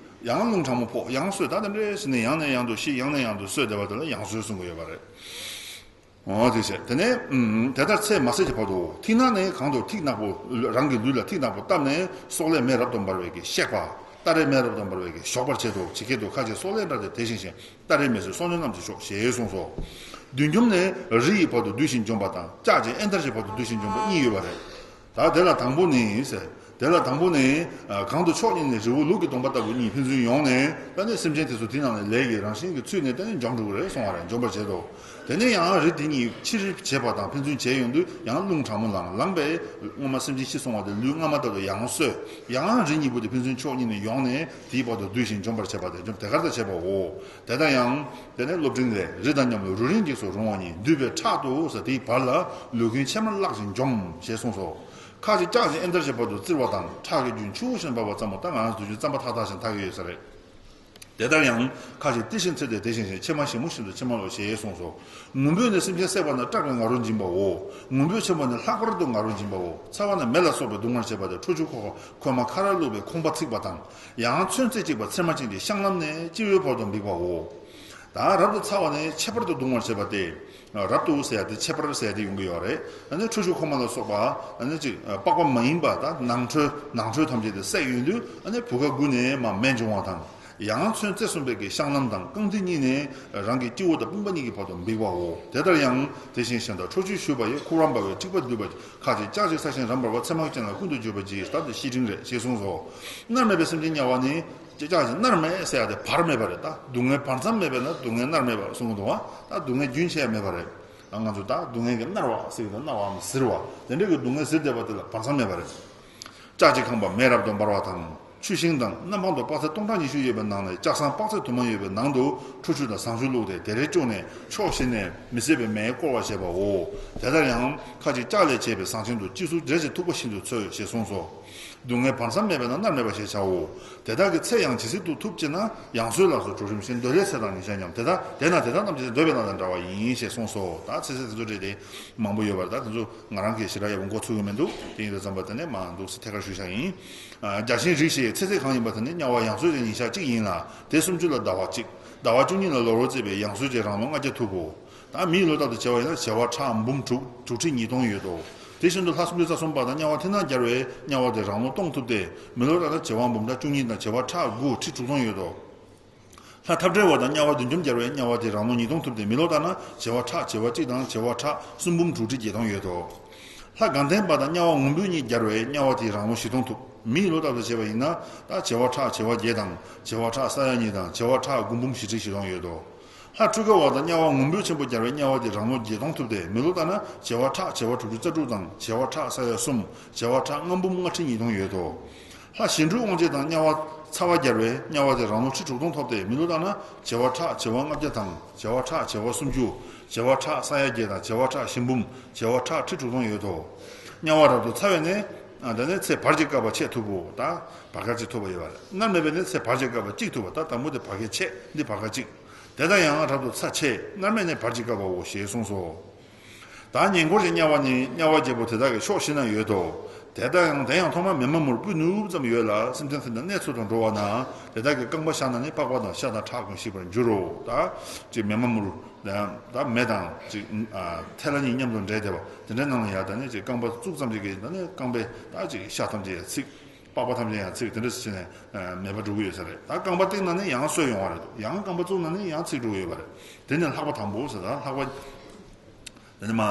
ཡང་རླུང་གྲང་མོ་ཕོག། ཡང་གསོད། ད་དེ་འདྲ་བྱས་ནས་ཡང་ནས་ཡང་དུ་ཤི། ཡང་ནས་ཡང་དུ་གསོད། བསྡད་པ་དེ་ལ་ཡང་གསོད་གསུང་གི་ཡོད་པ་རེད། འོ་དེ་བྱས། དེ་ནས་ཨུམ། དེ་ལྟར་ཚེ་མ་ཟད་ཀྱི་བར་དུ། ཐིག་ནག་ནི་གང་དུ་ཐིག་ནག་པོ། རང་གི་ལུས་ལ་ཐིག་ནག་པོ་བཏབ་ནས་སོག་ལེ་མེ་རབ་ཏུ་འབར་བའི་གི་གཤེགས་པ། སྟ་རེ་མེ་རབ་ཏུ་འབར་བའི་གི་གཞོག་པར་བྱེད་དོ། ཇི་སྐད་དུ་ཁ་ཅིག་སོག་ལེ་འདྲ་སྟེ། དེ་བཞིན་གཤེགས་སྟ་རེ་མེ་ཟེར། སོག་ལེ་རྣམས་ཀྱི་གཞོགས་ཞེས་གསུངས་སོ། བདུད་འཇོམས་ནི་རི་ཡི་བར་དུ་བསྡུས་ཤིང་འཇོམས་པ་དང་། ལྕགས་ཀྱི་ཨེན་དར་གྱི་བར་དུ་བསྡུས་ཤིང་འཇོམས་པ་གཉིས་ཡོད་པ་རེད། ད་དེ་ལ་དང་པོ་ནི་ཟེར། དེ་ལ་དང་པོ་ནི། ཨ། གང་དུ་ཕྱོགས་གཉིས་ནས་རི་བོ་ལུག་གི་གདོང་པ་ལྟ་བུ་གཉིས་ཕན་ཚུན་ཡོང་ནས། ད་ནི་སེམས་ཅན་དེ་ཚོ་དེ་ནང་ནས་ལས་ཀྱི་རང་བཞིན་གྱིས་ཚུད་ནས། ད་ནི་འཇོམས་འགྲོ་གི་རེད་གསུང་བ་རེད། འཇོམས་པར་བྱེད་དོ། དེ་ནས་ཡང་རི་དེ་གཉིས་ཕྱིར་བྱེད་པ་དང་ཕན་ཚུན་བྱས་ཡོང་དུས་ཡང་རླུང་གྲང་མོ་ལངས། ལངས་པས་སྔོན་མ་སེམས་ཅན་ཤི་སོང་བ་དེ་ལུས་སྔ་མ་ལྟ་བུ་ཡང་གསོས། ཡང་རི་གཉིས་པོ་དེ་ཕན་ཚུན་ཕྱོགས་གཉིས་ནས་ཡོང་ནས་དེའི་བར་དུ་བསྡུས་ཤིང་འཇོམས་པར་བྱེད་པ་དེ། འཇོམས་དེ་གར་ད་བྱེད་པའོ། དེ་ལྟར་ཡང་། དེ་ནས་སློབ་སྤྲིང་ལས། རི་དང་མཉམ་ལ་རུ་རིང་འཇིགས་སུ་རུང་བ་ཉིད། འདུས་པའི་ཁྲག་ཏུ་ཟེར། དེའི་བར་ལ་ལུས་རྒྱུད་ཕྱེ་མར་བརླག་ཅིང་འཇོམས་ཞེས་གསུངས་སོ། ཁ་ཅིག་ལྕགས་ཀྱི་ཨེན་དར་གྱི་བར་དུ་བཙིར་བ་དང་། ཁྲག་གི་རྒྱུན་ཆུ་བོ་བཞིན་འབབ་པ་ཙམ་མོ། ད་ང་རང་ཚོ་རྒྱུན་རྩམ་པ་ཐག་ཐག་བཞིན་འཐག་གི་ཡོད་ས་རེད། དེ་ལྟར་ཡང་། ཁ་ཅིག་ཏི་ཞིང་འཚིར་ཏེ་དེ་བཞིན་གཤེགས། ཕྱེ་མ་ཞིབ་མོ་བཞིན་དུ་ཕྱེ་མར་ལོ་ཞེས་གསུངས་སོ། ངུ་འབོད་ནི་སེམས་ཅན་བསད་པ་ན་སྐྲག་པའི་ང་རོ་འབྱིན་པའོ། ངུ་འབོད་ཆེན་པོ་ནི་ལྷག་པར་དུ་ང་རོ་འབྱིན་པའོ། ཚ་བ་ནི་མེ་ལ་སོགས་པའི་སྡུག་བསྔལ་བྱེད་པ་སྟེ། ཁྲོ་ཆུ་ཁོག་ཁོལ་མ་ཁ་ར་བླུགས་པའི་ཁོང་པ་ཚིག་པ་དང་། ཡང་ཚོན་རྩེ་གཅིག་པ་ཚེར་མ་ཅན་གྱི་བཤང་ལམ་ནས་སྤྱི་བོའི་བར་དུ་འབིགས་པའོ། ད་རབ་ཏུ་ཚ་བ་ནི་ཁྱད་པར་དུ་གདུང་བར་བྱེད་པ་སྟེ། རབ་ཏུ་ཟེར་ཡ་དེ་ཁྱད་པར་ཟེར་ཡ་དེ་ཡོང་གི་ཡོད་རེད། ཨ་ནི་ཁྲོ་ཆུ་ཁོལ་མ་ལ་སོགས་པ། ཨ་ནི་ཅིག་པགས་པ་མ་ཡིན་པ། ད་ནང་ཁྲོལ་ནང་ཁྲོལ་ཐམས་ཅད་དེ་བསད་ཡོང་དུས། ཨ་ནི་བུ་ག་དགུ་ནས་མར་མེ་འབྱུང་བ་དང་། ཡང་ཚོན་རྩེ་གསུམ་པའི་གི་བཤང་ལམ་དང་རྐང་མཐིལ་གཉིས་ནས་རང་གི་སྤྱི་བོ་དང་དཔུང་པ་གཉིས་ཀྱི་བར་དུ་འབིགས་པའོ། དེ་ལྟར་ཡང་དེ་བཞིན་གཤེགས་དང་། ཁྲོ་ཆུ་ཞུ་བ་ཡི། ཁུ་རམ་འབར་བའི་འཁྲིག་པ་འདུས་པ། ཁ་ཅིག་ལྕགས་ཀྱི་ས་ཞིང་རབ་འབར་བ། ཚེར་མ་ཅན་ལ་ཀུན་ཏུ་བརྗོད་པར་བགྱི། ད་དེ་བཤེས་སྤྲིང་རེད་ཞེས་གསུངས་སོ། མནར་མེད་པའི་སེམས་ཅན་དམྱལ་བ་ནི། ལྕགས་ཀྱི་མནར་མེད་ཟེར་ཡ་དེ་བར་མེད་པ་རེད། ད་སྡུག་བསྔལ་བར་མཚམས་མེད་པས་ན་སྡུག་བསྔལ་མནར་མེད་པ་གསུངས་འདུག་བ། ད་སྡུག་བསྔལ་རྒྱུན་ཆད་ཡ་མེད་པ་རེད། ད་ང་ཚོ་ད་སྡུག་བསྔལ་གྱི་མནར་བ་ཟེར་གྱི་འདུག་མནར་བའམ་གཟིར་བ། དེ་འདྲ་གི་སྡུག་བསྔལ་གཟིར་བསྡད་པ་དེ་ལ་བར་མཚམས་མེད་པ་རེད། ལྕགས་ཀྱིས་ཁེངས་པ་མེ་རབ་ཏུ་འབར་བ་དང་། ཆུ་ཤིང་དང་། གནམ་འཕང་དུ་དཔག་ཚད་སྟོང་ཕྲག་ཉི་ཤུ་ཡོད་པའི་ནང་ནས་ལྕགས་ཟངས་དཔག་ཚད་དུ་མ་ཡོད་པའི་ནང་དུ་ཁྲོ་ཆུ་དང་ཟངས་ཆུ་བླུགས་ཏེ། དེ་རེ་བཅུག་ནས་ཕྱོགས་བཞི་ནས་མི་བཟད་པའི་མེས་བསྐོར་བར་བྱེད་པའོ། དེ་ལྟར་ཡང་ཁ་ཅིག་ལྕགས་ལས་བྱས་པའི་ཟངས་ཆེན་དུ་སྤྱི་གཟུགས་འབྲས་ཀྱི་ཐུག་པ་བཞིན་དུ་འཚོལ་ཞེས་གསུངས་སོ། སྡུག་བསྔལ་བར་མཚམས་མེད་པས་ན་མནར་མེད་པ་ཞེས་བྱའོ། དེ་དག་གི་ཚེ་ཡང་ཇི་སྲིད་དུ་ཐུབ་ཅེ་ན། ཡང་གསོད་ལ་སོགས་གྲོགས་རིམ་བཞིན། འདོད་ལྷའི་ཚེ་དང་ཉིན་ཞག་མཉམ། དེ་དག་དེས་ན་དེ་དག་རྣམས་ཀྱི་ཚེ། འདོད་པས་ན་དང་འདྲ་བ་ཡིན་ཞེས་གསུངས་སོ། ད་ཚེ་ཚད་དེ་ཚོ་རེད་དེ། མང་པོ་ཡོད་པར་ད་དེ་ཚོ་ང་རང་གིས་ཞེ་དྲག་ཡག་པོ་མགོ་ཚོད་ཀྱི་མི་འདུག་དེ་ཡིན་དུས་ཙམ་པ་དེ་ནས་མར་འདུག་སེ་ཐད་ཀར་ཞུས་བཞག་ཡིན། ཨ། བརྒྱ་བྱིན་རིགས་ཞེས་ཚེ་ཚད་གང་ཡིན་པ་དེ་ནི་དམྱལ་བ་ཡང་གསོད་ཀྱི་ཉིན་ཞག་གཅིག་ཡིན་ལ། དེ་སུམ་ཅུ་ལ་ཟླ་བ་གཅིག་ཟླ་བ་བཅུ་གཉིས་ལ་ལོ་རོ་བརྩིས་པས་ཡང་གསོད་ཀྱི་རང་ལོ་ལྔ་བརྒྱ་ཐུབ་བོ། ད་མིའི་ལོ་ལྟར་དུ་བྱས་པ་ཡིན་ན་བྱེ་བ་ཕྲག་འབུམ་དྲུག་དྲུག་ཁྲི་ཉིས་སྟོང་ཡོད་དོ། དེ་བཞིན་དུ་ལྷ་སུམ་ཅུ་རྩ་གསུམ་པ་དང་དམྱལ་བ་ཐིག་ནག་སྦྱར་བས་དམྱལ་བ་དེ་རང་ལོ་སྟོང་ཐུབ་སྟེ། མི་ལོ་ལྟར་ན་བྱེ་བ་འབུམ་ཕྲག་བཅུ་གཉིས་དང་བྱེ་བ་ཕྲག་དགུ་ཁྲི་དྲུག་སྟོང་ཡོད་དོ། ལྷ་འཐབ་བྲལ་བ་དང་དམྱལ་བ་བདུད་འཇོམས་སྦྱར་བས་དམྱལ་བ་དེ་རང་ལོ་ཉིས་སྟོང་ཐུབ་སྟེ། མི་ལོ་ལྟར་ན་བྱེ་བ་ཕྲག་བྱེ་བ་གཅིག་དང་བྱེ་བ་ཕྲག་སུམ་འབུམ་དྲུག་ཁྲི་བརྒྱད་སྟོང་ཡོད་དོ། ལྷ་དགའ་ལྡན་པ་དང་དམྱལ་བ་ངུ་འབོད་གཉིས་སྦྱར་བས་དམྱལ་བ་དེ་རང་ལོ་བཞི་སྟོང་ཐུབ། མིའི་ལོ་ལྟར་དུ་བྱས་པ་ཡིན་ན། ད་བྱེ་བ་ཕྲག་བྱེ་བ་བརྒྱད་དང་བྱེ་བ་ཕྲག་ས་ཡ་གཉིས་དང་བྱེ་བ་ཕྲག་དགུ་འབུམ་བཞི་ཁྲི་བཞི་སྟོང་ཡོད་དོ། ལྷ་འཕྲུལ་དགའ་བ་དང་དམྱལ་བ་ངུ་འབོད་ཆེན་པོ་སྦྱར་བས་དམྱལ་བ་དེ་རང་ལོ་བརྒྱད་སྟོང་ཐུབ་སྟེ། མི་ལོ་ལྟར་ན་བྱེ་བ་ཕྲག་བྱེ་བ་དྲུག་ཁྲི་རྩ་དྲུག་དང་བྱེ་བ་ཕྲག་ས་ཡ་གསུམ། བྱེ་བ་ཕྲག་ལྔ་འབུམ་ལྔ་ཁྲི་ཉིས་སྟོང་ཡོད་དོ། ལྷ་གཞན་འཕྲུལ་དབང་བྱེད་དང་དམྱལ་བ་ཚ་བ་རྒྱལ་བའི་དམྱལ་བ་དེ་རང་ལོ་ཁྲི་དྲུག་སྟོང་ཐོབ་སྟེ་མི་ལོ་ལྟར་ན་བྱེ་བ་ཕྲག་བྱེ་བ་ལྔ་བརྒྱ་དང་བྱེ་བ་ཕྲག་བྱེ་བ་སུམ་ཅུ། བྱེ་བ་ཕྲག་ས་ཡ་བརྒྱད་དང་བྱེ་བ་ཕྲག་ཞིང་འབུམ་བྱེ་བ་ཕྲག་ཁྲི་དྲུག་སྟོང་ཡོད་དོ། དམྱལ་བ་རབ་ཏུ་ཚ་བས་ནི། ཨ་ད་ནི་ཚེ་བར་གྱི་བསྐལ་པ་ཆད་ཐུབ་བོ། ད་བར་སྐལ་གཅིག་ཐུབ་པ་ཡོད་པ་རེད། མནར་མེད་པས་ནི་ཚེ་བར་གྱི་བསྐལ་པ་གཅིག་ཐུབ་པ། ད་དང་པོ་དེ་བར་སྐལ་ཆད། འདི་བར་སྐལ་གཅིག། དེ་ལྟར་ཡང་རབ་ཏུ་ཚ་ཆད། མནར་མེད་ནི་བར་གྱི་བསྐལ་པའོ་ཞེས་གསུངས་སོ། ད་ཉེ་འཁོར་གྱི་དམྱལ་བ་ནི་དམྱལ་བ་བརྒྱད་པོ་དེ་དག་གི་ཕྱོགས་བཞི་ན་ཡོད་དོ། དེ་ལྟར་ཡང་དེ་ཡང་ཐོག་མར་མེ་མ་མུར་སྤུ་ནུབ་ཙམ་ཡོད་ལ་སེམས་ཅན་དེ་དག་གནས་ཚུལ་དུ་འགྲོ་བ་ན་དེ་དག་གི་རྐང་པ་བཞག་ན་ནི་པགས་པ་དང་ཤ་དང་ཁྲག་ཀུན་ཞིག་པར་འགྱུར་རོ། ད་ཅིག་མེ་མ་མུར་ད་མེ་དང་ཅིག་ཐལ་བ་གཉིས་མཉམ་དུ་འདྲེས་བསྡད་པ་དེ་འདྲའི་ནང་ལ་ཡང་ད་ནི་ཅིག་རྐང་པ་བཙུགས་ཙམ་ཅིག་གིས་ད་ནི་རྐང་པའི་ད་ཅིག་ཤ་ཐམས་ཅད་ཡང་ཚིག་པགས་པ་ཐམས་ཅད་ཡང་ཚིག་དེ་འདྲ་ཞིག་བྱས་ནས་མེད་པ་འགྲོ་གི་ཡོད་ས་རེད། ད་རྐང་པ་བཏེགས་ན་ནི་ཡང་གསོས་ཡོང་བ་རེད། ཡང་རྐང་པ་བཙུགས་ན་ནི་ཡང་ཚིག་འགྲོ་གི་ཡོད་པ་རེད། དེ་ནི་ལྷག་པ་དང་པོ་ཟེར། ད་ལྷག་པ། དེ་ནི་མ།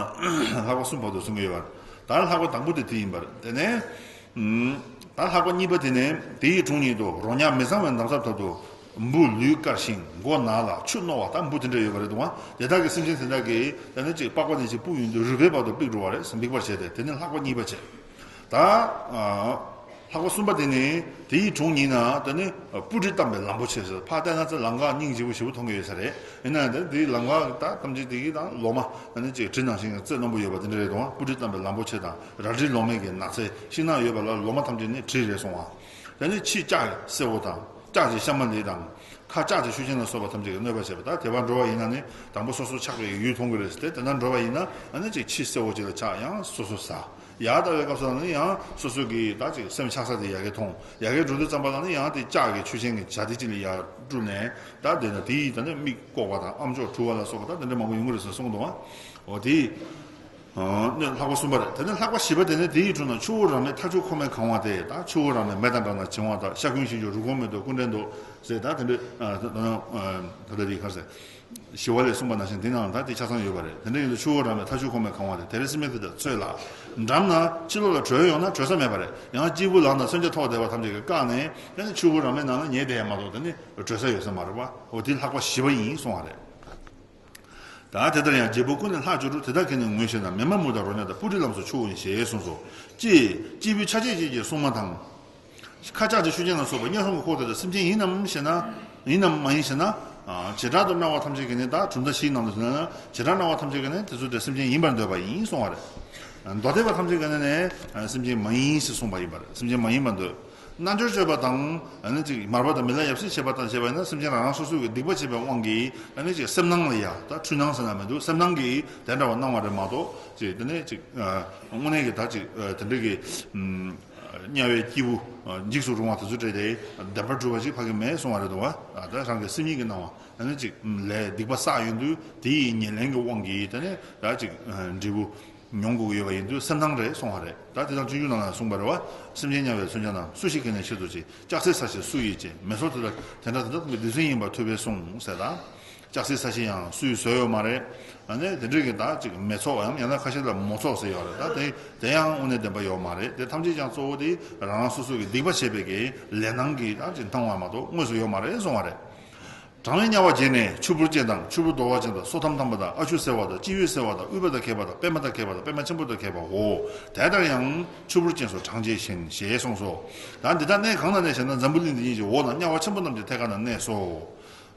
ལྷག་པ་གསུམ་བར་དུ་གསུང་གི་ཡོད་པ་རེད། ད་ལྷག་པ་དང་པོ་དེ་དེ་ཡིན་པ་རེད། དེ་ནས། ད་ལྷག་པ་གཉིས་པ་དེ་ནི་དེ་ཡི་དྲུང་ཉིད་དུ་རོ་མྱགས་མི་གཙང་བའི་འདམ་སར་ཐོག་ཏུ་འབུ་ལུས་དཀར་ཞིང་མགོ་ནག་ལ་ཆུ་རྣོ་བ། ད་འབུ་དེ་འདྲ་ཡོད་པ་རེད་འདུག་ཨ། དེ་དག་གི་སེམས་ཅན་དེ་དག་གིས་ད་ནི་ཅིག་པགས་པ་ནས་ཅིག་སྤུ་ཡོང་དུས་རུས་པའི་བར་དུ་འབིགས་འགྲོ་བ་རེད། འབིགས་པར་བྱས་ཏེ་དེ་ནི་ལྷག་པ་གཉིས་པ་བྱས། ད། ལྷག་པ་གསུམ་པ་དེ་ནི་དེ་ཡི་དྲུང་ཉིད་ན་དེ་ནི་སྤུ་གྲི་བསྡམས་པའི་ལམ་པོ་ཆེ་ཟེར། ཕར་བལྟས་ན་ཚེ་ལམ་ཁ་སྙིང་རྗེ་པོ་ཞེ་པོ་མཐོང་གི་ཡོད་ས་རེད། ཡིན་ན་ཡང་དེ་དེའི་ལམ་ཁ་ད་ཐམས་ཅད་དེ་གི་དང་ལོ་མ་ཨ་ནི་ཅིག་གྲི་ནང་བཞིན་གྱི་རྩེ་རྣོན་པོ་ཡོད་པ་དེ་འདྲ་རེད་དོ། སྤུ་གྲི་བསྡམས་པའི་ལམ་པོ་ཆེ་དང་རལ་གྲི་ལོ་མའི་གི་ནགས་ཚལ་ཤིང་ནགས་ཡོད་པ་ལ་ལོ་མ་ཐམས་ཅད་ནི་གྲི་རེད་གསུང་བ། དེ་ནི་ཕྱི་ལྕགས་སེར་པོ་དང་ལྕགས་ཀྱི་ཤ་མ་ལི་དང་། ཁ་ལྕགས་ཀྱི་ཤུགས་ཅན་ལ་སོགས་པ་ཐམས་ཅད་ཀྱིས་གནོད་པ་བྱེད་པ། ད་དེ་བར་འགྲོ་བ་ཡིན་ན་ནི་དང་པོ་སོ་སོ་ཆགས་པའི་ཡུལ་མཐོང་གི་རེད་ཟེར་ཏེ། དེ་ལྟར་འགྲོ་བ་ཡིན་ན་ཨ་ནི་ཅིག་ཕྱི་སེར་པོ་ཅིག་ལ་ཆགས་ཡང་སོ་སོ་ཟ། ཡར་ལྟ་བའི་སྐབས་སུ་ལ་ནི་ཡང་སོ་སོ་གི་ད་ཅིག་སེམས་ཆགས་ས་དེ་ཡར་རྒྱས་མཐོང་། ཡར་རྒྱས་འགྲོ་དུས་ཙམ་པ་ལ་ནི་ཡང་དེ་ལྕགས་ཀྱི་ཆུ་ཆེན་གྱི་བྱ་དེ་ཅིག་ལ་ཡར་སྤྲུལ་ནས་ད་དེ་ན་དེ་ཡིས་ད་ནི་མིག་ལྐོག་པ་དང་ཨམ་ཅོག་འཁྲུ་བ་ལ་སོགས་པ་ད་དེ་འདྲ་མང་པོ་ཡོང་གི་རེད་ཟེར་གསུངས་འདུག་བ། འོ་དེ་ནི་ལྷག་པ་གསུམ་པ་རེད། དེ་ནས་ལྷག་པ་བཞི་པ་དེ་ནི་དེ་ཡི་དྲུང་ན་ཆུ་བོ་རབ་མེད་མཐའ་ཆུ་ཁོ་མས་གང་བ་དེ། ད་ཆུ་བོ་རབ་མེད་མེ་དང་འདྲ་ན་བྱིང་བ་དག། ཤ་ཀུན་ཞིམ་འཇུག་རུས་ཁུང་མེད་དོ་སྐུ་འདྲེན་འདོགས་ཟེར། ད་དེ་འདྲ་ད་ལྟ་དེ་ག་རེ་ཟེར། ཞི་བ་ལྷས་གསུངས་པ་ནང་བཞིན་དེ་ནའང་ད་དེ་ཆ་ཚང་ཡོད་པ་རེད། དེ་འདྲ་ཡིན་དུས་ཆུ་བོ་རབ་མེད་མཐའ་ཆུ་ཁོ་མས་གང་བ་དེ། དེར་སེམས་ཅན་དེ་དག་ཚོད་ལ་འགྲམ་ན་ཕྱི་ལོགས་ལ་བྲོས་ཡོང་ན་བྲོས་ས་མེད་པ་རེད། ཡང་སྐྱེས་བུ་ལག་ན་མཚོན་ཆ་ཐོགས་བསྡད་པ་ཐམས་ཅད་ཀྱིས་བཀག་ནས་དེ་ནི་ཆུ་བོ་རབ་མེད་ནང་ལ་ཉལ་བསྡད་ཡ་མ་གཏོགས་དེ་ནི་བྲོས་ས་ཡོད་ས་མ་རེད་པ། འོ་དེ་ལྷག་པ་བཞི་པ་ཡིན་གསུང་བ་རེད། ད་དེ་ལྟར་ཡང་རྒྱལ་པོ་ཀུན་ལས་ལྷག་གྱུར་རོ། དེ་དག་གིས་ནི་ངོ་ཤེས་ན། མེ་མ་མུར་དང་རོ་མྱགས་དང་། སྤུ་གྲི་ལམ་སོགས་ཆུ་བོ་ཡིན་ཞེས་གསུངས་སོ། ཅེས་སྐྱེས་བུ་ཆ་བྱད་ཅན་གྱི་སྲུང་མ་དང་། ཁ་ལྕགས་ཀྱི་ཤུགས་ཅན་ལ་སོགས་པ་དམྱལ་སྲུང་གི་འཁོར་དེ་དག་སེམས་ཅན་ཡིན་ནམ་ཞེ་ན། ཡིན་ནམ་མ་ཡིན་ཞེ་ན། བྱེ་བྲག་ཏུ་སྨྲ་བ་ཐམས་ཅད་ཀྱིས་ནི། ད་གྲུབ་མཐའ་བཞིའི་ནང་དུ་ཟེར་ན་བྱེ་བྲག་སྨྲ་བ་ཐམས་ཅད་ཀྱིས་ནི་དེ་ཚོ་དེ་སེམས་ཅན་ཡིན་པར་འདོད་པ་ཡིན་གསུང་བ་རེད། མདོ་སྡེ་པ་ཐམས་ཅད་ཀྱིས་ནི་སེམས་ཅན་མ་ཡིན་ཞེས་གསུངས་པ་ཡིན་པ་རེད། སེམས་ཅན་མ་ཡིན་པར་འདོད། རྣལ་འབྱོར་སྤྱོད་པ་དང་། ཨ་ནི་ཅིག་མར་པ་དང་མི་ལ་ཡབ་སྲས་བྱེད་པ་དང་བཅས་པ་ཡིན་ན་སེམས་ཅན་རང་རང་སོ་སོ་གི་སྡིག་པ་བྱས་པའི་དབང་གིས་ཨ་ནི་ཅིག་སེམས་སྣང་ལ་ཡ་ད་འཁྲུལ་སྣང་ཟེར་ན་མི་འདུག་སེམས་སྣང་གིས་དེ་འདྲ་བ་སྣང་བ་རེད་མ་གཏོགས་ཅིག་དེ་ནས་ཅིག་དངོས་གནས་ཀྱི་ད་ཅིག་དེ་འདྲ་གི་དམྱལ་བའི་སྐྱེས་བུ་འཇིགས་སུ་རུང་བ་དེ་ཚོ་སྤྲད་དེ་བདེན་པར་གྲུབ་པ་ཅིག་ཕ་གི་མེད་གསུང་བ་རེད་འདུག་བ། ད་རང་གི་སེམས་ཉིད་ཀྱི་སྣང་བ་ཨ་ནི་ཅིག་ལས་སྡིག་པ་བསགས་ཡོང་དུས་དེ་ཡི་ཉེར་ལེན་གྱི་དབང་གིས་དེ་ནས་ད་ཅིག་འབྲས་བུ། མྱོང་དགོས་ཀྱི་ཡོད་པ་ཡིན་དུས་སེམས་སྣང་རེད་གསུང་བ་རེད། ད་དེ་དང་སྤྱོད་འཇུག་ནང་ལ་གསུངས་པ་རེད་བ། སེམས་ཅན་དམྱལ་བའི་མཚོན་ཆ་རྣམས། སུ་ཞིག་གིས་ནི་ཕྱིར་བཟོད་ཅིག། ལྕགས་སྲེག་ས་ཞིག་སུ་ཡིས་བྱེད། མེ་སོར་དེ་དག་དེ་འདྲ་དེ་དག་གི་རྫུན་ཡིན་པར་ཐུབ་པས་གསུངས་ཟེར། ད་ལྕགས་སྲེག་ས་ཞིག་ཡང་སུས་བཟོས་ཡོད་མ་རེད། ཨ་ནི་དེ་འདྲ་གི་ད་ཅིག་མེ་ཚོགས་ཡང་ཡང་ན་ཁ་ཤས་ལ་མོ་ཚོགས་ཟེར་ཡོད་རེད། ད་དེ་དེ་ཡང་དངོས་གནས་བདེན་པ་ཡོད་མ་རེད། དེ་ཐམས་ཅད་ཀྱང་གཙོ་བོ་དེ་རང་རང་སོ་སོ་གི་སྡིག་པ་བྱས་པའི་གི་ལས་སྣང་གིས་ད་ཅིག་སྣང་བ་མ་གཏོགས་དངོས་སུ་ཡོད་མ་རེད་གསུང་བ་རེད། གྲང་བའི་དམྱལ་བ་བརྒྱད་ནས་ཆུ་བུར་ཅན་དང་ཆུ་བུར་རྡོལ་བ་ཅན་དང་སོ་ཐམ་ཐམ་པ་དང་ཨ་ཆུ་སེར་བ་དང་སྤྱི་བོས་སེལ་བ་དང་པདྨ་དང་ཁྱད་པར་དང་པདྨ་ཆེན་པོ་དང་ཁྱད་པར་འོ། དེ་ལྟར་ཡང་ཆུ་བུར་ཅན་སོགས་གྲངས་ཅན་བཞིན་ཞེས་གསུངས་སོ། ད་འདི་དག་གནས་གང་ན་གནས་ཞེ་ན་འཛམ་བུ་གླིང་འདི་ཉིད་ཀྱི་འོག་ན་དམྱལ་བ་ཆེན་པོ་རྣམས་ཀྱི་ཐད་ཀ་ན་གནས་སོ།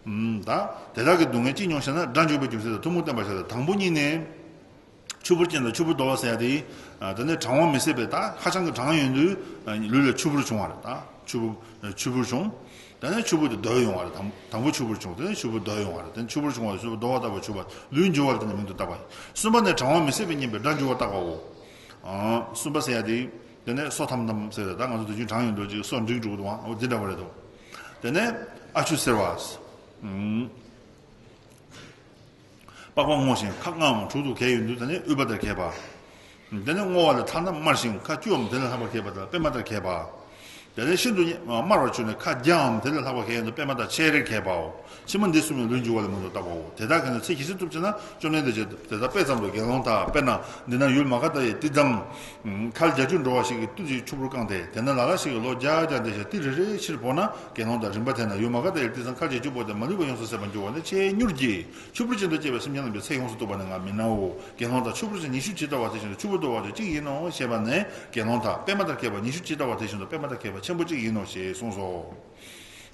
ཨུམ། ད་དེ་དག་གི་སྡུག་བསྔལ་ཅི་མྱོང་ཞེ་ན་དགྲ་འཇུག་པའི་རྒྱུ་མཚན་དང་ཐུན་མོང་བསྟན་པ་ཞེས་དང་དང་པོ་གཉིས་ནི། ཆུ་བུར་ཅན་དང་ཆུ་བུར་རྡོལ་བ་ཟེར་ཡ་དེ། ཨ་དེ་ནས་གྲང་བ་མི་བཟད་པའི་ད་ཧ་ཅང་གི་གྲང་ཡོང་དུས་ཨ་ལུས་ལ་ཆུ་བུར་བྱུང་བ་རེད། ད་ཆུ་བུར་ཆུ་བུར་བྱུང་། དེ་ནས་ཆུ་བུར་དེ་རྡོལ་ཡོང་བ་རེད། དང་དང་པོ་ཆུ་བུར་བྱུང་། དེ་ནས་ཆུ་བུར་རྡོལ་ཡོང་བ་རེད། དེ་ནས་ཆུ་བུར་བྱུང་བ་ཆུ་བུར་རྡོལ་བ་ལྟ་བུ་ཆུ་བུར་ལུས་འགྱུར་བ་ལ་དེ་ནས་མིང་དུ་བཏགས་པ་ཡིན། གསུམ་པ་ནས་གྲང་བ་མི་བཟད་པའི་གཉེན་པོས་དགྲ་འཇུག་པ་བཏགས་པའོ། ཨ་གསུམ་པ་ཟེར་ཡ་དེ། དེ་ནས་སོ་ཐམ་ཐམ་ཟེར་ཡ་ད་ང་ཚོ་དུས་རྒྱུན་གྲང་ཡོང་དུས་ཅིག་སོ་འགྲིག་འགྲོ་གི་འདུག་ཨ། འོ་དེ་འདྲ་བ་རེད་འདུག་དེ་ནས་ཨ་ཆུ་སེར་བ། ཨུམ། པགས་པ་སྔོ་ཞིང་ཁ་མངར་བའམ་དྲུག་ཏུ་གས་ཡོད་དུས་དེ་ནི་ཨུཏྤལ་ལྟར་གས་པ། དེ་ནི་སྔོ་བ་ལས་ཐ་ན་དམར་ཞིང་ཁ་སྐྱུར་བའམ་དེ་ལས་ལྷག་པར་གས་པ་དང་པདྨ་ལྟར་གས་པ། དེ་ནི་ཤིན་ཏུ་དམར་བར་གྱུར་ནས་ཁ་རྒྱའམ་དེ་ལས་ལྷག་པར་གས་ཡོད་དུས་པདྨ་ལྟར་ཆེར་གས་པའོ། ཕྱི་མ་འདི་གསུམ་ནི་ལུས་འགྱུར་བ་ལ་མིང་དུ་བཏགས་པའོ། དེ་དག་གིས་ནི་ཚེ་ཇི་སྲིད་ཐུབ་ཅེ་ན་བཅོམ་ལྡན་འདས་ཀྱིས་དེ་དག་དཔེ་ཙམ་དུ་དགེ་སློང་དག་དཔེར་ན་འདི་ན་ཡུལ་མ་ག་དྷ་ཡི་ཏི་ཙམ། མཁལ་བརྒྱད་ཅུ་འགྲོ་བ་ཞིག་གིས་ཏི་ཙམ་ཆུ་བུར་བཀང་སྟེ་དེ་ན་ལ་ལ་ཞིག་གིས་ལོ་བརྒྱ་བརྒྱ་འདས་ཤིང་ཏི་རེ་རེ་ཕྱིར་བོར་ན། དགེ་སློང་དག་རིམ་པ་དེ་ན་ཡུལ་མ་ག་དྷ་ཡི་ཏི་ཙམ་མཁལ་བརྒྱད་ཅུ་བོར་ཏེ་མ་ལུས་པ་ཡོངས་སུ་ཟད་པར་འགྱུར་བ་ནི་ཆེས་མྱུར་གྱི། ཆུ་བུར་ཅན་དུ་སྐྱེས་པའི་སེམས་ཅན་རྣམས་ཀྱི་ཚེ་ཡོངས་སུ་གཏུགས་པ་ནི་ང་མིན་ནའོ། དགེ་སློང་དག་ཆུ་བུར་ཅན་ཉི་ཤུ་ཇི་ལྟ་བ་དེ་བཞིན་དུ་ཆུ་བུར་རྡོལ་བ་དེ་གཅིག་ཡིན་ནོ་ཞེས་པ་ནས་དགེ་སློང་དག་པདྨ་ལྟར་གས་པ་ཉི་ཤུ་ཇི་ལྟ་བ་དེ་བཞིན་དུ་པདྨ་ལྟར་གས་པ་ ཆེན་པོ་གཅིག་ཡིན་ནོ་ཞེས་གསུངས་སོ།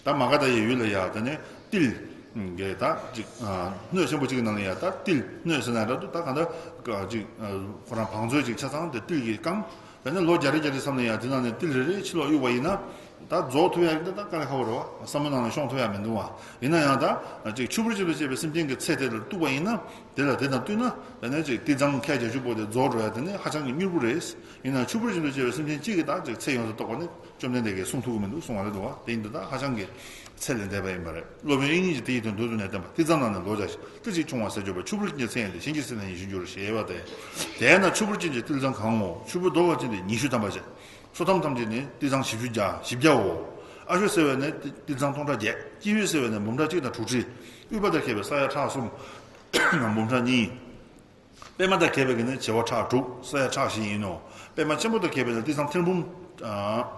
ད་མ་ག་དྷ་ཡི་ཡུལ་ལ་ཡ་དེ་ནས་ཏིལ་གྱི་ད་ཅིག་སྣོད་ཆེན་པོ་གཅིག་གི་ནང་ལ་ཡ་ད་ཏིལ་སྣོད་ཟེར་ན་འདྲ་འདུག་ད་གང་ལྟར་ཅིག་ཁོ་རང་བང་མཛོད་ཅིག་ཆ་ཚང་དེ་ཏིལ་གྱིས་བཀང་། དེ་ནས་ལོ་བརྒྱ་རེ་བརྒྱ་རེ་བསམ་ནས་ཡ་དེ་ནང་ནས་ཏིལ་རེ་རེ་ཕྱི་ལོགས་གཡུགས་པ་ཡིན་ན། ད་རྫོགས་ཐུབ་ཡ་གི་ད་དཀའ་ལས་ཁག་པོ་རེད་བ། བསམ་བློ་ནང་ལ་ཤོང་ཐུབ་ཡ་མི་འདུག་བ། ཡིན་ན་ཡང་ད་ཅིག་ཆུ་བུར་ཅན་དུ་སྐྱེས་པའི་སེམས་ཅན་གྱི་ཚེ་དེ་ལ་གཏུགས་པ་ཡིན་ན། དེ་ལ་དེ་དང་བསྟུན་ན་དེ་ནས་ཅིག་ཏིལ་ཚང་ཁལ་བརྒྱད་ཅུ་པོ་དེ་རྫོགས་འགྲོ་ཡ་དེ་ནི་ཧ་ཅང་གི་མྱུར་པོ་རེད། ཡིན་ན་ཆུ་བུར་ཅན་དུ་སྐྱེས་པའི་སེམས་ཅན་གཅིག་གིས་ད་ཅིག་ཚེ་ཡོངས་སུ་རྟོགས་པ་ནི་བཅོམ་ལྡན་འདས་ཀྱིས་གསུང་ཐུབ་ཀྱི་མི་འདུག་གསུང་བ་རེད་འདུག་བ། དེ་ཡིན་དུས་ད་ཧ་ཅང་གི་ཚད་ལས་འདས་པ་ཡིན་པ་རེད། སློབ་དཔོན་དབྱིག་གཉེན་གྱིས་དེ་ཡི་དོན་མདོར་བསྡུས་ནས་བསྟན་པ། ཏིལ་ཚང་ནང་ནས་ལོ་བརྒྱ་ཞིག་ཏིལ་གཅིག་ཕྱུང་བ་ཟད་འགྱུར་བ། ཆུ་བུར་གྱི་ཚེ་ཡིན་ཏེ། གཞན་གྱི་སྲིད་ན་ཉི་ཤུ་འགྱུར་ཞེས་པ་སྟེ། དེས་ན་ཆུ་བུར་ཅན་གྱི་ཏིལ་ཚང་གང་ངོ་། ཆུ་བུར་གདོལ་བ་ཅན་དེ་ཉི་ཤུ་ཐམ་པ་བྱས། སོ་ཐམ་ཐམས་ཅད་ནི་ཏིལ་ཚང་བཞི་བཅུ་བརྒྱ་བཞི་བརྒྱའོ། ཨ་ཤོ་ཟེར་བས་ནི་ཏིལ་ཚང་སྟོང་ཕྲག་བརྒྱད། ཀྱི་ཧུད་ཟེར་བས་ནི་འབུམ་ཕྲག་གཅིག་དང་དྲུག་ཁྲི། ཨུཏྤལ་དང་ཁེལ་བའི་ས་ཡ་ཕྲག་གསུམ། འབུམ་ཕྲག་གཉིས། པདྨ་དང་ཁེལ་བའི་གི་ནི་བྱེ་བ་ཕྲག་དྲུག། ས་ཡ་ཕྲག་བཞི་ཡིན་ནོ། པདྨ་ཆེན་པོ་དང་ཁེལ་བའི་ནི་ཏིལ་ཚང་ཐེར་འབུམ་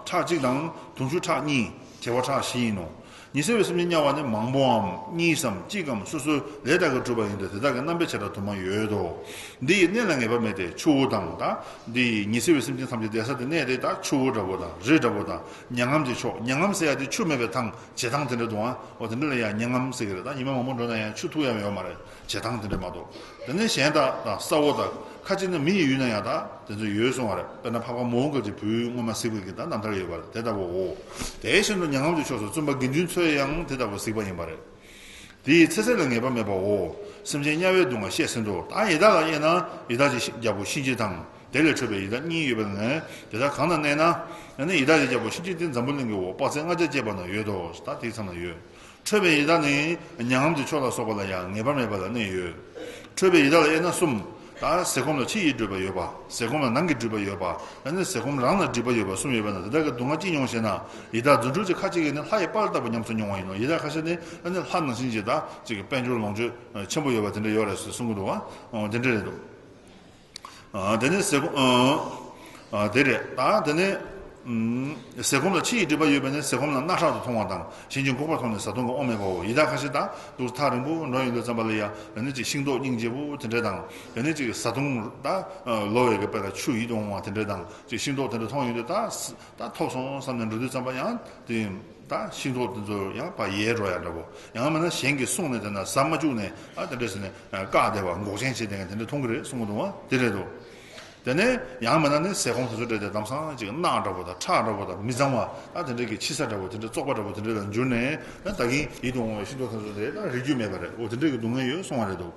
ཕྲག་གཅིག་དང་དུང་ཕྱུར་ཕྲག་གཉིས། བྱེ་བ་ཕྲག་བཞི་ཡིན་ནོ། ཉི་ཚེ་བའི་སེམས་ཅན་དམྱལ་བ་ནི་མང་པོའམ་གཉིས་སམ་གཅིག་གམ་སོ་སོའི་ལས་དག་གིས་གྲུབ་པ་ཡིན་ཏེ། དེ་དག་གི་རྣམ་པའི་བྱེ་བྲག་དུ་མ་ཡོད་དོ། འདི་ཡི་གནས་ལ་ངེས་པ་མེད་དེ། ཆུ་བོ་དང་། ད་འདི་ཡི་ཉི་ཚེ་བའི་སེམས་ཅན་ཐམས་ཅད་བསྡད་ས་དེ་གནས་དེ་ད་ཆུ་བོ་འདྲ་བོ་དང་རི་འདྲ་བོ་དང་མྱ་ངམ་གྱི་ཕྱོགས། མྱ་ངམ་ཟེར་ཡ་དེ་ཆུ་མེད་པའི་ཐང་བྱེ་ཐང་དེ་འདྲ་འདུག་ཨ། འོ་དེ་འདྲ་ལ་ཡ་མྱ་ངམ་ཟེར་གི་རེད། ད་ཉི་མ་མང་པོ་འགྲོ་ན་ཡང་ཆུ་ཐུག་ཡ་ཡོད་མ་རེད། བྱེ་ཐང་དེ་འདྲ་མ་གཏོགས། དེ་ནས་གཞན་དག་དང་ས་འོག་དང་། ཁ་ཅིག་ནི་མི་ཡི་ཡུལ་ན་ཡང་ད་དེ་ཚོ་ཡོད་གསུང་བ་རེད། དཔེར་ན་འཕགས་པ་མོའུ་འགལ་གྱི་བུའི་མངོན་མ་གཟིགས་པའི་གི་ད་རྣམ་ཐར་ཡོད་པ་རེད། དེ་ལྟ་བུའོ། དེ་བཞིན་དུ་མྱ་ངམ་གྱི་ཕྱོགས་སུ་བཙུན་པ་དགེ་འདུན་ཚོས་ཡང་དེ་ལྟ་བུ་གཟིགས་པ་ཡིན་པ་རེད། དེའི་ཚེ་ཚད་ལ་ངེས་པ་མེད་པའོ། སེམས་ཅན་དམྱལ་བའི་སྡུག་བསྔལ་བཤད་ཟིན་ཏོ། ད་ཡི་དྭགས་ལ་དབྱེ་ན་ཡི་དྭགས་ཀྱི་རྒྱལ་པོ་གཤིན་རྗེ་དང་། དེ་ལས་འཕྲོས་པའི་ཡི་དྭགས་གཉིས་ཡོད་པ་ནས། དེ་དག་གང་ན་གནས་ན། ཡི་དྭགས་ཀྱི་རྒྱལ་པོ་གཤིན་རྗེ་དེ་འཛམ་བུ་གླིང་གི་འོག་དཔག་ཚད་ལྔ་བརྒྱ་བཅད་པ་ན་ཡོད་དོ། ད་དེའི་མཚམས་ན་ཡོད། འཕྲོས་པའི་ཡི་དྭགས་ནི་མྱ་ངམ་གྱི་ཕྱོགས་ལ་སོགས་པ་ལ་ཡང་ངེས་པ་མེད་པ་ལ་གནས་ཡོད། འཕྲོས་པའི་ཡི་དྭགས་ལ་དབྱེ་ན་གསུམ། ད་ཟས་སྐོམ་ལ་ཕྱི་ཡི་སྒྲིབ་པ་ཡོད་པ། ཟས་སྐོམ་ལ་ནང་གི་སྒྲིབ་པ་ཡོད་པ། ཨ་ནི་ཟས་སྐོམ་རང་ལ་སྒྲིབ་པ་ཡོད་པ་གསུམ་ཡོད་པ་ན། དེ་དག་གི་སྡུག་བསྔལ་ཅི་མྱོང་ཞེ་ན། ཡི་དྭགས་རྫུ་འཕྲུལ་གྱི་ཁ་ཅིག་གིས་ནི་ལྷ་ཡི་དཔལ་ལྟ་བུ་ཉམས་སུ་མྱོང་བ་ཡིན་ནོ། ཡི་དྭགས་ཁ་ཤས་ནི་ཨ་ནི་ལྷ་ནང་བཞིན་གྱི་ད་ཅིག་དཔལ་འབྱོར་ལོངས་སྤྱོད་ཆེན་པོ་ཡོད་པ་དེ་འདྲ་ཡོད་རེད་ཟེར་གསུང་གི་འདུག་བ། འོ་དེ་འདྲ་རེད་འདུག་ཨ། དེ་ནས་ཟས་སྐོམ། ཨ། ཨ། དེ་རེད། ད་དེ་ནས། ཨུམ། ཟས་སྐོམ་ལ་ཕྱི་ཡི་སྒྲིབ་པ་ཡོད་པས་ནི་ཟས་སྐོམ་ལ་སྣ་ཧྲག་ཏུ་མཐོང་བ་དང་། གཞན་གྱིས་འགུགས་པར་མཐོང་ནས་བཟའ་བཏུང་གི་དབང་མེད་པའོ། ཡི་དྭགས་ཁ་ཤས་ད་འདུག་ཐག་རིང་པོ་འགྲོ་ཡོང་དུས་ཙམ་པ་ལ་ཡ། དེ་ནས་ཅིག་ཤིང་ཏོག་སྙིང་རྗེ་པོ་དེ་འདྲ་དང་། དེ་ནས་ཅིག་བཟའ་བཏུང་ད་ལོ་བའི་གི་དཔེ་ལ་ཆུ་ཡིད་དུ་འོང་བ་དེ་འདྲ་དང་། ཅིག་ཤིང་ཏོག་དེ་འདྲ་མཐོང་ཡོང་དུས་ད་ད་ཐོབ་སོང་བསམ་ནས་འགྲོ་དུས་ཙམ་པ་ཡང་དེ། ད་ཤིང་ཏོག་དེ་ཚོ་ཡང་ཕར་ཡལ་འགྲོ་ཡ་འདྲ་པོ། ཡང་མིན་ན་གཞན་གྱིས་བསྲུངས་ནས་དེ་ན་ཟ་མ་བཅུག་ནས། ཨ། དེ་འདྲ་ཟེར་ནས་བཀག་བསྡད་པ། འགོག་བྱེད་བྱས་བསྡད་མཁན་དེ་འདྲ་མཐོང་གི་རེད་གསུང་གི་འདུག་བ། དེ་རེད་འདུག་དེ་ནས་ཡང་མིན་ན་ནི་ཟས་སྐོམ་དེ་ཚོ་སྤྲད་དེ་ལམ་སང་ཅིག་རྣག་འདྲ་པོ་དང་ཁྲག་འདྲ་པོ་དང་མི་གཙང་བ། ཨ། དེ་འདྲ་གི་ཕྱི་ས་འདྲ་པོ་དེ་འདྲ་བཙོག་པ་འདྲ་པོ་དེ་འདྲ་ལ་འགྱུར་ནས། ཨ། ད་གིན་ཡིད་དུ་འོང་བའི་ཤིང་ཏོག་དེ་ཚོ་དེ་ད་རེག་རྒྱུ་མེད་པ་རེད། འོ་དེ་འདྲ་གི་སྡུག་བསྔལ་ཡོད་གསུང་བ་རེད་འདུག་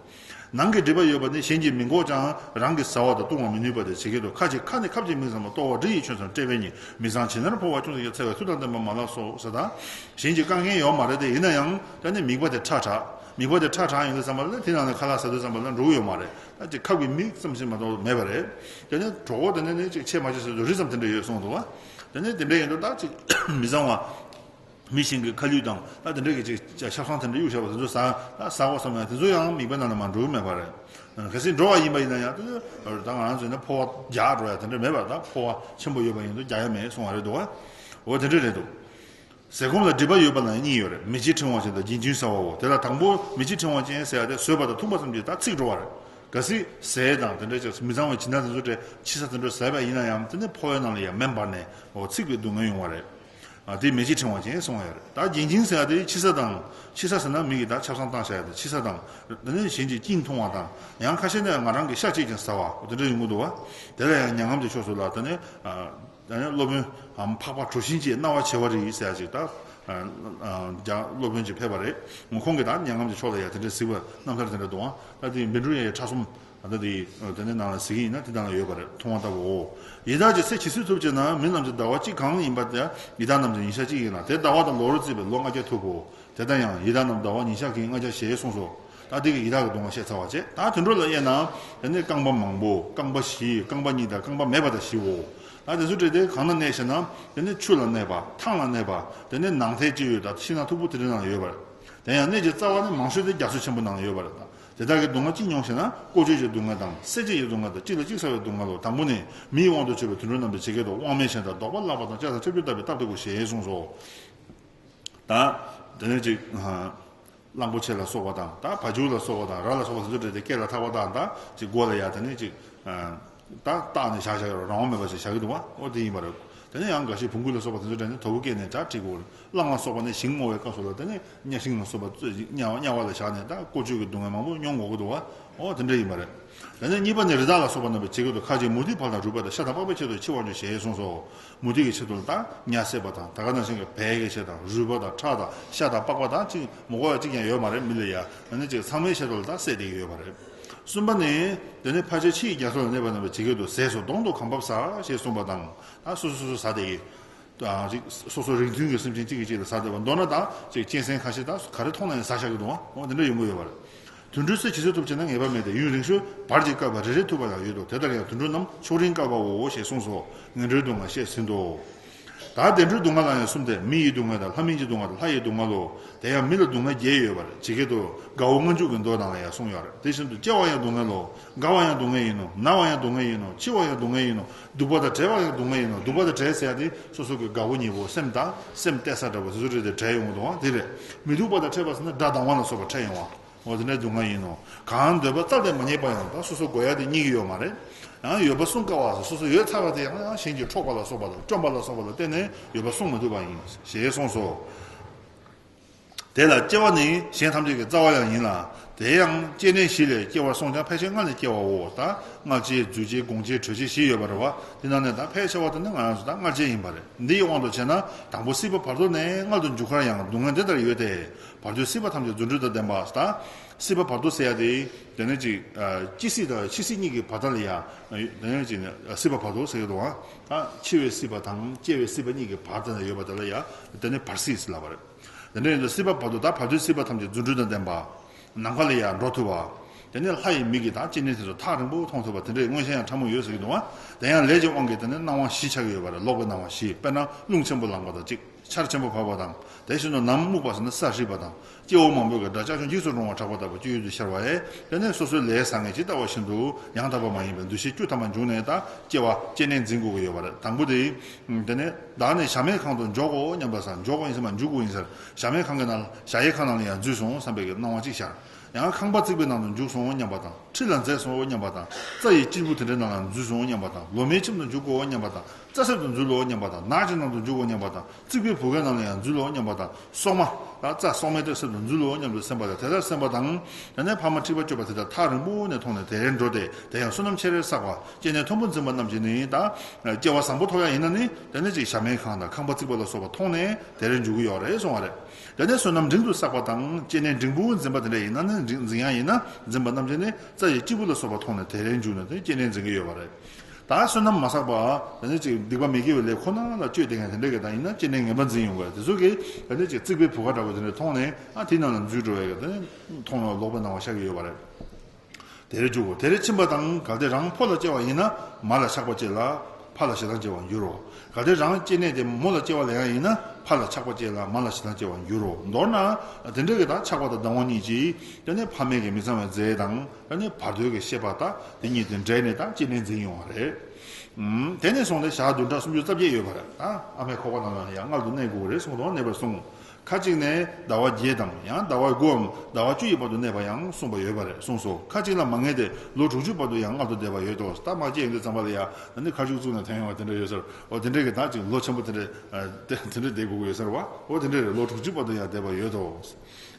ནང་གི་སྒྲིབ་པ་ཡོད་པ་ནི་གཞན་གྱིས་མི་འགོག་ཀྱང་རང་གིས་བཟའ་བ་དང་བཏུང་བར་མི་ནུས་པ་དེ་ཇི་སྐད་དུ། ཁ་ཅིག་ཁ་ནི་ཁབ་ཅིག་མིག་ཙམ་ལ་གཏོར་བ། གྲི་ཡིས་ཆོད་ཙམ་བསྲེགས་པས་ནི། མི་གཙང་ཇི་ནར་ཕོ་བ་ཅུང་ཟད་ཀྱང་འཚེར་བའི་མཐུ་དང་ལྡན་པ་མ་ལགས་སོ་ཟེར། ད་གཞན་གྱིས་བཀག་མཁན་ཡོད་མ་རེད་དེ། ཡིན་ན་ཡང་ད་ནི་མིད་པ་དེ་ཕྲ་དྲགས། མིད་པ་དེ་ཕྲ་དྲགས་ཡོང་དུས་ཙམ་པ་ལ་དེ་ནང་ནས་ཁ་ལག་ཟ་དུས་ཙམ་པ་ལ་འགྲོ་གི་ཡོད་མ་རེད། ད་ཅིག་ཁབ་ཀྱི་མིག་ཙམ་ཞིག་མ་གཏོགས་མེད་པ་རེད། དེ་ནས་གྲོགས་པོ་དེ་ནས་ནི་ཅིག་ཆེས་མ་ཆེས་ཟེར་དུས་རི་ཙམ་དེ་འདྲ་ཡོད་གསུངས་འདུག་བ། དེ་ནས་དེ་འདྲ་ཡིན་དུས་ད་ཅིག་མི་གཙང་བ། མི་གཞན་གྱི་ཁ་ལུད་དང་ད་དེ་འདྲ་གི་ཅིག་ཆབ་གསང་དེ་འདྲ་གཡུག་བཞག་པ་དེ་ཚོ་ཟ། ད་ཟ་དགོས་བསམ་ན་དེ་ཚོ་ཡང་མིད་པའི་ནང་ལ་མ་འགྲོ་གི་མེད་པ་རེད། གལ་སྲིད་འགྲོ་བ་ཡིན་པ་ཡིན་ན་ཡང་དེ་ཚོ་ད་ང་རང་ཚོ་ཡིན་ན་ཕོ་བ་རྒྱགས་འགྲོ་ཡ་དེ་འདྲ་མེད་པར། ད་ཕོ་བ་ཆེན་པོ་ཡོད་པ་ཡིན་དུས་རྒྱགས་ཡ་མེད་གསུང་བ་རེད་འདུག་བ། འོ་དེ་འདྲ་རེད་འདུག་ཟས་སྐོམ་ལ་སྒྲིབ་པ་ཡོད་པ་ལ་གཉིས་ཡོད་རེད། མི་ཕྱེད་ཕྲེང་བ་ཅན་དང་བརྒྱན་ཅིང་ཟ་བའོ། དེ་ལ་དང་པོ་མི་ཕྱེད་ཕྲེང་བ་ཅན་ཟེར་ཡ་དེ་ཟོས་པ་དང་འཐུངས་པ་ཙམ་གྱིས་ད་ཚིག་འགྲོ་བ་རེད། གལ་སྲིད་ཟས་དང་དེ་འདྲ་ཅིག་མི་གཙང་བའི་བྱིན་རླབས་དེ་ཚོ་སྤྲད་ཕྱི་ས་དེ་འདྲ་ཟས་པ་ཡིན་ན་ཡང་དེ་ནི་ཕོ་བའི་ནང་ལ་ཡང་མེ་འབར་ནས། འོ་ཚིག་པའི་སྡུག་བསྔལ་ཡོང་བ་རེད། ཨ། དེ་མི་ཕྱེད་ཕྲེང་བ་ཅན་གསུང་བ་ཡོད་རེད། ད་བརྒྱན་ཅིང་ཟེར་ཡ་དེ་ཕྱི་ས་དང་། ཕྱི་ས་ཟེར་ན་མི་གིས་ད་ཆབ་གསང་བཏང་བཞག་ཡ་དེ་ཕྱི་ས་དང་། དེ་ནས་གཞན་གྱིས་སྐྱིན་འཐུང་བ་དང་། ཡང་ཁ་ཤས་ནས་ང་རང་གི་ཤ་བཅད་ཀྱང་ཟ་བ། འོ་དེ་འདྲ་ཡོང་གི་འདུག་བ། དེ་ལ་ཡང་མྱ་ངམ་གྱི་ཕྱོགས་སུ་ལ་དེ་ནས། ཨ། དེ་ནས་སློབ་དཔོན་འཕགས་པ་གྲུ་བཞིན་གྱི་སྣང་བ་བྱེ་བ་རི་ཟེར་ཡ་ཅིག་ད། ཨ། ཨ། རྒྱ་སློབ་དཔོན་ཅིག་ཕེབས་པ་རེད། ཁོང་གིས་ད་མྱ་ངམ་གྱི་ཕྱོགས་ལ་ཡ་དེ་འདྲ་གཟིགས་པ་རྣམ་ཐར་དེ་འདྲ་འདུག་ཨ། ད་དེ་བཻ་ཌཱུརྱ་ཡི་ཕྲ་ཚོམ། ཨ། ད་དེ་དེ་ནས་ནང་ལ་གཟིགས་ཡིན་ན་དེ་ནང་ལ་ཡོད་པ་རེད། མཐོང་བ་ལྟ་བུའོ། ཡི་དྭགས་ཀྱི་ཚེ་ཇི་སྲིད་ཐུབ་ཅེ་ན། མི་རྣམས་ཀྱི་ཟླ་བ་གཅིག་གང་ཡིན་པ་དེ་ཡི་དྭགས་རྣམས་ཀྱི་ཉིན་ཞག་གཅིག་ཡིན་ལ། དེ་ཟླ་བ་དང་ལོར་བརྩིས་པའི་ལོ་ལྔ་བརྒྱ་ཐུབ་བོ། དེ་ལྟར་ཡང་ཡི་དྭགས་རྣམས་ཟླ་བ་ཉིན་ཞག་གི་ལྔ་བརྒྱ་ཞེས་གསུངས་སོ། ད་དེ་གི་ཡི་དྭགས་ཀྱི་སྡུག་བསྔལ་བཤད་ཚར་བ་བྱས། ད་དུད་འགྲོ་ལ་དབྱེ་ན། དེ་ནི་རྐང་པ་མང་པོ། རྐང་པ་བཞི། རྐང་པ་གཉིས་དང་རྐང་པ་མེད་པ་དང་བཞིའོ། ད་དེ་ཚོ་སྤྲད་དེ་གང་ན་གནས་ཞེ་ན། དེ་ནི་ཆུ་ལ་གནས་པ། ཐང་ལ་གནས་པ། དེ་ནི་ནགས་ཚལ་སྤྱི་ཡོད་དང་ཤིང་ནགས་མཐུག་པོ་དེ་འདྲའི་ནང་ཡོད་པ་རེད། དེ་ཡང་གནས་ཀྱི་རྩ་བ་ནི་མང་ཤོས་དེ་རྒྱ་མཚོ་ཆེན་པོ་ནང་ཡོད་པ་རེད། དེ་དག་གི་སྡུག་བསྔལ་ཅི་མྱོང་ཞེ་ན། བཀོལ་སྤྱོད་ཀྱི་སྡུག་བསྔལ་དང་། བསད་བཅད་ཀྱི་སྡུག་བསྔལ་དང་། གཅིག་ལ་གཅིག་ཟ་བའི་སྡུག་བསྔལ་ལོ། དང་པོ་ནི་མིའི་དབང་དུ་ཆུད་པའི་དུད་འགྲོ་རྣམས་དང་ཇི་སྐད་དུ། དབང་མེད་གཞན་དག་བཟློག་པ་ལགས་པ་དང་། ལྕགས་དང་ཆབ་ཆུ་བཏབ་པའི་སྟབས་ལྟ་བུ་ཞེས་གསུངས་སོ། ད་དེ་ནས་ཅིག་གླང་པོ་ཆེ་ལ་སོགས་པ་དང་། ད་བ་ཕྱུགས་ལ་སོགས་པ་དང་། ར་ལ་སོགས་པ་དེ་ཚོ་སྤྲད་དེ་སྐེ་ལ་ཐག་པ་བཏགས། ད་ཅིག་མགོ་ལ་ཡ་དེ་ནས་ཅིག་ད་བཏགས་ནས་བཞག་བཞག་ཡོད་རང་དབང་མེད་པ་ཞིག་བཞག་གི་འདུག་བ། འོ་དེ་ཡིན་པ་རེད། དེ་ནས་ཡང་འགའ་ཞིག་བོང་གུ་ལ་སོགས་པ་དེ་ཚོ་དྲན་ནས་དོ་པོ་སྐྱེས་ནས་དགྲ་ཁྲིད་དགོས། གླང་ལ་སོགས་པ་ནི་ཞིང་རྨོ་བའི་སྐབས་སུ་ལ་དེ་ནས་གཉའ་ཤིང་ལ་སོགས་པ་གཙོས་ཤིང་དམྱལ་བ་དམྱལ་བ་ལ་བཞག་ནས་ད་ལྐོག་ཇུས་ཀྱི་སྡུག་བསྔལ་མང་པོ་མྱོང་དགོས་ཀྱི་འདུག་བ། འོ་དེ་འདྲ་ཡིན་པ་རེད། དེ་ནས་གཉིས་པ་ནི་རི་དྭགས་ལ་སོགས་པ་རྣམས་པའི་ཇི་སྐད་དུ། ཁ་ཅིག་མུ་ཏིག་ཕག་དང་རུས་པ་དང་ཤ་དང་པགས་པའི་ཆེད་དུ་འཆི་བར་འགྱུར་ཞེས་གསུངས་སོ། མུ་ཏིག་གི་ཆེད་དུ་ལ་ད་ཉ་བསད་པ་དང་ད་ག་ནང་བཞིན་གྱི་བལ་གྱི་ཆེད་དང་རུས་པ་དང་ཁྲག་དང་ཤ་དང་པགས་པ་དང་གཅིག་མ་གཏོགས་གཅིག་ཀྱང་ཡོད་མ་རེད། མི་ལ་ཡ་ཨ་ནི་ཅིག་ཚང་མའི་ཆེད་དུ་ལ་ད་བསད་བསྡད་ཀྱི་ཡོད་པ་རེད། གསུམ་པ་ནི། དེ་ནི་ཕལ་ཆེར་ཕྱི་ཡི་རྒྱ་མཚོ་ལ་གནས་པ་རྣམས་པའི་ཇི་སྐད་དུ། ཟས་སུ་གདོང་དུ་གང་བབས་ཟ། ཞེས་གསུངས་པ་དང་། ད་སོ་སོ་སོ་སོ་ཟ་བསྡད་ཀྱི། ཨ་ཅིག་སོ་སོ་རིགས་མཐུན་གྱི་སེམས་ཅན་གཅིག་གིས་གཅིག་ལ་ཟ་བསྡད་པ། མདོར་ན་ད་ཅིག་གཅན་གཟན་ཁ་ཤས་ད་ག་རེ་མཐོང་ན་ཡང་ཟ་བཞག་གི་འདུག་ཨ། འོ་དེ་འདྲ་ཡོང་གི་ཡོད་པ་རེད། དུད་འགྲོའི་ཚེ་ཇི་སྲིད་ཐུབ་བྱས་ན་ངེས་པ་མེད་དེ། ཡུན་རིང་ཤོས་བར་གྱི་བསྐལ་པ་རེ་རེ་ཐུབ་པ་ཡང་ཡོད་དོ། དེ་ལྟར་ཡང་དུད་འགྲོ་རྣམས་མཆོག་རིང་བསྐལ་པའོ། ཞེས་གསུངས་སོ། ངན་འགྲོའི་སྡུག་བསྔལ་བཤད་ཟིན་ཏོ། ད་བདེ་འགྲོའི་སྡུག་བསྔལ་ལ་ཡང་གསུམ་སྟེ། མི་ཡི་སྡུག་བསྔལ་དང་། ལྷ་མིན་གྱི་སྡུག་བསྔལ་དང་། ལྷ་ཡི་སྡུག་བསྔལ་ལོ། དེ་ཡང་མི་ལ་སྡུག་བསྔལ་བརྒྱད་ཡོད་པ་རེད། ཇི་སྐད་དུ། དགའ་བོ་ལྔ་འཇུག་གི་མདོ་ནང་ལ་ཡང་གསུངས་ཡོད་རེད། དེ་བཞིན་དུ་སྐྱེ་བ་ཡང་སྡུག་བསྔལ་ལོ། རྒ་བ་ཡང་སྡུག་བསྔལ་ཡིན་ནོ། ན་བ་ཡང་སྡུག་བསྔལ་ཡིན་ནོ། འཆི་བ་ཡང་སྡུག་བསྔལ་ཡིན་ནོ། སྡུག་པ་དང་བྲལ་བ་ཡང་སྡུག་བསྔལ་ཡིན་ནོ། སྡུག་པ་དང་བྲལ་ཟེར་ཡ་དེ་སོ་སོ་གི་དགའ་བོ་ཉེ་བོ་སེམས་དང་སེམས་གཏད་ས་འདྲ་བོ་དེ་ཚོ་རེད་དེ་བྲལ་ཡོང་གི་འདུག་ཨང་། དེ་རེད། མི་སྡུག་པ་དང་འཕྲད་པ་ཟེར་ན་དགྲ་སྡང་བ་ལ་སོགས་པ་འཕྲད་ཡོང་བ། འོ་དེ་འདྲའི་སྡུག་བསྔལ་ཡིན་ནོ། གང་འདོད་པ་རྩལ་དང་མ་ཉེས་པ་ཡང་ད་སོ་སོ་དགོས་ཡ་དེ་རྙེད་ཀྱི་ཡོད་མ་རེད། ཡང་ཡོད་པ་སྲུང་དཀའ་བ་ཟེར། སོ་སོ་ཡོད་ཚར་བ་དེ་ཡང་ཡང་གཞན་གྱིས་འཕྲོག་པ་ལ་སོགས་པ་དང་བཅོམ་པ་ལ་སོགས་པ་ལ་བརྟེན་ནས་ཡོད་པ་སྲུང་མི་ཐུབ་པ་ཡིན་ཞེས་གསུངས་སོ། དེ་ལ་སྐྱེ་བ་ནི་གཞན་ཐམས་ཅད་ཀྱི་རྩ་བ་ཡང་ཡིན་ལ། དེ་ཡང་སྐྱེ་གནས་བཞི་ལས་སྐྱེ་བར་སོང་ཀྱང་ཕལ་ཆེར་མངལ་ནས་སྐྱེ་བའོ། ད་མངལ་སྐྱེས་རྫུས་སྐྱེས་སྒོང་སྐྱེས་དྲོད་སྐྱེས་བཞི་ཡོད་པ་རེད་བ། དེ་ནང་ནས་ད་ཕལ་ཆེ་བ་དེ་ནི་ང་རང་ཚོ་ད་མངལ་སྐྱེས་ཡིན་པ་རེད། འདི་ཡི་དབང་དུ་བྱས་ན་དང་པོ་སྲིད་པ་བར་དོ་ནས་མངལ་དུ་འཇུག་ཁར་ཡང་སྡུག་བསྔལ་འདི་ལྟར་ཡོད་དེ། བར་དོའི་སྲིད་པ་ཐམས་ཅད་རྫུ་འཕྲུལ་དང་ལྡན་པ། ད་སྲིད་པ་བར་དོ་ཟེར་ཡ་དེ་དེ་ནི་ཅིག་སྐྱེ་སྲིད་དང་འཆི་སྲིད་གཉིས་ཀྱི་བར་དག་ལ་ཡ་དེ་ནི་ཅིག་སྲིད་པ་བར་དོ་ཟེར་གྱི་འདུག་ཨང་། ད་འཆི་བའི་སྲིད་པ་དང་སྐྱེ་བའི་སྲིད་པ་གཉིས་ཀྱི་བར་དག་ལ་ཡོད་པ་དེ་ལ་ཡ་དེ་ནི་བར་སྲིད་ཟེར་ལབ་པ་རེད། དེ་འདྲ་ཡིན་དུས་སྲིད་པ་བར་དོ། ད་བར་དོའི་སྲིད་པ་ཐམས་ཅད་རྫུ་འཕྲུལ་དང་ལྡན་པ། ནམ་མཁའ་ལ་ཡང་འགྲོ་ཐུབ་པ། དེ་ནས་ལྷ་ཡི་མིག་གིས་ད་སྐྱེ་གནས་དེ་ཚོ་ཐག་རིང་པོ་མཐོང་ཐུབ་པ་དེ་འདྲའི་མངོན་ཤེས་ཡང་ཕྲ་མོ་ཡོད་ཟེར་གྱི་འདུག་བ། དེ་ཡང་ལས་ཀྱི་དབང་གིས་དེ་ནས་སྣང་བ་བཞི་ཆགས་ཀྱི་ཡོད་པ་རེད། ལོག་པའི་སྣང་བ་བཞི། དཔེར་ན་རླུང་ཆེན་པོ་ལངས་པ་དང་གཅིག་ཆར་ཆེན་པོ་བབས་པ་དང་། དེ་བཞིན་དུ་ནམ་སྨུག་པ་ཟེར་ན་ས་ཧྲིལ་པ་དང་། སྐྱེ་བོ་མང་པོས་ཀྱི་སྒྲ་ལྕགས་ཀྱུ་འཇིགས་སུ་རུང་བ་གྲགས་པ་ལྟ་བུ་སྤྱོད་ཡུལ་དུ་ཤར་བ་ཡས། དེ་ནས་སོ་སོའི་ལས་བཟང་ངན་ཇི་ལྟ་བ་བཞིན་དུ་ཡང་དག་པ་མ་ཡིན་པའི་འདུ་ཤེས་བཅུ་ཐམ་པ་འཇུག་ནས་ད་སྐྱེ་བ་སྐྱེ་གནས་འཛིན་དགོས་ཀྱི་ཡོད་པ་རེད། དང་པོ་དེ། དེ་ནས་བདག་ནི་གཞལ་མེད་ཁང་དུ་འགྱོ་དགོས་སྙམ་པ་དང་། འགྱོ་དགོས་ཡིན་ཟེར་མ་འཇུག་དགོས་ཡིན་ཟེར། གཞལ་མེད་ཁང་གི་ནང་གཞལ་ཡས་ཁང་གི་ནང་ལ་ཡང་འཛུལ་སོང་བསམ་པའི་གི་སྣང་བ་གཅིག་ཤར། ཡང་ཁང་པ་བརྩིགས་པའི་ནང་དུ་འཇུག་སོང་སྙམ་པ་དང་། ཁྲི་ལ་འཛེགས་སོང་སྙམ་པ་དང་། རྩྭ་ཡི་སྐྱེས་བུ་དེ་འདྲའི་ནང་ལ་འཛུལ་སོང་སྙམ་པ་དང་། ལོ་མའི་ཁྱིམ་དུ་འཇུག་དགོས་སྙམ་པ་དང་། རྩྭ་གསེབ་ཏུ་འཛུལ་ལོ་སྙམ་པ་དང་། ནགས་ཀྱི་ནང་དུ་འཇུག་དགོས་སྙམ་པ་དང་། རྩིག་པའི་བུ་གའི་ནང་ལ་ཡང་འཛུལ་ལོ་སྙམ་པ་དང་། སོག་མ། ད་རྩྭ་སོག་མའི་གསེབ་ཏུ་འཛུལ་ལོ་སྙམ་དུ་སེམས་པ་དང་། དེ་ལྟར་སེམས་པ་དང་། དེ་ནས་ཕ་མ་འཁྲིག་པ་སྤྱོད་པ་དེ་དག་ཐག་རིང་པོ་ནས་མཐོང་ནས་དེ་རེ་འགྲོ་སྟེ། དེ་ཡང་བསོད་ནམས་ཆེ་རེ་བསགས་པ། སྐྱེ་གནས་མཐོན་པོ་འཛིན་པ་རྣམས་ཀྱིས་ནི་ད། སྐྱེ་བ་བཟང་པོ་ཐོབ་ཡ་ཡིན་ན་ནི་དེ་ནས་ཅིག་གཞལ་མེད་ཁང་དང་ཁང་པ་བརྩིགས་པ་ལ་སོགས་པ་མཐོང་ནས་དེ་རེ་འཇུག་གི་ཡོད་རེད་གསུང་བ་རེད། དེ་ནས་བསོད་ནམས་འབྲིང་དུ་བསགས་པ་དང་སྐྱེ་གནས་འབྲིང་པོ་འཛིན་པ་དེ་འདྲ་ཡིན་ན་ནི་འབྲིང་འཛིན་ཡ་ཡིན་ན་འཛིན་པ་རྣམས་ཀྱིས་ནི་རྩྭ་ཡི་སྐྱེས་བུ་ལ་སོགས་པ་མཐོང་ནས་དེ་རེ་འཇུག་ནས་དེ་སྐྱེ་གནས་འཛིན་གྱི་ཡོད་པ་རེད། ད་བསོད་ནམས་མ་བསགས་པ། དེ་ནས་ཅིག་སྡིག་པ་མི་དགེ་བའི་ལས་ཁོ་ན་ལ་སྤྱོད་བསྡད་མཁན་དེ་འདྲ་གི་ད་ཡིན་ན་སྐྱེ་གནས་ངན་པ་འཛིན་ཡོང་གི་རེད། དེ་ཚོ་གིས་དེ་ནས་ཅིག་རྩིག་པའི་བུ་ག་འདྲ་བོ་དེ་འདྲ་མཐོང་ནས་ཨ་དེའི་ནང་ལ་འཛུལ་འགྲོ་བའི་གི་དེ་ནས་མཐོང་ནས་ལོག་པའི་སྣང་བ་ཤར་གྱི་ཡོད་པ་རེད། དེ་རེ་འཇུག་གོ། དེ་རེ་ཕྱིན་པ་དང་། གལ་ཏེ་རང་ཕོ་ལ་སྐྱེ་བ་ཡིན་ན་མ་ལ་ཆགས་པ་སྐྱེ་ལ་ཕ་ལ་ཞེ་སྡང་སྐྱེ་བར་འགྱུར་རོ། གལ་ཏེ་རང་སྐྱེ་གནས་དེ་མོ་ལ་སྐྱེ་བ་ལེན་ཡ་ཡིན་ན་ཕ་ལ་ཆགས་པ་སྐྱེ་ལ་མ་ལ་ཞེ་སྡང་སྐྱེ་བར་འགྱུར་རོ། མདོར་ན་དེ་འདྲ་གི་ད་ཆགས་པ་དང་སྡང་བ་གཉིས་ཀྱིས་དེ་ནས་ཕ་མའི་གི་མི་གཙང་བའི་རྫས་དང་དེ་ནས་བར་དོའི་གི་ཤེས་པ་དག་དེ་གཉིས་དེ་འདྲེས་ནས་ད་སྐྱེ་གནས་འཛིན་ཡོང་བ་རེད། ཨུམ། དེ་ནས་བཟུང་སྟེ་ཞག་བདུན་ཕྲག་སུམ་ཅུ་རྩ་བརྒྱད་ཡོད་པ་རེད། ད་ཨ་མའི་ཁོག་པ་ནང་ལ་ཡང་མངལ་དུ་གནས་དགོས་རེད་གསུངས་དང་གནས་པར་གསུངས། ཁ་ཅིག་ནས་ཟླ་བ་བརྒྱད་དམ་ཡང་ཟླ་བ་དགུའམ་ཟླ་བ་བཅུ་ཡི་བར་དུ་གནས་པ་ཡང་གསུངས་པ་ཡོད་པ་རེད་གསུངས་སོ། ཁ་ཅིག་ལ་མ་ངེས་ཏེ་ལོ་དྲུག་ཅུ་བར་དུ་ཡང་མངལ་དུ་བསྡད་པ་ཡོད་དོ། ད་མ་སྐྱེས་ཡོང་དུས་ཙམ་པ་ལ་ཡང་ད་ནི་ཁ་ཤུགས་བཙུགས་ནས་ཐོན་ཡོང་བ་དེ་འདྲ་ཡོད་ཟེར། འོ་དེ་འདྲས་ཀྱི་ད་ཅིག་ལོ་ཆེན་པོ་དེ་འདྲས་དེ་འདྲས་བསྡད་དགོས་ཀྱི་ཡོད་ཟེར་བ། འོ་དེ་འདྲས་རེད། ལོ་དྲུག་ཅུ་བར་དུ་ཡང་བསྡད་པ་ཡོད་དོ།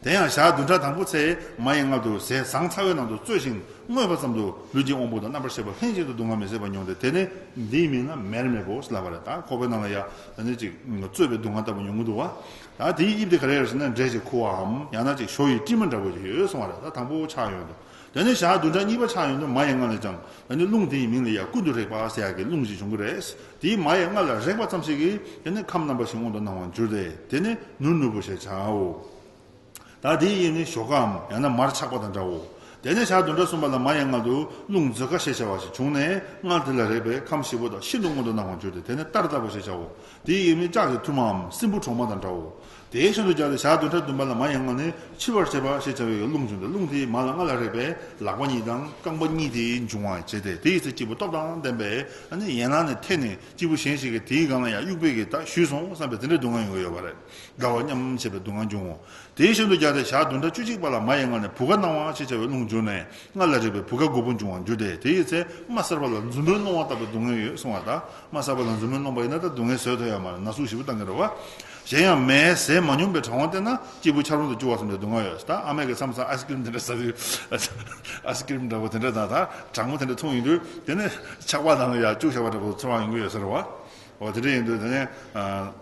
དེ་ཡང་ཞག་བདུན་ཕྲག་དང་པོ་ཚེ་མ་ཡི་མངལ་དུ་ཟས་ཟངས་ཚ་བའི་ནང་དུ་བཙོས་ཤིང་བརྔོས་པ་ཙམ་དུ་ལུས་ཀྱི་དབང་པོ་དང་རྣམ་པར་ཤེས་པ་ལྷན་ཅིག་ཏུ་སྡུག་བསྔལ་མི་བཟད་པ་མྱོང་སྟེ། དེ་ནི་འདིའི་མིང་ལ་མེར་མེར་པོ་ལབ་པ་རེད། ད་ཁོག་པའི་ནང་ལ་ཡ་ད་ནི་ཅིག་བཙོས་པའི་སྡུག་བསྔལ་ལྟ་བུ་མྱོང་གི་འདུག་བ། ད་དེའི་དབྱིབས་དེ་ག་རེ་རེད་ཟེར་ན་འབྲས་ཀྱི་ཁུ་བའམ་ཡང་ན་ཅིག་ཞོ་ཡི་སྤྲིས་མ་འདྲ་བོ་ཅིག་ཡོད་གསུང་བ་རེད། ད་དང་པོ་ཆགས་ཡོང་དུས་དེ་ནས་ཞག་བདུན་ཕྲག་གཉིས་པ་ཆགས་ཡོང་དུས་མ་ཡི་མངལ་ལས་ཀྱང་ད་ནི་རླུང་དེའི་མིང་ལ་ཡ་ཀུན་ཏུ་རེག་པ་ཟེར་ཡག་གི་རླུང་ཞིག་བྱུང་གི་རེད། དེའི་མ་ཡི་མངལ་ལ་རེག་པ་ཙམ་ཞིག་གིས་དེ་ནི་ཁམས་རྣམ་པ་བཞི་མངོན་དུ་སྣང་བར་འགྱུར་ཏེ། དེ་ནི་ནུར་ནུར་པོ་ཞེས་བྱའོ། ད་དེའི་དབྱིབས་ནི་ཞོ་ཀའམ་ཡང་ན་མར་ཆག་པ་དང་འདྲའོ། དེ་ནས་ཞག་བདུན་ཕྲག་གསུམ་པ་ལ་མ་ཡི་མངལ་དུ་རླུང་མཛོད་ཁ་ཞེས་བྱ་བ་ཞིག་བྱུང་ནས་མངལ་དེ་ལ་རེག་པས་ཁམས་བཞི་པོ་དག་ཤིན་ཏུ་མངོན་དུ་སྣང་བར་གྱུར་ཏེ། དེ་ནི་གཏར་ལྟ་བུ་ཞེས་བྱའོ། དེའི་དབྱིབས་ནི་ལྕགས་ཀྱི་ཐུར་མའམ་སྲིན་བུ་གྲོག་མ་དང་འདྲའོ། དེའི་ཤིན་ཏུ་སྦྱར་ཏེ་ཞག་བདུན་ཕྲག་བདུན་པ་ལ་མར་ཡང་སྔ་ནས་འཆི་བར་བྱེད་པ་ཞེས་བྱ་བའི་རླུང་འབྱུང་སྟེ། རླུང་དེའི་མར་ལ་སྔར་ལ་རེག་པའི་ལག་པ་གཉིས་དང་རྐང་པ་གཉིས་དེ་འབྱུང་བར་བྱེད་དེ། དེའི་ཚེ་སྐྱེས་བུ་སྟོབས་དང་ལྡན་པས་ཨ་ནི་ཡན་ལག་ནས་འཐེན་ནས་སྐྱེས་བུ་གཞན་ཞིག་གིས་དེའི་སྒང་ལ་ཡང་དབྱུག་པས་ཀྱིས་ད་གཞུས་སོང་བསམ་པའི་དེ་འདྲའི་སྡུག་བསྔལ་ཡོང་གི་ཡོད་པ་རེད། དགའ་བ་མཉམ་བྱེད་པའི་སྡུག་བསྔལ་འབྱུང་ངོ་། དེའི་ཤིན་ཏུ་སྦྱར་ཏེ་ཞག་བདུན་ཕྲག་བཅུ་གཅིག་པ་ལ་མར་ཡང་སྔ་ནས་བུ་ག་སྣང་བ་ཞེས་བྱ་བའི་རླུང་འབྱུང་ནས་སྔར་ལ་རེག་པའི་བུ་ག་དགུ་པོ་འབྱུང་བར་འགྱུར་ཏེ། དེའི་ཚེ་རྨ་གསར་པ་ལ་མཛུབ་མོས་བསྣུན་པ་ལྟ་བུའི་སྡུག་བསྔལ་ཡོད་གསུང་བ་དང་། རྨ་གསར་པ་ལ་མཛུབ་མོས་བསྣུན་པ་ཡིན་ན་ད་སྡུག་བསྔལ་བཟོད་ཐུབ་ཡོད་མ་རེད། ན་ཟུག་ཞེ་པོ་བཏང་གི་རེད་བ། གཞན་ཡང་མའི་ཟས་མ་མྱོང་པའི་གྲང་བ་བསྟེན་ན་སྐྱེས་བུ་ཆ་རོགས་སུ་འགྱུར་བ་བསམ་པའི་སྡུག་བསྔལ་ཡོད། ད་ཨ་མས་ཀྱི་མཚམས་མཚམས་ཨའི་སི་ཀི་རིམ་དེ་འདྲ་ཟ་དུས། ཨའི་སི་ཀི་རིམ་འདྲ་པོ་དེ་འདྲ་དང་ད་གྲང་མོ་དེ་འདྲ་འཐུང་ཡོང་དུས་དེ་ནི་ཆག་པ་ནང་ལ་ཡར་བཅུག་བཞག་པ་འདྲ་པོ་ཚོར་བ་ཡོང་གི་ཡོད་ཟེར་བ། འོ་དེ་འདྲ་ཡིན་དུས་དེ་ནས་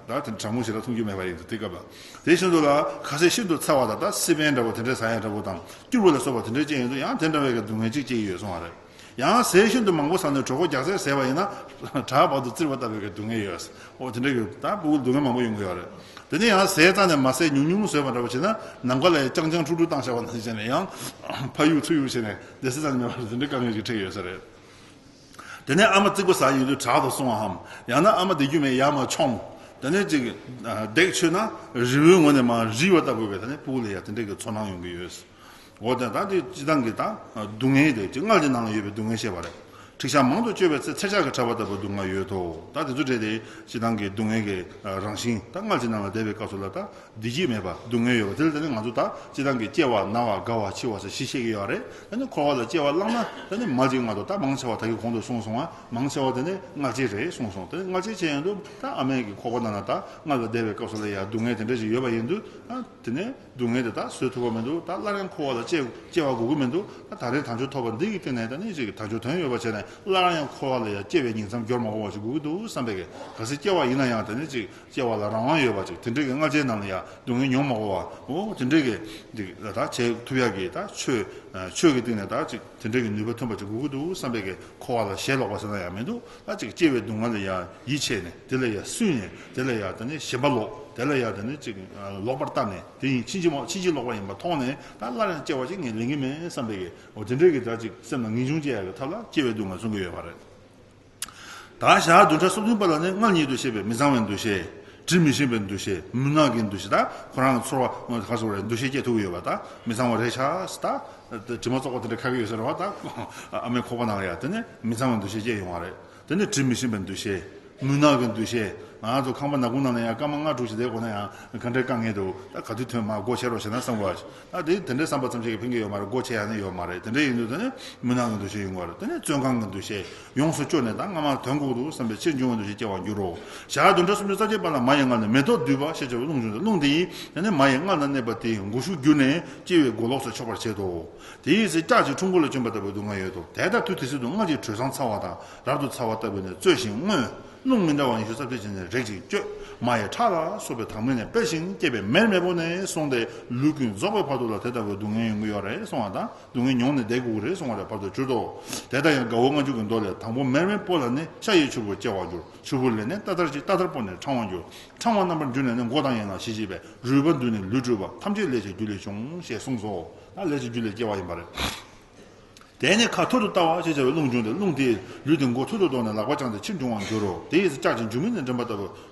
ད་དེ་གྲང་མོ་ཞེ་དྲག་འཐུང་རྒྱུ་མེད་པ་ཡིན་དུས་དེ་སྐབས་ལ། དེ་བཞིན་དུ་ལ་ཁ་ཟས་ཤིན་ཏུ་ཚ་བ་དང་ད་སི་པན་འདྲ་པོ་དེ་འདྲའི་ཟ་ཡ་འདྲ་པོ་དང་སྐྱུར་བ་ལ་སོགས་པ་དེ་འདྲའི་སྐྱེ་ཡོང་དུས་ཡང་དེ་འདྲ་བའི་གི་སྡུག་བསྔལ་ཅིག་སྐྱེ་ཡི་ཡོད་གསུང་བ་རེད། ཡང་ཟས་ཤིན་ཏུ་མང་པོ་ཟ་ནས་གྲོད་ཁོག་རྒྱགས་ཚད་ཟས་པ་ཡིན་ན་བྲག་བར་དུ་བཙིར་བ་ལྟ་བུའི་གི་སྡུག་བསྔལ་ཡོད། འོ་དེ་འདྲ་ཡོད། ད་ཕྲུ་གུ་སྡུག་བསྔལ་མང་པོ་ཡོང་གི་ཡོད་རེད། དེ་ནས་ཡང་ཟས་རྩ་ནས་མ་ཟས་ཉུང་ཉུང་ཟོས་པ་འདྲ་པོ་བྱས་ན་ནམ་མཁའ་ལ་ཡང་རྐྱང་རྐྱང་འཁྲུག་འཁྲུག་བཏང་བཞག་པ་ནང་བཞིན་བྱས་ནས་ཡང་ཕ་ཡུག་ཚུར་ཡུག་བྱས་ནས་བདེ་སྲིད་རྩ་ནས་མེད་པ་རེད། དེ་འདྲའི་དཀའ་ངལ་ཞིག་འཕྲད་ཡོད་ས་རེད། དེ་ནས་ཨ་མ་རྩིག་པ་ཟ་ཡོང་དུས་བྲག་ཏུ་སོང་བའམ། ཡང་ན་ཨ་མ་བསྡད་རྒྱུ་མེད་ཡར་མར་མཆོངས། དེ་ནས་ཅིག་ལྡེག་ཆོད་ན་རི་བོའི་ངོས་ནས་མར་རིལ་བ་ལྟ་བུའི་གི་དེ་ནས་ཕྲུ་གུ་ལ་ཡང་དེ་འདྲའི་གི་ཚོར་སྣང་ཡོང་གི་ཡོད། འོ་དེ་ད་དེ་སྤྱིར་བཏང་གི་ད་སྡུག་བསྔལ་དེ་ཅིག་མངལ་གྱི་ནང་ལ་ཡོད་པའི་སྡུག་བསྔལ་བཤད་པ་རེད། འཁྲིག་ཤག་མང་དུ་སྤྱོད་པའི་ཚེ་ཚེར་ཤག་གིས་ཕྲལ་བ་ལྟ་བུའི་སྡུག་བསྔལ་ཡོད་དོ། ད་དེ་ཚོ་འདྲ་དེ་སྤྱིར་བཏང་གི་སྡུག་བསྔལ་གྱི་རང་བཞིན་ད་མངལ་གྱི་ནང་ལ་བསྡད་པའི་སྐབས་སུ་ལ་ད་བདེ་སྐྱིད་མེད་པ་སྡུག་བསྔལ་ཡོད་པ་དེ་ལ་དེ་ནི་ང་ཚོ་ད་སྤྱིར་བཏང་གི་སྐྱེ་བ་ན་བ་རྒ་བ་འཆི་བ་ཟེར་བཞི་བཤད་ཀྱི་ཡོད་རེད། དེ་ནི་འཁོར་བ་ལ་སྐྱེ་བ་བླངས་ན་དེ་ནི་མ་གཅིག་མ་གཏོགས་ད་མང་ཆེ་བ་ད་གིན་གོང་དུ་གསུངས་སོང་བ་མང་ཆེ་བ་དེ་ནི་མངལ་སྐྱེས་རེད་གསུངས་སོང་། དེ་ནི་མངལ་སྐྱེས་བྱས་ཡོང་དུས་ད་ཨ་མའི་གི་ཁོག་པ་ནང་ལ་ད་མངལ་ལ་བསྡད་པའི་སྐབས་སུ་ལ་ཡ་སྡུག་བསྔལ་དེ་འདྲ་ཞིག་ཡོད་པ་ཡིན་དུས་ད་དེ་ནི་སྡུག་བསྔལ་དེ་དག་བཟོད་ཐུབ་པ་མི་འདུག་ད་སླར་ཡང་འཁོར་བ་ལ་སྐྱེ་སྐྱེ་བ་དགོས་ཀྱི་མི་འདུག་ད་ད་རེས་དལ་འབྱོར་ཐོབ་པ་འདི་གི་སྟེང་ནས་ད་ནི་ཅིག་དལ་འབྱོར་དོན་ཡོད་པ་བྱས་ནས་སླར་ཡང་འཁོར་བ་ལ་ཡང་སྐྱེ་བའི་ཉིང་མཚམས་འགྱུར་མ་དགོས་པ་ཞིག་དགོས་ཀྱི་འདུག་བསམ་པའི་གི་གལ་སྲིད་སྐྱེ་བ་ཡིན་ན་ཡང་ད་ནི་ཅིག་སྐྱེ་བ་ལ་རང་དབང་ཡོད་པ་ཅིག་དེ་འདྲའི་གི་མངལ་ཆེའི་ནང་ལ་ཡང་སྡུག་བསྔལ་མྱོང་མ་དགོས་པ་འོ་དེ་འདྲའི་གི་འདི་ད་བྱེད་ཐུབ་ཡག་གི་ད་ཆོས་ཆོས་ཀྱི་སྟེང་ནས་ད་ཅིག་དེ་འདྲའི་གི་ནུས་པ་ཐོན་པ་ཅིག་དགོས་ཀྱི་འདུག་བསམ་པའི་གི་འཁོར་བ་ལ་ཞེན་ལོག་པ་ཟེར་ན་ཡང་མི་འདུག་ད་ཅིག་སྐྱེ་བའི་སྡུག་བསྔལ་ལ་ཡང་ཡིད་ཆེས་ནས་དེ་ལ་ཡང་སུན་ནས་དེ་ལ་ཡང་ད་ནི་ཞེན་པ་ལོག་དེ་ལ་ཡང་ད་ནི་ཅིག་ལོག་པར་ལྟ་ནས། དེ་ཡིན་ཕྱིན་ཅི་མ་ཕྱིན་ཅི་ལོག་པ་ཡིན་པ་མཐོང་ནས་ད་སླར་ཡང་སྐྱེ་བ་ཅིག་ངས་ལེན་གྱི་མེད་བསམ་པའི་གི་འོ་དེ་འདྲའི་གི་ད་ཅིག་སེམས་ལ་ངེས་འབྱུང་སྐྱེ་ཡག་གི་ཐབས་ལ་སྐྱེ་བའི་སྡུག་བསྔལ་གསུང་གི་ཡོད་པ་རེད། ད་ཞག་བདུན་ཕྲག་སོ་བདུན་པ་ལ་ནི་མངལ་ཉིད་དུ་ཤེས་པའི་མི་གཙང་བའི་འདུ་ཤེས། དྲི་མི་ཞིམ་པའི་འདུ་ཤེས། མུན་ནག་གི་འདུ་ཤེས། ད་ཁོ་རང་གི་ཚོར་བ་ག་ཟེར་བ་རེད། འདུ་ཤེས་སྐྱེ་ཐུབ་ཀྱི་ཡོད་པ། ད་མི་གཙང་བ་རེད་ཤག་ད་དྲི་མ་བཙོག་པ་དེ་འདྲ་ཁ་གི་ཡོད་ཟེར་བ། ད་ཨ་མའི་ཁོག་པ་ནང་ལ་ཡ་དེ་ནི་མི་གཙང་བའི་འདུ་ཤེས་སྐྱེ་ཡོང་བ་རེད། དེ་ནས་དྲི་མི་ཞིམ་པའི་འདུ་ཤེས། མུན་ནག་གི་འདུ་ཤེས། ང་ཚོ་ཁང་པ་ནག་ཁུང་ནང་ལ་ཡང་སྐར་མ་ལྔ་དྲུག་ཅིག་བསྡད་དགོས་ན་ཡང་ག་འདྲའི་དཀའ་ངལ་འདུག་ད་ག་དུས་ཐོན་མ་སྒོ་ཕྱེ་རོགས་བྱས་ན་བསམ་དགོས། ད་དེ་དེ་འདྲའི་བསམ་པ་ཙམ་ཞིག་གིས་ཕན་གྱི་ཡོད་མ་རེད། སྒོ་ཕྱེ་ཡ་ནི་ཡོད་མ་རེད། དེ་འདྲ་ཡིན་དུས་དེ་ནི་མུན་ནག་གི་འདུ་ཤེས་ཡོང་གི་རེད། དེ་ནས་བཙོན་ཁང་གི་འདུ་ཤེས། ཡོངས་སུ་སྐྱོ་ནས་ད་སྔ་མ་དོན་དགོས་འདུག་བསམ་པའི་ཕྱིར་འབྱུང་བའི་འདུ་ཤེས་སྐྱེ་བར་འགྱུར་རོ། ཞག་བདུན་ཕྲག་སུམ་ཅུ་རྩ་གཅིག་པ་ལ་མར་ཡང་མངལ་ནས་མེ་ཏོག་བསྡུས་པ་ཞེས་བྱ་བའི་རླུང་བྱུང་སྟེ། རླུང་དེ་ཡིས་དེ་ནས་མར་ཡང་མངལ་ན་གནས་པ་དེའི་མགོ་གཞུག་བསྒྱུར་ནས་སྐྱེ་བའི་མགོ་ལོག་སུ་ཕྱོགས་པར་བྱེད་དོ། དེའི་ཚེ་ལྕགས་ཀྱི་ཁྲུང་བུ་ལ་བཅོམ་པ་ལྟ་བུའི་སྡུག་བསྔལ་ཡོད་དོ། དེ་ལྟར་དུས་དེ་སྲིད་དུ་མངལ་གྱི་དྲོད་བཟང་ཚ་བ་དང་རབ་ཏུ་ཚ་བ་ལྟ་བུ་ནས་རྩོད་ཅིང་རྔོས། རླུང་མི་འདྲ་བ་ཉི་ཤུ་རྩ་བརྒྱད་ཅན་ནས་རེག་ཅིང་བཅོས། མ་ཡི་ཁྲག་ལ་སོགས་པའི་དྭངས་མས་ནད་པ་བཞིན་སྐྱེས་པའི་མེར་མེར་པོ་ནས་བཟུང་སྟེ་ལུས་ཀུན་རྫོགས་པའི་བར་དུ་ལ་དེ་ལྟ་བུའི་སྡུག་བསྔལ་ཡོང་གི་ཡོད་རེད་གསུང་བ་དང་། སྡུག་བསྔལ་མྱོང་ནས་བསྡད་དགོས་ཀྱི་རེད་གསུང་བ་ལ་བར་དུ་གྱུར་ཏོ། དེ་ལྟར་ཡང་དགའ་བོ་ལྔ་བཅུ་གི་མདོ་ལས། དང་པོ་མེར་མེར་པོ་ལ་ནི་ཤ་ཡི་ཆུ་བུར་སྐྱེ་བར་འགྱུར། ཆུ་བུར་ལས་ནི་ཏ་ལྟར་གྱི་ཏ་ལྟར་པོ་ནས་ཕྲེང་བར་འགྱུར། ཕྲེང་བ་རྣམ་པར་འགྱུར་ནས་ནི་མགོ་དང་ཡན་ལག་ཞི་བྱེད་པས། རུས་པ་འདུས་ནས་ལུས་བཀྲུས་པ། ཐམས་ཅད་ལས་ཀྱི་རྒྱུ་ལས་བྱུང་ཞེས་གསུངས་སོ། ད་ལས་ཀྱི་རྒྱུ་ལས་སྐྱེ་བ་ཡིན་པ་རེད། དེ་ནས་ཁ་ཐུར་དུ་ལྟ་བ་ཞེས་བྱ་བའི་རླུང་བྱུང་སྟེ། རླུང་དེས་ལུས་དེ་མགོ་ཐུར་དུ་བཏོན་ནས་ལག་པ་བརྐྱངས་ཏེ་ཕྱིར་འབྱུང་བར་འགྱུར་རོ། དེ་ཡི་ཚེ་ལྕགས་ཀྱི་མཇུག་མའི་ནས་འདྲེན་པ་ལྟ་བུ་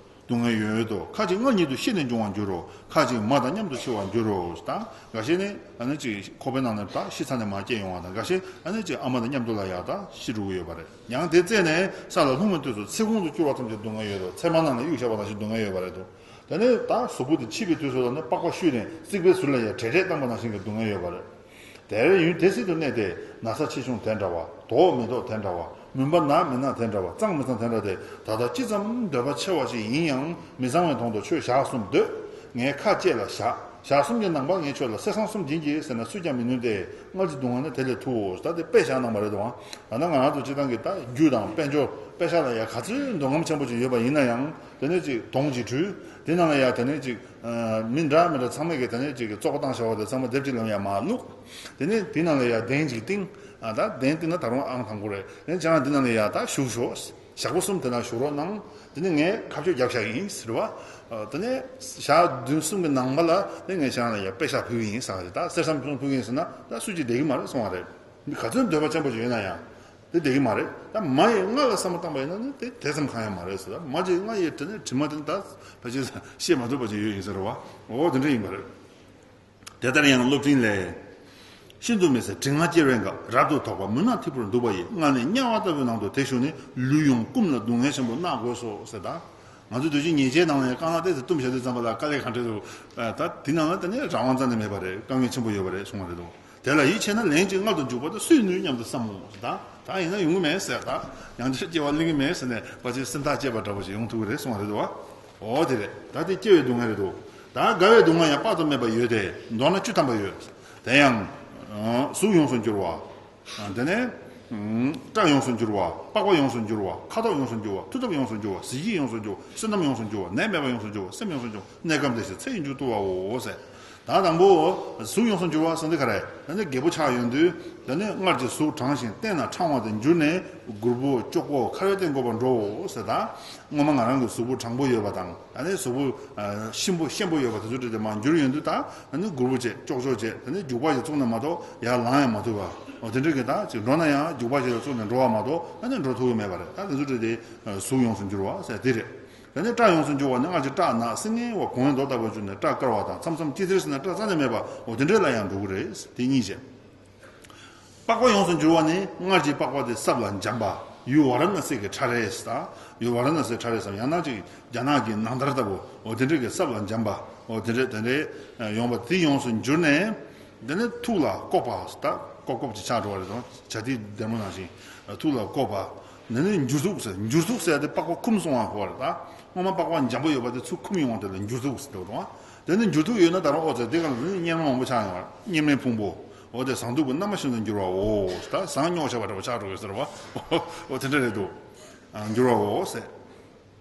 སྡུག་བསྔལ་ཡོད་དོ། ཁ་ཅིག་མངལ་ཉིད་དུ་ཤི་ནས་འབྱུང་བར་འགྱུར་རོ། ཁ་ཅིག་མ་དང་མཉམ་དུ་འཆི་བར་འགྱུར་རོ། ད་འགའ་ཤས་ནི་ཨ་ནི་ཅིག་ཁོག་པའི་ནང་ནས་ད་ཤི་ཚར་ནས་མར་སྐྱེས་ཡོང་བ་དང་། འགའ་ཤས་ཨ་ནི་ཅིག་ཨ་མ་དང་མཉམ་དུ་ལ་ཡ་ད་ཤི་འགྲོ་གི་ཡོད་པ་རེད། ཡང་དེ་བཙས་ནས་ས་ལ་ལྷུང་བའི་དུས་སུ་ཚིག་ཁོང་དུ་སྐྱུར་བ་ཙམ་གྱི་སྡུག་བསྔལ་ཡོད་དོ། ཚེར་མ་ནང་ལ་གཡུག་བཞག་པ་ནང་བཞིན་སྡུག་བསྔལ་ཡོད་པ་རེད་དོ། དེ་ནས་ད་གཟུགས་པོ་དེ་འཆི་བའི་དུས་སུ་ལ་ནི་པགས་པ་བཤུས་ནས་རྩིག་པའི་ཟུར་ལ་ཡ་བྲེག་བྲེག་བཏང་པ་ནང་བཞིན་གྱི་སྡུག་བསྔལ་ཡོད་པ་རེད། དེར་ཡུན་དེ་སྲིད་དུ་གནས་ཏེ། ན་ཚ་ཆེ་ཆུང་དེ་འདྲ་བ། དོགས་མི་དོགས་དེ་འདྲ་བ། མུན་པ་ན་མི་ན་དེ་འདྲ་བ། གཙང་མི་གཙང་དེ་འདྲ་དེ། ད་ལྟ་ཅི་ཙམ་འདོད་པ་ཆེ་བ་ཞིག་ཡིན་ཡང་མི་གཙང་བའི་དོན་དུ་ཁྱོད་ཞག་གསུམ་སྡོད། ངའི་ཁ་བཅད་ལ་བཞག་ཞག་གསུམ་གྱི་ནང་པར་ངས་ཁྱོད་ལ་གསེར་སྲང་གསུམ་སྦྱིན་གྱིས་ཟེར་ན་སུས་ཀྱང་མི་ནུས་ཏེ། མངལ་གྱི་སྡུག་བསྔལ་ནི་དེ་ལས་ཐུའོ། ད་དེ་དཔེ་བཞག་གནང་བ་རེད་དོ། ད་ནི་ང་རང་ཚོ་སྤྱིར་བཏང་གི་ད་རྒྱུ་དང་དཔལ་འབྱོར་པེ་ཤ་ལ་ཡ་ག་ཚོད་འདོད་རྔམ་ཆེན་པོ་ཅིག་ཡོད་པ་ཡིན་ན་ཡང་། དེ་ནས་ཅིག་དོང་ཅིག་བྲུས། དེ་ནང་ལ་ཡ་དེ་ནས་ཅིག་མི་འདྲ་མི་འདྲ་ཚང་མས་ཀྱི་དེ་ནས་ཅིག་བཙོག་པ་བཏང་བཞག་པ་དེ་ཚང་མ་དེབ་ཅིག་ལ་ཡ་མར་བླུགས། དེ་ནས་དེ་ནང་ལ་ཡ་གདན་ཅིག་བཏིང་། ཨ་ད་གདན་བཏིང་ན་ད་རུང་ཨང་དང་པོ་རེད། དེ་ནས་ཁྱེད་རང་དེ་ནང་ལ་ཡ་ད་བཞུགས་ཤོག་ཞག་པོ་གསུམ་དེ་ན་བཞུགས་རོགས་གནང་། དེ་ནས་ངས་ཁ་གཅོད་རྒྱབ་བཞག་ཡིན་ཟེར་བ། ཨ་དེ་ནས་ཞག་བདུན་གསུམ་གྱི་ནང་པ་ལ་དེ་ངས་ཁྱེད་རང་ལ་ཡ་པེ་ཤ་ཕུལ་གྱི་ཡིན་ཟེར་བ་རེད། ད་གསེར་སྲང་ཕུལ་གྱི་ཡིན་ཟེར་ན་ད་སུས་ཅིག་བསྡད་ཀྱི་མ་རེད་གསུང་བ་རེད། མི་ག་ཚོད་འདོད་པ་ཆེན་པོ་ཅིག་ཡོད་ན་ཡང་། དེ་བསྡད་ཀྱི་མ་རེད། ད་མ་ཡི་ལྔ་ལ་བསམ་བློ་བཏང་པ་ཡིན་ན་ནི་དེ་དེ་ཙམ་གང་ཡང་མ་རེད་ཟེར། ད་མ་ཡི་ལྔ་ཡི་དྲི་ནི་དྲི་མ་དེ་ནི་ད་ཕལ་ཆེར་བཤད་མ་ཐུབ་པ་ཅིག་ཡོད་ཡིན་ཟེར་བ། འོ་དེ་འདྲ་ཡིན་པ་རེད། དེ་ལྟར་ཡང་སློབ་འབྲིང་ལས། ཤིན་ཏུ་མི་བཟད་དྲི་ང་སྐྱེ་བའི་འགག་རབ་ཏུ་དོག་པ་མུན་ནག་ཐིབས་པོར་འདུག་པ་ཡི་སྔ་ནས་དམྱལ་བ་ལྟ་བུའི་ནང་དུ་དེ་ཞུགས་ནས་ལུས་ཡོངས་བསྐུམ་ལ་སྡུག་བསྔལ་ཆེན་པོ་མནར་དགོས་སོ་ཟེར། ད་ང་ཚོ་དུས་རྒྱུན་ཉེས་ཆད་ནང་ནས་རྐང་ལག་ཏོག་ཙམ་བཏུམས་བཞག་དུས་ཙམ་པ་ལ་དཀའ་ལས་གང་འཕྲད་འདུག་ད་དེ་ནང་ལ་དེ་ནས་རང་དབང་རྩ་ནས་མེད་པ་རེད། དཀའ་ངལ་ཆེན་པོ་ཡོད་པ་རེད་གསུངས་པ་རེད་དོ། དེ་ལ་ཡིད་ཆེས་ན་ལན་ཅིག་མངལ་དུ་འཇུག་པ་དང་སུས་ནུས་སྙམ་དུ་བསམ་མོ། ད་ད་ཡིན་ན་ཡོང་གི་མེད་ཟེར། ད་ཡང་བསྐྱར་སྐྱེ་བ་ལེན་གི་མེད་ཟེར་ནས་ཕལ་ཆེར་སེམས་ཐག་བཅད་པ་འདྲ་པོ་ཞིག་ཡོང་ཐུབ་ཀྱི་རེད་གསུངས་པ་རེད་དོ། འོ་དེ་རེད། ད་དེ་སྐྱེ་བའི་སྡུག་བསྔལ་རེད་དོ། ད་རྒ་བའི་སྡུག་བསྔལ་ཡང་དཔག་ཏུ་མེད་པ་ཡོད་དེ། མདོར་ན་བཅུ་ཐམ་པ་ཡོད། དེ་ཡང་། གཟུགས་ཡོངས་སུ་འགྱུར་བ། དེ་ནས། སྐྲ་ཡོངས་སུ་འགྱུར་བ། པགས་པ་ཡོངས་སུ་འགྱུར་བ། ཁ་དོག་ཡོངས་སུ་འགྱུར་བ། མཐུ་སྟོབས་ཡོངས་སུ་འགྱུར་བ། གཟི་བརྗིད་ཡོངས་སུ་འགྱུར་བ། བསོད་ནམས་ཡོངས་སུ་འགྱུར་བ། ནད་མེད་པ་ཡོངས་སུ་འགྱུར་བ། སེམས་ཡོངས་སུ་འགྱུར་བ། གནས་སྐབས་འདི་ཞིག་ཚེ་ཡི་མཇུག་བསྡུ་བའོ་ཟེར། ད་དང་པོ། གཟུགས་ཡོངས་སུ་འགྱུར་བ་ཟེར་འདི་ག་རེ། ད་ནི་རྒད་པོ་ཆགས་ཡོང་དུས། ད་ནི་སྔར་གྱི་གཟུགས་གྲང་ཞིང་བསྟན་ན་ཕྲང་བ་དེ་འགྱུར་ནས་སྒུར་པོ་ཀྱོག་པོ་ཁ་བའི་སྟེང་འགོ་པར་འགྲོའོ་ཟེར། ད་སྔོན་མ་ང་རང་གི་གཟུགས་པོ་གྲང་པོ་ཡོད་པ་དང་། ད་ནི་གཟུགས་པོ་གཤིན་པོ་གཤིན་པོ་ཡོད་པ་དེ་ཚོ་འདྲ་དེ་མར་འགྱུར་ཡོང་དུས། ད་ད་ནི་སྒུར་པོ་བྱས་ཀྱོག་ཀྱོག་བྱས། ད་ནི་རྒྱུག་པ་ཞིག་བཙུགས་ནས་མ་གཏོགས་ཡར་ལངས་ཡང་མ་ཐུབ་པ། འོ་དེ་འདྲ་གི་ད་ཅིག་འགྲོ་ན་ཡང་རྒྱུག་པ་ཞིག་ལ་བཙུགས་ནས་འགྲོ་བ་མ་གཏོགས་ད་ནི་འགྲོ་ཐུབ་ཀྱི་མེད་པ་རེད། ད་དེ་ཚོ་འདྲ་དེ་གཟུགས་ཡོངས་སུ་འགྱུར་བ་ཟེར་དེ་རེད། ད་ནི་སྐྲ་ཡོངས་སུ་འགྱུར་བ་ནི་སྔར་གྱི་སྐྲ་ནག་སིལ་སྙན་བ་གོང་བའི་མདོག་ལྟ་བུར་གྱུར་ནས་སྐྲ་དཀར་བ་དང་། མཚམས་མཚམས་སྐྱི་སེར་ཟེར་ན་སྐྲ་རྩ་ནས་མེད་པ། འོ་དེ་འདྲ་ལ་ཡང་འགྲོ་གི་རེད། དེ་གཉིས་བྱས། པགས་པ་ཡོངས་སུ་འགྱུར་བ་ནི་སྔར་གྱི་པགས་པ་དེ་སྲབ་ལ་འཇམ་པ། ཡུལ་ཝཱ་ར་ཎ་སི་གི་ཁྲ་རལ་ཟེར། ཡུལ་ཝཱ་ར་ཎ་སིའི་ཁྲ་རལ་ཟེར་ཡང་ན་ཅིག་རྒྱ་ནག་གི་ནང་ལྟར་ལྟ་བུ། འོ་དེ་འདྲ་གི་སྲབ་ལ་འཇམ་པ། འོ་དེ་འདྲ་དེ་འདྲ་ཡོང་བ་དེ་ཡོངས་སུ་འགྱུར་ནས། དེ་ནས་ཐུགས་ལ་བཀོག་པ། ད་བཀོག་བཀོག་ཅིག་ཆགས་འགྲོ་བ་རེད་དོ། བྱ་དེ་སྡེར་མོ་ནང་བཞིན། ཐུགས་ལ་བཀོག་པ། དེ་ནས་འགྱུར་ཐུག་ཟེར། འགྱུར་ཐུག་ཟེར་དེ་པགས་པ་འཁུམས་སོང་བ་གོ་བ་རེད། ད་སྔོན་མ་པགས་པ་འཇམ་པོ་ཡོད་པ་དེ་ཚུར་འཁུམས་ཡོང་བ་དེ་ལ་འགྱུར་ཐུག་ཟེར་འདུག་དང་། དེ་ནས་འགྱུར་ཐུག་ཡོད་ན་ད་རུང་ཨོ་ཙེ་དེ་ག་ལ་ནི་གཉེར་མ་མང་པོ་ཆགས་ཡོང་བ། གཉེར་མའི་ཕུང་པོ། འོ་དེ་ཟངས་བདུག་སྤོས་སྣ་མ་བཞིན་དུ་འགྱུར་བའོ། ད་ཟངས་རྙོག་ཆགས་པ་འདྲ་བོ་ཆགས་འགྲོ་གི་ཟེར་བ། འོ་དེ་འདྲ་རེད་འདུག་འགྱུར་བའོ་ཟེར།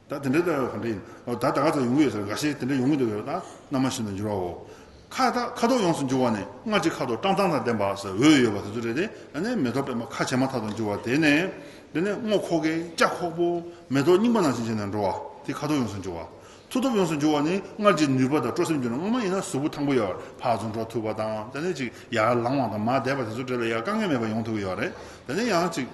ད་དེ་འདྲ་ད་ག་འདྲ་ཡིན། འོ་ད་ད་ག་ཚོད་ཡོང་གི་ཡོད་ཟེར། འགའ་ཤས་དེ་འདྲ་ཡོང་གི་འདུག་ཡོད། ད་སྣ་མ་བཞིན་དུ་འགྱུར་བའོ། ཁ་ད་ཁ་དོག་ཡོངས་སུ་འགྱུར་བ་ནི་སྔར་གྱི་ཁ་དོག་བཀྲག་མདངས་དང་ལྡན་པ་ཟེར་འོད་ཡོད་པ་དེ་ཚོ་རེད་དེ། ཨ་ནི་མེ་ཏོག་པད་མ་ཁ་བྱེ་མ་ཐག་ཏུ་འགྱུར་བ་དེ་ནས། དེ་ནས་སྔོ་ཁོག་གེ་སྐྱ་ཁོག་པོ་མེ་ཏོག་རྙིང་པ་ནང་བཞིན་བྱས་ནས་འགྲོ་བ་དེ་ཁ་དོག་ཡོངས་སུ་འགྱུར་བ། མཐུ་སྟོབས་ཡོངས་སུ་འགྱུར་བ་ནི་སྔར་གྱི་ནུས་པ་དང་སྤྲོ་སེམས་འགྱུར་ན། སྔོན་མ་ཡིན་ན་གཟུགས་པོ་ཐང་པོ་ཡོད། ཕར་ཚུར་འགྲོ་ཐུབ་པ་དང་། དེ་ནས་ཅིག་ཡར་ལངས་པ་དང་མར་བསྡད་པ་དེ་ཚོ་འདྲ་ལ་ཡང་དཀའ་ངལ་མེད་པ་ཡོང་ཐུབ་ཀྱི་ཡོད་རེད། དེ་ནས་ཡང་ཅིག་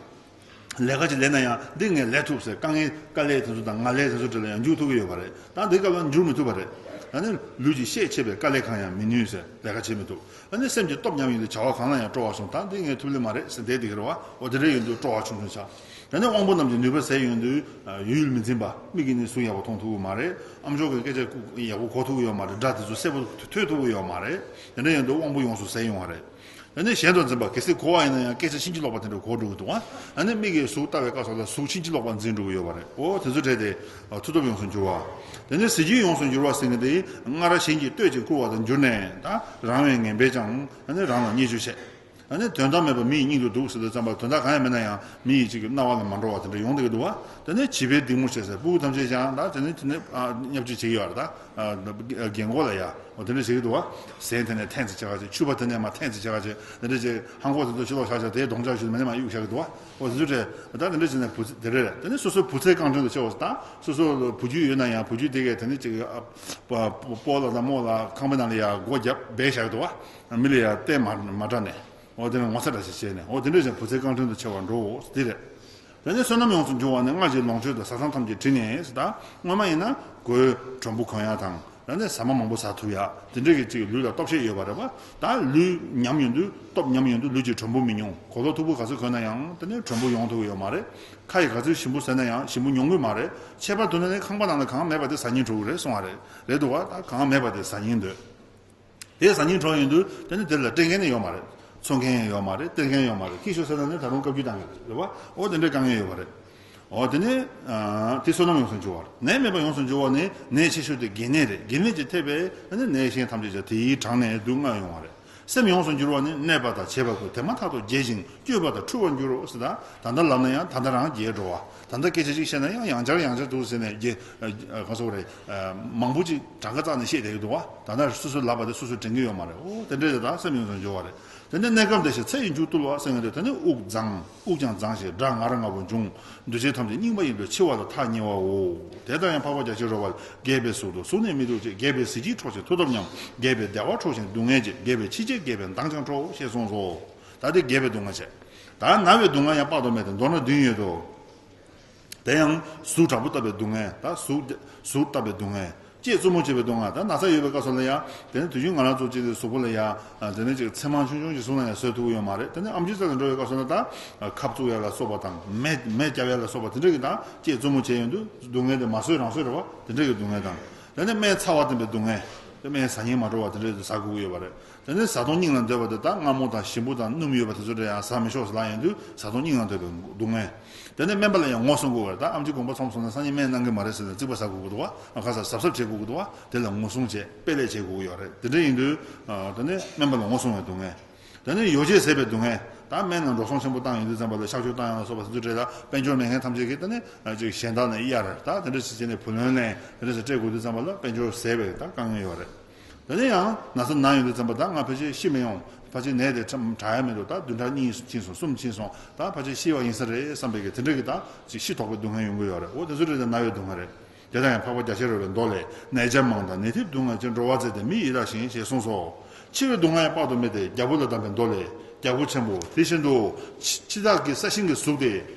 ལས་ཀ་ཅིག་ལས་ན་ཡང་འདི་ངས་ལས་ཐུབ་ཟེར། དཀའ་ངལ་དཀའ་ལས་དེ་ཚོ་དང་ངལ་ལས་དེ་ཚོ་འདྲ་ལ་ཡང་འཇུག་ཐུབ་ཀྱི་ཡོད་པ་རེད། ད་འདི་སྐབས་ལ་འཇུག་མི་ཐུབ་པ་རེད། ད་ནི་ལུས་ཀྱི་ཤས་ཆད་པའི་དཀའ་ལས་གང་ཡང་མི་ནུས་ཟེར། ལས་ཀ་བྱེད་མི་ཐུབ། ཨ་ནི་སེམས་ཀྱི་སྟོབས་ཉམས་ཡོང་དུས་བྱ་བ་གང་ལ་ཡང་སྤྲོ་བ་ཆུང་། ད་འདི་ངས་ཐུབ་ལེ་མ་རེད་ཟེར་བསྡད་བསྡད་ཀྱི་རེད་བ། འོ་དེ་འདྲ་ཡོང་དུས་སྤྲོ་བ་ཆུང་ཆུང་ཆགས། དེ་ནས་དབང་པོ་རྣམས་ཀྱི་ནུས་པ་ཟད་ཡོང་དུས་ཡུལ་མི་འཛིན་པ། མིག་གིས་ནི་གཟུགས་ཡག་པོ་མཐོང་ཐུབ་ཀྱི་མ་རེད། ཨམ་ཅོག་གི་སྐད་ཆ་ཡག་པོ་གོ་ཐུབ་ཀྱི་ཡོད་མ་རེད། སྒྲ་དེ་ཚོ་གསལ་པོ་ཐོས་ཐུབ་ཀྱི་ཡོད་མ་རེད། དེ་འདྲ་ཡོང་དུས་དབང་པོ་ཡོངས་སུ་ཟད་ཡོང་བ་རེད། ཨ་ནི་གཞན་དུ་འཛིན་པ། གལ་སྲིད་གོ་བ་ཡིན་ན་ཡང་སྐད་ཆ་ཕྱིན་ཅི་ལོག་པ་དེ་འདྲ་གོ་འགྲོ་གི་འདུག་ཨ། ཨ་ནི་མིག་གིས་གཟུགས་ལྟ་བའི་སྐབས་སུ་ལ་གཟུགས་ཕྱིན་ཅི་ལོག་པར་འཛིན་འགྲོ་གི་ཡོད་པ་རེད། འོ་དེ་ཚོ་འདྲ་དེ་མཐུ་སྟོབས་ཡོངས་སུ་འགྱུར་བ། དེ་ནས་གཟི་བརྗིད་ཡོངས་སུ་འགྱུར་བ་ཟེར་མཁན་དེ་སྔར་བཞིན་གྱི་བསྟོད་ཅིང་བཀུར་བ་དང་འགྱུར་ནས། ད་རང་བས་ངན་པས་ཀྱང་ཨ་ནི་རང་ལ་བརྙས་བཅོས་བྱེད། ཨ་ནི་དོན་དག་མེད་པར་མི་ཡི་སྙིང་དུ་སྡུག་ཟེར་དུས་ཙམ་པ། དོན་དག་གང་ཡང་མེད་ན་ཡང་མི་ཡི་ཅིག་གི་རྣ་བ་ལ་མ་འགྲོ་བ་དེ་འདྲ་ཡོང་བསྡད་ཀྱི་འདུག་བ། དེ་ནས་བྱིས་པའི་སྡིགས་མོ་བྱེད་ཟེར། སྤུ་གུ་ཐམས་ཅད་ཀྱང་ད་དེ་ནས་དེ་ནས་བརྙས་བཅོས་བྱེད་ཀྱི་ཡོད་རེད། ད་རྒན་གོག་ལ་ཡ་འོ་དེ་འདྲ་བྱེད་ཀྱི་འདུག་བ། ཟས་དེ་ནས་ཐེངས་ཙམ་བྱེད་ག་བྱེད། ཕྱུ་པ་དེ་ནས་མར་ཐེངས་ཙམ་བྱེད་ག་བྱེད། དེ་འདྲ་བྱེད། ཧང་གོ་དེ་ཚོ་ཕྱི་ལོགས་བཞག་བཞག་དེའི་གདོང་ལྕག་ཞུ་མ་ནས་མར་གཡུག་བཞག་གི་འདུག་བ། འོ་དེ་ཚོ་རེད། ད་དེ་འདྲ་བྱས་ནས་བུ་ཚ་དེ་རེད། དེ་ནས་སོ་སོའི་བུ་ཚའི་རྐང་འདྲེན་དུ་ཆེ་བ། ད་སོ་སོ་ལ་བུ་རྒྱུད་ཡོད་ན་ཡང་བུ་རྒྱུད་དེ་གས་དེ་ནས་ཅིག་སྤོ་ལགས་དང་རྨོ་ལགས་ཁང་པའི་ནང་ལ་ཡ་སྒོ་རྒྱབ་སྦས་བཞག་གི་འདུག་བ། མི་ལ་ཡ་བསྟན་མ་མ་དྲག་ནས། འོ་དེ་ནས་ངོ་ཚ་འདྲ་ཞིག་བྱས་ནས། འོ་དེ་འདྲ་བྱས་བུ་ཚའི་རྐང་འདྲེན་དུ་ཆེ་བར་འགྲོའོ། འདི་རེད། དེ་ནས་བསོད་ནམས་ཡོངས་སུ་འབྱུང་བ་ནི་སྔར་གྱི་ལོངས་སྤྱོད་དང་བཟའ་ཚང་ཐམས་ཅད་དྲིས་ནས་ཟེར། ད་སྔོན་མ་ཡིན་ན་གོས་དྲོན་པོ་གོན་ཡག་དང་། ད་ནས་ཟ་མ་མང་པོ་ཟ་ཐུབ་ཡག་དེ་འདྲ་གི་ཅིག་ལུས་ལ་སྟོབས་ཤེད་ཡོད་པ་རེད་བ། ད་ལུས་ཉམས་ཡོང་དུས། སྟོབས་ཉམས་ཡོང་དུས་ལུས་ཀྱི་དྲོན་པོ་མི་མྱོང་། གོས་ལོག་མཐུག་པོ་ག་ཚོད་གོན་ན་ཡང་དེ་ནས་དྲོན་པོ་ཡོང་ཐུབ་ཀྱི་ཡོད་མ་རེད། ཁ་ཡིས་ག་ཚོད་ཞིམ་པོ་ཟས་ན་ཡང་ཞིམ་པོ་མྱོང་གི་མ་རེད། ཁྱད་པར་དུ་ན་ནི་ཁང་པ་ནང་ལ་གང་མེད་པ་དེ་ཟ་སྙིང་བྲོ་གི་རེད་གསུང་བ་རེད། རེད་འདུག་བ། ད་གང་མེད་པ་དེ་ཟ་སྙིང་འདོད། དེ་ཟ་སྙིང་བྲོ་ཡོང་དུས་དེ་ནི་དེ་ལ་སྤྲད་མཁན་ནི་ཡོད་མ་རེད། འཚོང་མཁན་ཡང་ཡོད་མ་རེད། སྟེར་མཁན་ཡོད་མ་རེད། ཁྱི་ཤོར་ཟེར་ན་ནི་ད་རུང་བཀའ་བཀྱོན་བཏང་གི་རེད་བ། འོ་དེ་འདྲའི་དཀའ་ངལ་ཡོད་པ་རེད། འོ་དེ་ནི། དེ་བསོད་ནམས་ཡོངས་སུ་འབྱུང་བ། ནད་མེད་པ་ཡོངས་སུ་འབྱུང་བ་ནི་ནད་ཆེ་ཤོས་དེ་གད་སྙིགས་རེད། གད་སྙིགས་ཀྱིས་ཐེབས་པའི་ནད་གཞན་ཐམས་ཅད་ཀྱང་དེའི་གྲངས་ནས་སྡུག་བསྔལ་ཡོང་བ་རེད། སེམས་ཡོངས་སུ་འགྱུར་བ་ནི་གནས་པ་དང་བྱེད་པ་ཀུན་དེ་མ་ཐག་ཏུ་བརྗེད་ཅིང་བསྐྱོད་པ་དང་འཁྲུལ་བར་འགྱུར་རོ་ཟེར། ད་ད་ལྟ་ལབ་ན་ཡང་ད་ལྟ་རང་བརྗེད་འགྲོ་བ། ད་ལྟ་སྐད་ཆ་ཅིག་བཤད་ན་ཡང་ཡང་བསྐྱར་ཡང་བསྐྱར་འདུག་ཟེར་ནས་བརྗེད། ག་སོག་རེད། མང་པོ་ཅིག་གྲངས་ཀ་བརྩེགས་ནས་བཤད་བསྡད་ཀྱི་འདུག་བ། ད་ལྟ་སོ་སོས་ལབ་པ་དེ་སོ་སོས་དྲན་གྱི་ཡོད་མ་རེད། འོ་དེ་འདྲས་ད་སེམས་ཡོངས་སུ་འགྱུར་བ་རེད། དེ་ནས་གནས་སྐབས་འདི་ཞིག་ཚེ་ཡི་མཇུག་བསྡུ་བ་ཟེར་མཁན་དེ། དེ་ནས་དབུགས་བརྫངས། དབུགས་ཀྱང་བརྫངས་ཤིང་སྒྲ་ངར་ངར་པོ་འབྱུང་། འདུ་བྱེད་ཐམས་ཅད་རྙིང་པ་ཡིན་པས་འཆི་བ་ལ་ཐག་ཉེ་བའོ། དེ་ལྟར་ཡང་འཕགས་པ་རྒྱ་ཆེར་རོལ་པར་རྒས་པའི་གཟུགས་སྟོབས་ཟུག་ནས་མི་སྡུག་ཅིང་། རྒས་པས་གཟི་བརྗིད་འཕྲོག་ཅིང་མཐུ་སྟོབས་ཉམས། རྒས་པས་བདེ་བ་འཕྲོག་ཅིང་སྡུག་བསྔལ་བྱེད། རྒས་པས་འཆི་བྱེད་རྒས་པའི་མདངས་ཀྱང་འཕྲོག་ཅེས་གསུངས་སོ། ད་དེ་རྒས་པའི་སྡུག་བསྔལ་བྱེད། ད་ན་བའི་སྡུག་བསྔལ་ཡང་དཔག་ཏུ་མེད་དེ་མདོར་ན་བདུན་ཡོད་དོ། དེ་ཡང་གཟུགས་དྲག་པོ་བཏབ་པའི་སྡུག་བསྔལ། ད་གཟུགས་གཟུགས་བཏབ་པའི་སྡུག་བསྔལ། ལྕེས་བཙུན་མོ་བྱས་པའི་སྡུག་བསྔལ། ད་ན་ཚ་ཡོད་པའི་སྐབས་སུ་ལ་ཡང་དེ་ནི་དུས་རྒྱུན་ང་རང་ཚོ་ཅིག་གཟུགས་པོ་ལ་ཡང་དེ་ནི་ཅིག་ཚེར་མང་ཆུང་ཆུང་ཅིག་བཟོ་ན་ཡང་བཟོ་ཐུབ་ཀྱི་ཡོད་མ་རེད། དེ་ནི་ཨེམ་ཆི་རྩ་ལ་འགྲོ་བའི་སྐབས་སུ་ལ་ད་ཁབ་བཙུགས་ཡ་ལ་སོགས་པ་དང་མེ་མེ་བརྒྱབ་ཡ་ལ་སོགས་པ་དེ་འདྲ་གི་ད་ལྕེས་བཙུན་མོ་བྱས་ཡོང་དུས་སྡུག་བསྔལ་དེ་མ་བཟོད་རང་བཟོད་རེད་བ། དེ་འདྲ་གི་སྡུག་བསྔལ་དང་། དེ་ནི་སྨན་ཚ་བ་བསྟེན་པའི་སྡུག་བསྔལ། དེ་སྨན་ཟ་སྙིང་མ་བྲོ་བ་དེ་འདྲ་ཟ་དགོས་ཀྱི་ཡོད་པ་རེད། དེ་ནས་བཟའ་བཏུང་སྙིང་ལ་འདོད་པ་དེ་དག་མངར་མོ་དང་ཞིམ་པོ་དང་སྣུམ་ཡོད་པ་དེ་ཚོ་འདྲ་ཡང་ཟ་མི་ཆོག་ཟེར་ལབ་ཡོང་དུས་བཟའ་བཏུང་སྙིང་ལ་འདོད་པའི་སྡུག་བསྔལ། དེ་ནས་སྨན་པ་ལ་ཡང་ངོ་སྲུང་དགོས་པ་རེད། ད་ཨེམ་ཆི་དགོངས་པ་ཚོམ་སོང་ན་སང་ཉིན་སྨན་གནང་གི་མ་རེད་ཟེར་ནས་རྩིག་པ་ཟ་དགོས་ཀྱི་འདུག་བ། ཁ་ས་གཟབ་གཟབ་བྱེད་དགོས་ཀྱི་འདུག་བ། དེ་ལ་ངོ་སྲུང་བྱེད་དཔེ་ལས་བྱེད་དགོས་ཀྱི་ཡོད་རེད། དེ་འདྲ་ཡིན་དུས་དེ་ནས་སྨན་པ་ལ་ངོ་སྲུང་བའི་སྡུག་བསྔལ། དེ་ནས་ཡོ་བྱད་ཟད་པའི་སྡུག་བསྔལ། ད་སྨན་ནང་འགྲོ་སོང་ཆེན་པོ་བཏང་ཡོང་དུས་ཙམ་པ་ལ་གཤག་བཅོས་བཏང་ཡོང་ལ་སོགས་པ་དེ་ཚོ་འདྲ་ལ་དཔལ་འབྱོར་མེད་མཁན་ཐམས་ཅད་ཀྱིས་དེ་ནས་ཅིག་གཞན་དག་ནས་གཡར། ད་དེ་འདྲ་ཞིག་བྱས་ནས་བུ་ལོན་ལེན་དེ་འདྲ་ཞིག་སྤྲད་དགོས་དུས་ཙམ་པ་ལ་དཔལ་འབྱོར་ཟད་པའི་ད་དཀའ་ངལ་ཡོད་རེད། དེ་ནས་ཡང་ན་ཚ་ན་ཡོང་དུས་ཙམ་པ་ད་ང་ཕལ་ཆེར་ཤི་མི་ཡོང་། ཕལ་ཆེར་ནད་དེ་དྲག་ཡ་མི་འདུག་ད་བདུན་ཕྲག་གཉིས་ཕྱིན་སོང་། གསུམ་ཕྱིན་སོང་། ད་ཕལ་ཆེར་ཤི་བ་ཡིན་ས་རེད་བསམ་པའི་གི་དེ་འདྲ་གི་ད་ཅིག་ཤི་དོགས་པའི་སྡུག་བསྔལ་ཡོང་གི་ཡོད་རེད། འོ་དེ་ཚོ་རེད། ད་ན་བའི་སྡུག་བསྔལ་རེད། དེ་དང་ཡང་འཕགས་པ་རྒྱ་ཆེར་རོལ་པའི་མདོ་ལས། ནད་བྱམས་མང་དང་ནད་ཐེབས་སྡུག་བསྔལ་ཅན། འགྲོ་བ་བརྫེས་ཏེ་མི་ཡི་རྟགས་བཞིན། ཞེས་གསུངས་སོ། འཆི་བའི་སྡུག་བསྔལ་ཡང་དཔག་ཏུ་མེད་དེ། རྒྱལ་པོ་ལ་གདམས་པའི་མདོ་ལས། རྒྱལ་པོ་ཆེན་པོ། དེ་བཞིན་དུ་འཆི་འཆི་བདག་གི་ས་ཞིང་གི་གཟུགས་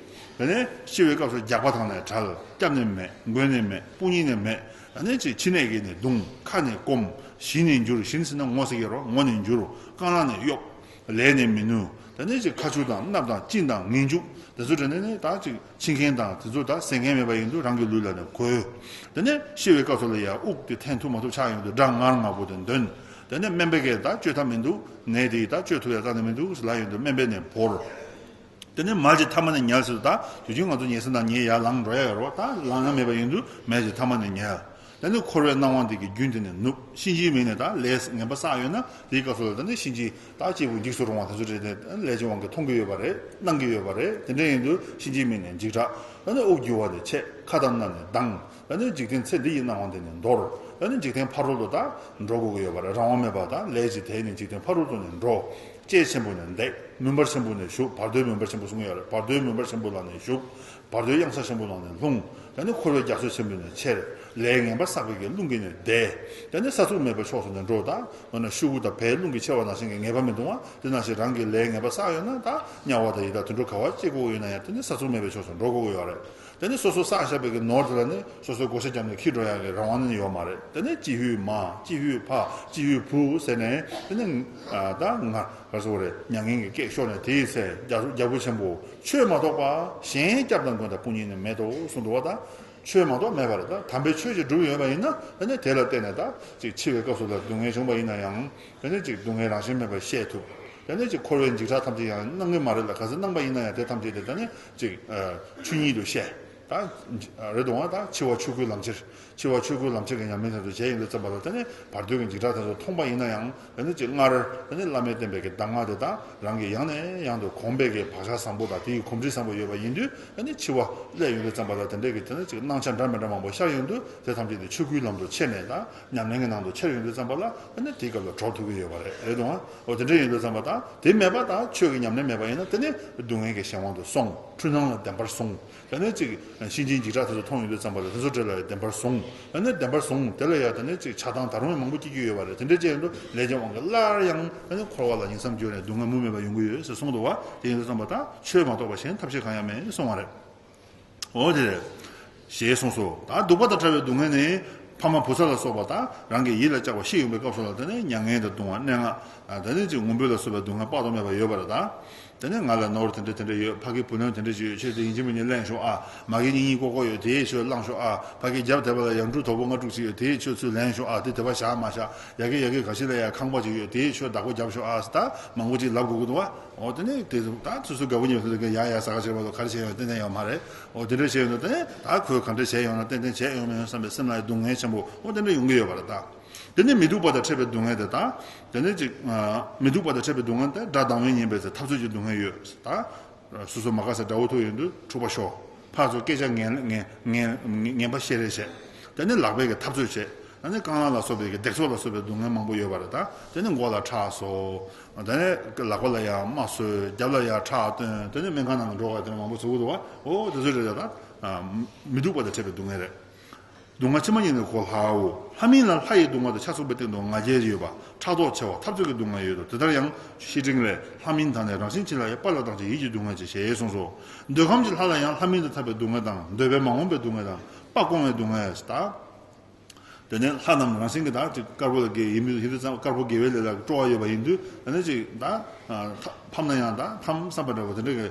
དེ། དེ་ནས་ཤི་བའི་སྐབས་སུ་རྒྱགས་པ་དང་ནི་བྲལ། སྐྱབས་ནི་མེད། མགོན་ནི་མེད། དཔུང་གཉེན་ནི་མེད། དེ་ནས་ཅིག་ཕྱི་ནས་ཀྱིས་ནི་བརྡུང་། ཁ་ནས་སྐོམ། གཞི་ནས་འགྱུར། གཞི་ནས་ཟེར་ན་ངོ་ཟེར་གྱི་རོ། ངོ་ནས་འགྱུར། རྐང་ལག་ནས་གཡོགས། ལས་ནི་མི་ནུས། དེ་ནས་ཅིག་ཁ་ཆུ་དང་སྣབས་དང་གཅིན་དང་ངན་སྐྱུགས་དེ་ཚོ་དྲན་ནས་ནི་ད་ཅིག་འཆི་མཁན་དང་དེ་ཚོ་ད་ཟ་མཁན་མེད་པ་ཡིན་དུས་རང་གི་ལུས་ལ་ནི་གོས། དེ་ནས་ཤི་བའི་སྐབས་སུ་ལ་ཡང་དབུགས་དེ་འཐེན་ཐུབ་མ་ཐུབ་ཆགས་ཡོང་དུས་སྒྲ་ངར་ངར་པོ་དེ་འདོན། དེ་ནས་སྨན་པས་ཀྱིས་ད་བཅོས་ཐབས་མི་འདུག་ནད་དེ་ད་བཅོས་ཐུབ་ཡ་རྩ་ནས་མི་འདུག་ལབ་ཡོང་དུས་སྨན་པས་ནི་བོར། དེ་ནས་མར་གྱི་མཐའ་མ་ནས་ཉལ་ཟེར་དུས་ད་དུས་རྒྱུན་ང་ཚོ་ཉལ་ས་དང་ཉལ་ཡར་ལངས་འགྲོ་ཡ་ཡོད་རེད་བ། ད་ལངས་ཡ་མེད་པ་ཡིན་དུས་མར་གྱི་མཐའ་མ་ནས་ཉལ། དེ་ནས་འཁོར་བའི་སྣང་བ་འདི་གི་རྒྱུན་དེ་ནས་ནུབ། གཤིན་རྗེའི་མིག་ནས་ད་ལས་ངན་པ་བསགས་ཡོད་ན་དེའི་སྐབས་སུ་ལ་ད་ནི་གཤིན་རྗེ་ད་སྐྱེས་བུ་འཇིགས་སུ་རུང་བ་དེ་ཚོ་རེད་དེ། ལས་ཀྱི་དབང་གིས་མཐོང་གི་ཡོད་པ་རེད། སྣང་གི་ཡོད་པ་རེད། དེ་འདྲ་ཡིན་དུས་གཤིན་རྗེའི་མིག་ནས་འཇིགས་སྐྲག་ད་ནི་དབུགས་འགྱུར་བ་དེ་ཆད། ཁ་དང་སྣ་ནས་ལྡང་། ད་ནི་འཇིག་རྟེན་ཚེ་འདི་ཡི་སྣང་བ་འདི་ནས་འདོར། ད་ནི་འཇིག་རྟེན་ཕ་རོལ་ཏུ་ད་འགྲོ་དགོས་ཀྱི་ཡོད་པ་རེད། རང་དབང་མེད་པར་ད་ལས་ཀྱིས་དེད་ནས་འཇིག་རྟེན་ཕ་རོལ་ཏུ་ནས་འགྲོ། ལྕེ་ཆེན་པོ་ནས་འདེགས། མུན་པ་ཆེན་པོ་ནས་ཞུགས། བར་དོའི་མུན་པ་ཆེན་པོ་གསུང་གི་ཡོད་རེད། བར་དོའི་མུན་པ་ཆེན་པོ་ལ་ནས་ཞུགས། བར་དོའི་གཡང་ས་ཆེན་པོ་ནང་ནས་ལྷུང་། ད་ནི་འཁོར་བའི་རྒྱ་མཚོ་ཆེན་པོ་ནས་ཁྱེར། ལས་ངན་པ་བསགས་པའི་གི་རླུང་གིས་ནི་བདས། ད་ནི་ས་ཚུགས་མེད་པའི་ཕྱོགས་སུ་ནི་འགྲོ། ད་འོ་ན་ཤུ་གུ་དང་བལ་རླུང་གིས་ཁྱེར་བ་ནང་བཞིན་གྱི་ངེས་པ་མི་འདུག་བ། དེ་ནང་བཞིན་རང་གི་ལས་ངན་པ་བསགས་ཡོད་ན་ད་དམྱལ་བ་དང་ཡི་དྭགས་དུད་འགྲོ་ག་བ་སྐྱེ་དགོས་ཡོད་ན་ཡང་དེ་ནི་ས་ཚུགས་མེད་པའི་ཕྱོགས་སུ་འགྲོ་དགོས་ཀྱི་ཡོད་རེད། དེ་ནི་སོ་སོ་བསགས་བཞག་པའི་གི་ནོར་དེ་ལ་ནི་སོ་སོའི་བགོ་བཤའ་བརྒྱབ་ནས་འཁྱེར་འགྲོ་ཡག་གི་རང་དབང་ནི་ཡོད་མ་རེད། དེ་ནི་ཅི་ཧུད་མ། ཅི་ཧུད་ཕ། ཅི་ཧུད་བུ་ཟེར་ནས་དེ་ནི་ད་ང་ག་རེ་ཟེར་དགོས་རེད། མྱ་ངན་གྱི་སྐད་ཤོར་ནས། དེའི་ཚེ་རྒྱལ་རྒྱལ་པོ་ཆེན་པོ་ཆོས་མ་གཏོགས་པ་གཞན་སྐྱབས་དང་མགོན་དང་དཔུང་གཉེན་ནི་མེད་དོ་གསུངས་འདུག་བ། ད་ཆོས་མ་གཏོགས་མེད་པ་རེད། ད་དམ་པའི་ཆོས་ཅིག་བསྒྲུབས་ཡོད་པ་ཡིན་ན་དེ་ནི་དེ་ལ་བརྟེན་ནས་ད་ཅིག་འཆི་བའི་སྐབས་སུ་ལ་སྡུག་བསྔལ་བྱུང་བ་ཡིན་ན་ཡང་དེ་ནི་ཅིག་སྡུག་བསྔལ་རང་བཞིན་མེད་པར་ཤེས་ཐུབ། དེ་ནས་ཅིག་འཁོར་བའི་འཇིགས་སྐྲག་ཐམས་ཅད་ཡང་སྣང་གི་མ་རེད་ལ། གལ་སྲིད་སྣང་པ་ཡིན་ན་ཡང་དེ་ཐམས་ཅད་དེ་ད་ནི་ཅིག་ཆོས་ཉིད་དུ་ཤེས། ད་རེད་འདུག་བ། ད་འཆི་བ་ཆོས་སྐུའི་ལམ་ཁྱེར། འཆི་བ་ཆོས་སྐུའི་ལམ་ཁྱེར་གྱི་ཉམས་ལེན་དེ་ཚོ་བྱས་ཡོང་དུས་ཙམ་པ་ལ་དེ་ནི་བར་དོའི་གི་འཇིགས་སྐྲག་དེ་ཚོ་མཐོང་པ་ཡིན་ན་ཡང་དེ་ནི་ཅིག་སྔར་དེ་ནི་བླ་མས་བསྟན་པའི་གི་གདམས་ངག་དེ་དག་རང་གིས་ཡང་ནས་ཡང་དུ་གོམས་པའི་གི་བག་ཆགས་བཟང་པོ་དང་དེའི་གོམས་འདྲིས་བཟང་པོ་ཡོད་པ་ཡིན་དུས་དེ་ནི་འཆི་བ་སླེབས་ཡོང་དུས་ཙམ་པ་ལ་དེ་འདྲའི་གི་དེ་ནི་ཅིག་སྣང་ཆ་འདྲ་མི་འདྲ་མང་པོ་ཤར་ཡོང་དུས་དེ་ཐམས་ཅད་དེ་ཆོས་སྐུའི་ལམ་དུ་ཁྱེར་ནས་ད་ཉམས་ལེན་གྱི་ནང་དུ་ཁྱེར་ཡོང་དུས་ཙམ་པ་ལ་དེ་ནི་དེའི་སྐབས་ལ་གྲོལ་ཐུབ་ཀྱི་ཡོད་པ་རེད། རེད་འདུག་བ། འོ་དེ་འདྲ་ཡིན་དུས་ཙམ་པ་དང་དེ་མེད་པ་དང་ཆོས་ཀྱི་ཉམས་ལེན་མེད་པ་ཡིན་ན་དེ་ནི་སྡུག་བསྔལ་གྱི་གཞན་དབང་དུ་སོང་། འཁྲུལ་སྣང་ལ་བདེན་པར་བཟུང་། དེ་ནས་ཅིག་གཤིན་རྗེའི་འཇིགས་སྐྲག་དེ་ཚོ་མཐོང་ཡོང་དུས་ཙམ་པ་ལ་དེ་ཚོ་འདྲ་ལ་བདེན་པར་བཟུང་། དེ་ནས་བདེན་པར་བཟུང་། དེ་ལ་ཡང་དེ་ནས་ཅིག་ཆགས་སྡང་ད་རུང་མང་པོ་སྐྱེ་རྒྱུ་ཡོད་པ་རེད། དེ་འདྲ་བྱས་ཡོང་དུས་ལས་ཀྱི་དབང་གིས་སླར་ཡང་དེ་ནས་འཁོར་བ་ལ་ཉིང་མཚམས་སྦྱོར་ནས་སྡུག་བསྔལ་མུ་མེད་པ་ཡོང་གི་ཡོད་ཟེར་གསུངས་འདུག་བ། དེ་ཡིན་དུས་ཙམ་པ་དང་ཆོས་མ་གཏོགས་པ་གཞན་ཐབས་ཤེས་གང་ཡང་མེད་གསུང་བ་རེད། འོ་དེ་རེད། ཞེས་གསུངས་སོ། ད་སྡུག་པ་དང་བྲལ་བའི་སྡུག་བསྔལ་ནི། ཕ་མ་བུ་ཚ་ལ་སོགས་པ་དང་རང་གི་ཡིད་ལ་གཅགས་པ་ཤི་ཡོང་པའི་སྐབས་སུ་ལ་དེ་ནི་མྱ་ངན་དང་གདུང་བ་མནན་ངག་དེ་ནི་ཅིག་ངུ་འབོད་ལ་སོགས་པའི་སྡུག་བསྔལ་དཔག་ཏུ་མེད་པ་ཡོད་པ་རེད་ད། དེ་ནི་ང་ལ་ནོར་དེ་འདྲ་དེ་འདྲ་ཡོད། ཕ་གི་བུ་ལོན་དེ་འདྲ་ཅིག་ཡོད། ཁྱོད་དེ་ཡིན་གཅིག་མིན་གཅིག་ལེན་ཤོག་ཨ། མ་གི་སྙིང་སྙིང་ལྐོག་ལྐོག་ཡོད། དེ་ཁྱོད་བླངས་ཤོག་ཨ། ཕ་གི་རྒྱབ་དེ་པ་ལ་ཡང་འབྲུ་དོག་པོ་ལྔ་དྲུག་ཅིག་ཡོད། དེ་ཁྱོད་ཚུར་ལེན་ཤོག་ཨ། དེ་དེ་པ་བཞག་མ་བཞག་ཡ་གི་ཡ་གི་ག་ཤི་ལ་ཡ་ཁང་པ་ཅིག་ཡོད། དེ་ཁྱོད་བདག་པོ་རྒྱབ་ཤོག་ཨ་ཟེར་ད་མང་པོ་ཅིག་ལབ་དགོས་ཀྱི་འདུག་བ། འོ་དེ་ནས་དེ་ད་སོ་སོའི་དགའ་པོ་ཉེ་པོ་དེ་ཚོ་གིས་ཡ་ཡ་ཟ་ག་བྱེད་པ་ལ་ག་རེ་བྱས་ཡོད་ཏན་ཏན་ཡོད་མ་རེད། འོ་དེ་འདྲ་བྱས་ཡོད་ན་དེ་ནས་ད་ཁོས་ག་འདྲ་བྱས་ཡོད་ན་ཏན་ཏན་བྱས་ཡོད་མེད་བསམ་པའི་སེམས་ལ་སྡུག་བསྔལ་ཆེན་པོ་འོ་དེ་འདྲ་ཡོང་གི་ཡོད་པ་རེད་ད། དེ་ནས་མི་སྡུག་པ་དང་ཕྲད་པའི་སྡུག་བསྔལ་དེ་དང་། དེ་ནས་ཅིག་མི་སྡུག་པ་དང་ཕྲད་པའི་སྡུག་བསྔལ་དེ་དགྲ་སྡང་བས་ཉེན་པའི་ཚེ་འཐབ་རྩོད་ཀྱི་སྡུག་བསྔལ་ཡོད་ད། སོ་སོ་མ་དགའ་ས་དགྲ་བོ་ཐུག་ཡོང་དུས་འཁྲུག་པ་ཤོར། ཕར་ཚུར་སྐད་ཆ་ངན་ངན་ངན་ངན་པ་བཤད་རེས་བྱས། དེ་ནས་ལག་པས་ཀྱི་འཐབ་རྩོད་བྱས། ཨ་ནི་རྐང་ལག་ལ་སོགས་པའི་གི་རྡེག་འཚོག་ལ་སོགས་པའི་སྡུག་བསྔལ་མང་པོ་ཡོད་པ་རེད་ད། དེ་ནི་མགོ་ལ་ཁྲག་བཟོ། དེ་ནས་ལག་པ་ལ་ཡང་རྨ་བཟོས། རྒྱབ་ལ་ཡང་ཁྲག་བཏོན། དེ་ནས་སྨན་ཁང་ནང་ལ་འགྲོ་དགོས། དེ་ནས་མང་པོ་བཟོ་གི་འདུག་བ། འོ་དེ་ཚོ་རེད་ད། མི་སྡུག་པ་དང་ཕྲད་པའི་སྡུག་བསྔལ་རེད། སྡུག་བསྔལ་ཕྱི་མ་ཡིན་ནས་གོ་སླའོ། ལྷ་མིན་ལ་ལྷ་ཡི་སྡུག་བསྔལ་དང་ཆ་མཚུངས་པའི་སྟེང་དུ་ང་རྒྱལ་ཡོད་པ། ཕྲག་དོག་ཆེ་བ། འཐབ་རྩོད་ཀྱི་སྡུག་བསྔལ་ཡོད་དོ། དེ་ལྟར་ཡང་བཤེས་སྤྲིང་ལས། ལྷ་མིན་དག་ནི་རང་བཞིན་གྱིས་ལྷ་ཡི་དཔལ་ལ་བཏང་ཞིང་ཡིད་ཀྱི་སྡུག་བསྔལ་ཆེ་ཞེས་གསུངས་སོ། འདོད་ཁམས་ཀྱི་ལྷ་ལ་ཡང་ལྷ་མིན་དང་འཐབ་པའི་སྡུག་བསྔལ་དང་། འདོད་པས་མ་འོངས་པའི་སྡུག་བསྔལ་དང་། དཔའ་བཀོང་བའི་སྡུག་བསྔལ་དང་། དེ་ནས་ལྷ་རྣམས་རང་བཞིན་གྱིས་ད་ཅིག་དཀར་པོ་ལ་དགེ་ཡིན་མིན་ཡིན་དུས་ཙམ་དཀར་པོ་དགེ་བའི་ལས་ལ་སྤྲོ་བ་ཡོད་པ་ཡིན་དུས། དེ་ནས་ཅིག་ད་ཕམ་ན་ཡང་ད་ཕམ་བསམ་པ་འདྲ་བོ་དེ་འདྲ་གི་